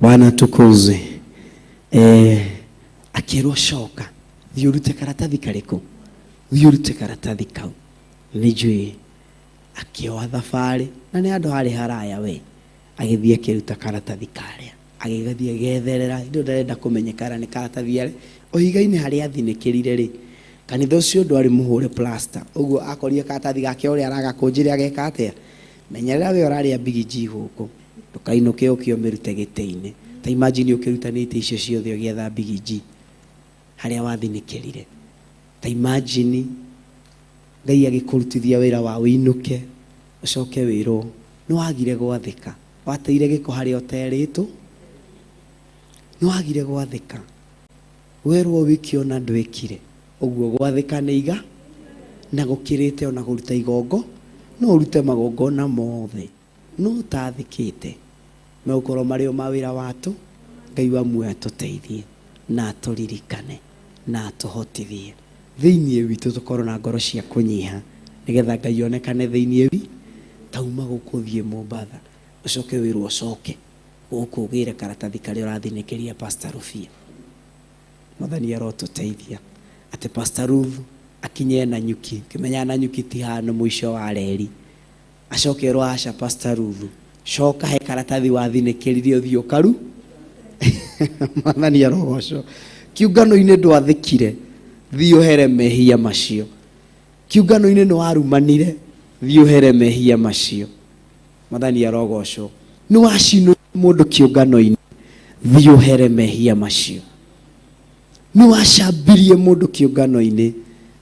[SPEAKER 5] Bwana tukuzwe. Akĩrwo coka, thiĩ ũrute karatathi karĩkũ? Thiĩ ũrute karatathi kau. Nĩ njũĩ akĩoa thabarĩ, na nĩ handũ harĩ haraya we, agĩthiĩ akĩruta karatathi karĩa, agĩgathiĩ agetherera, hĩndĩ ĩyo ndarenda kũmenyekana nĩ karatathi arĩ, o ihiga-inĩ harĩa athinĩkĩrire rĩ, kanitha ũcio ndwarĩ mũhũre plaster, ũguo akorire karatathi gake ũrĩa aragakũnjire ageka atĩa? Menyerera we ũrarĩa mbigiji gũkũ, ndũkainũke ũke ũmĩrute gĩtĩ-inĩ. Ta imagine ũkĩrutanĩte icio ciothe ũgĩetha mbigiji harĩa wathinĩkĩrire. Ta imagine Ngai agĩkũrutithia wĩra wa ũinũke, ũcoke wĩrwo nĩ wagire gwathĩka, wateire gĩko harĩa ũterĩtwo, nĩ wagire gwathĩka, werwo wĩke ona ndwĩkire. Ũguo gwathĩka nĩ iga na gũkĩrĩte ona kũruta igongo, no ũrute magongona mothe no ũtathĩkĩte, megũkorwo marĩ o mawĩra watũ. Ngai wa muoyo atũteithie na atũririkane na atũhotithie thĩinĩ witũ tũkorwo na ngoro cia kũnyiha, nĩgetha Ngai onekane thĩinĩ wi. Tauma gũkũ ũthiĩ Mombatha, ũcoke wĩrwo ũcoke gũkũ ũgĩre karatathi karĩa ũrathinĩkĩria Pastor Rufia. Mwathani arotũteithia atĩ Pastor Ruth akinye Nanyuki, kĩmenya Nanyuki ti handũ mũico wa reri, acoke erwo aca Pastor Ruth, coka he karatathi wathinĩkĩririe ũthiĩ ũkaru. Mwathani arogocwo. Kĩũngano-inĩ ndwathĩkire, thiĩ ũhere mehia macio. Kĩũngano-inĩ nĩ warumanire, thiĩ ũhere mehia macio. Mwathani arogocwo. Nĩ wacinwo mũndũ kĩũngano-inĩ, thiĩ ũhere mehia macio. Nĩ wacambirie mũndũ kĩũngano-inĩ,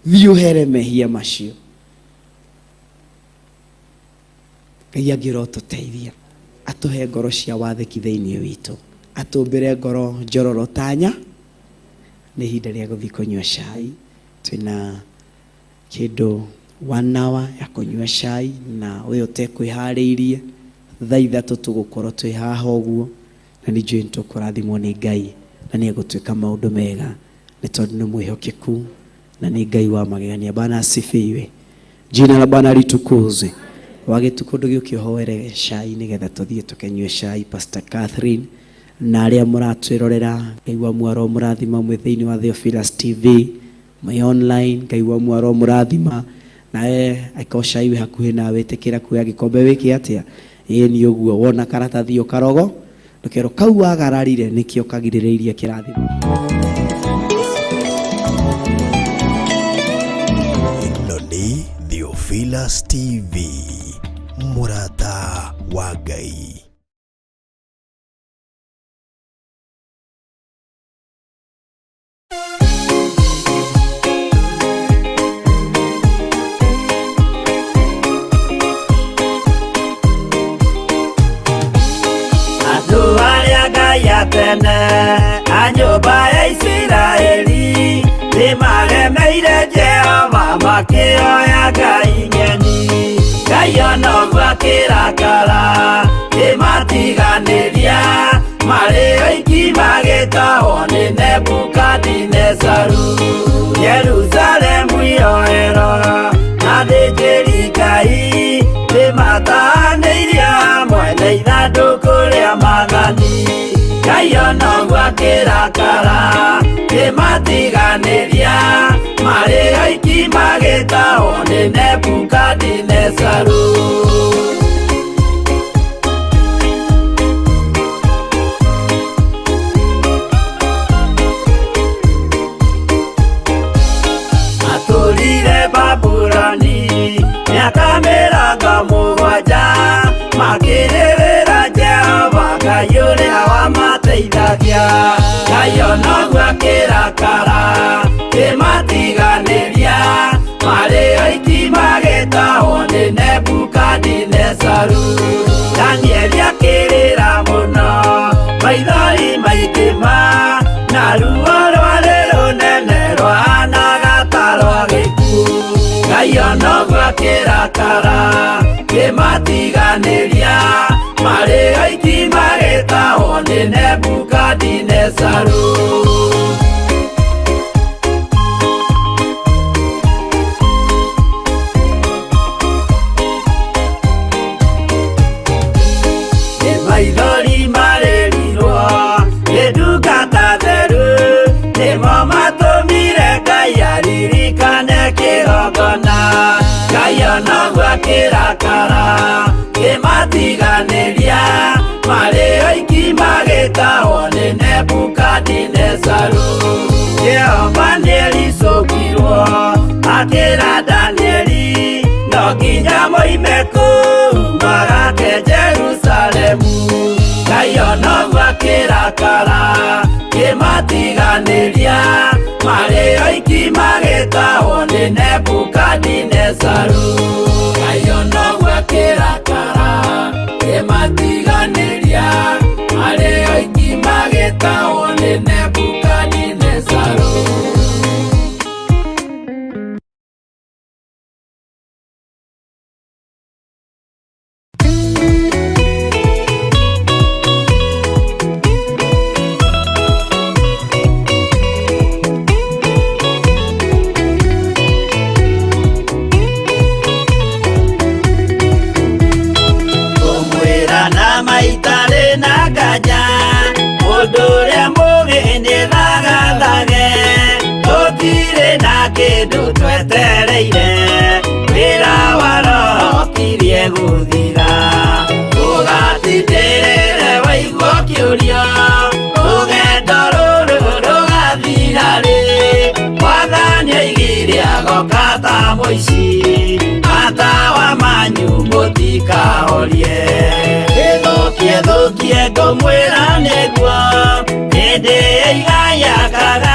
[SPEAKER 5] thiĩ ũhere mehia macio. Ngai angĩrotũteithia atũhe ngoro cia wathĩki thĩinĩ witũ, atũmbĩre ngoro njororo tanya. Nĩ ihinda rĩa gũthiĩ kũnyua cai, twĩna kĩndũ 1 hour ya kũnyua cai, na we ũtekwĩharĩirie thaa ithatũ tũgũkorwo twĩ haha ũguo, na nĩ njũĩ nĩ tũkũrathimwo nĩ Ngai na nĩ egũtwĩka maũndũ mega, nĩ tondũ nĩ mwĩhokeku na nĩ Ngai wa magegania. Bwana asifiwe, jina la Bwana litukuzwe. Wagĩtukũ ndũgĩũke ũhoere cai nĩgetha tũthiĩ tũkenyue cai. Pastor Catherine na arĩa mũratwĩrorera, Ngai wa muoyo mũrathima mwĩ thĩinĩ wa Theophilus TV mwĩ online, Ngai wa muoyo mũrathima. Nawe angĩkorwo cai wĩ hakuhĩ nawe, ĩtĩkĩra kuoya gĩkombe wĩke atĩa? Ĩĩ nĩ ũguo, wona karatathi ũkarogo, ndũkerwo kau wagararire nĩkĩo kagirĩrĩirie kĩrathimo.
[SPEAKER 6] Ĩno nĩ Theophilus TV, Mũrata wa Ngai.
[SPEAKER 7] Andũ arĩa Ngai a tene a nyũmba ya Isiraeli nĩmaremeire Jehova makĩoya ngai ng'eni. Ngai ona ũguo akĩrakara kĩmatiganĩria marĩ oiki magĩtahwo nĩ Nebukadinezaru. Jerusalemu iroero na athĩnjĩri Ngai nĩmatahanĩirio hamwe na ithandũkũ rĩa maathani. Ngai ona ũguo akĩrakara kĩmatiganĩria marĩ oiki magĩtahwo nĩ Nebukadinezaru. Matũrire Babuloni mĩaka mĩrongo mũgwanja makĩrĩrĩra Jehova Ngai ũrĩa wamateithagia. Ngai ona ũguo akĩrakara kĩmatiganĩria marĩ oiki magĩtahwo nĩ Nebukadinezaru. Danieli akĩrĩra mũno maithori maingĩ ma na ruo rwarĩ rũnene rwahanaga ta rwa gĩkuũ. Ngai ona ũguo akĩrakara kĩmatiganĩria marĩ oiki magĩtahwo nĩ Nebukadinezaru. Nĩ maithori marĩrirwo nĩ ndungata theru nĩmo matũmire Ngai aririkane kĩgongona. Ngai ona ũguo akĩrakara kĩmatiganĩria marĩ oiki magĩtahwo nĩ Nebukadinezaru. Jehova nĩericũkirwo akĩra Danieli no nginya moime kũu magake Jerusalemu. Ngai ona ũguo akĩrakara kĩmatiganĩria marĩ oiki magĩtahwo nĩ Nebukadinezaru. Ngai ona ũguo akĩrakara kĩmatiganĩria marĩ oiki magĩtahwo nĩ Nebukadinezaru. Kũmwĩra na maitarĩ na nganja mũndũ ũrĩa mũũgĩ nĩ thagathage tũtirĩ na kĩndũ twetereire wĩra wa roho ũkirie gũthira. Ũgatindĩrĩre waigua ũkĩũrio rũgendo rũrũ rũgathira rĩ Mwathani oigire agoka ta mũici matawa manyu mũtikahorie. Ĩthũkie thũkie ngũmwĩra nĩguo hĩndĩ ĩigaya kaga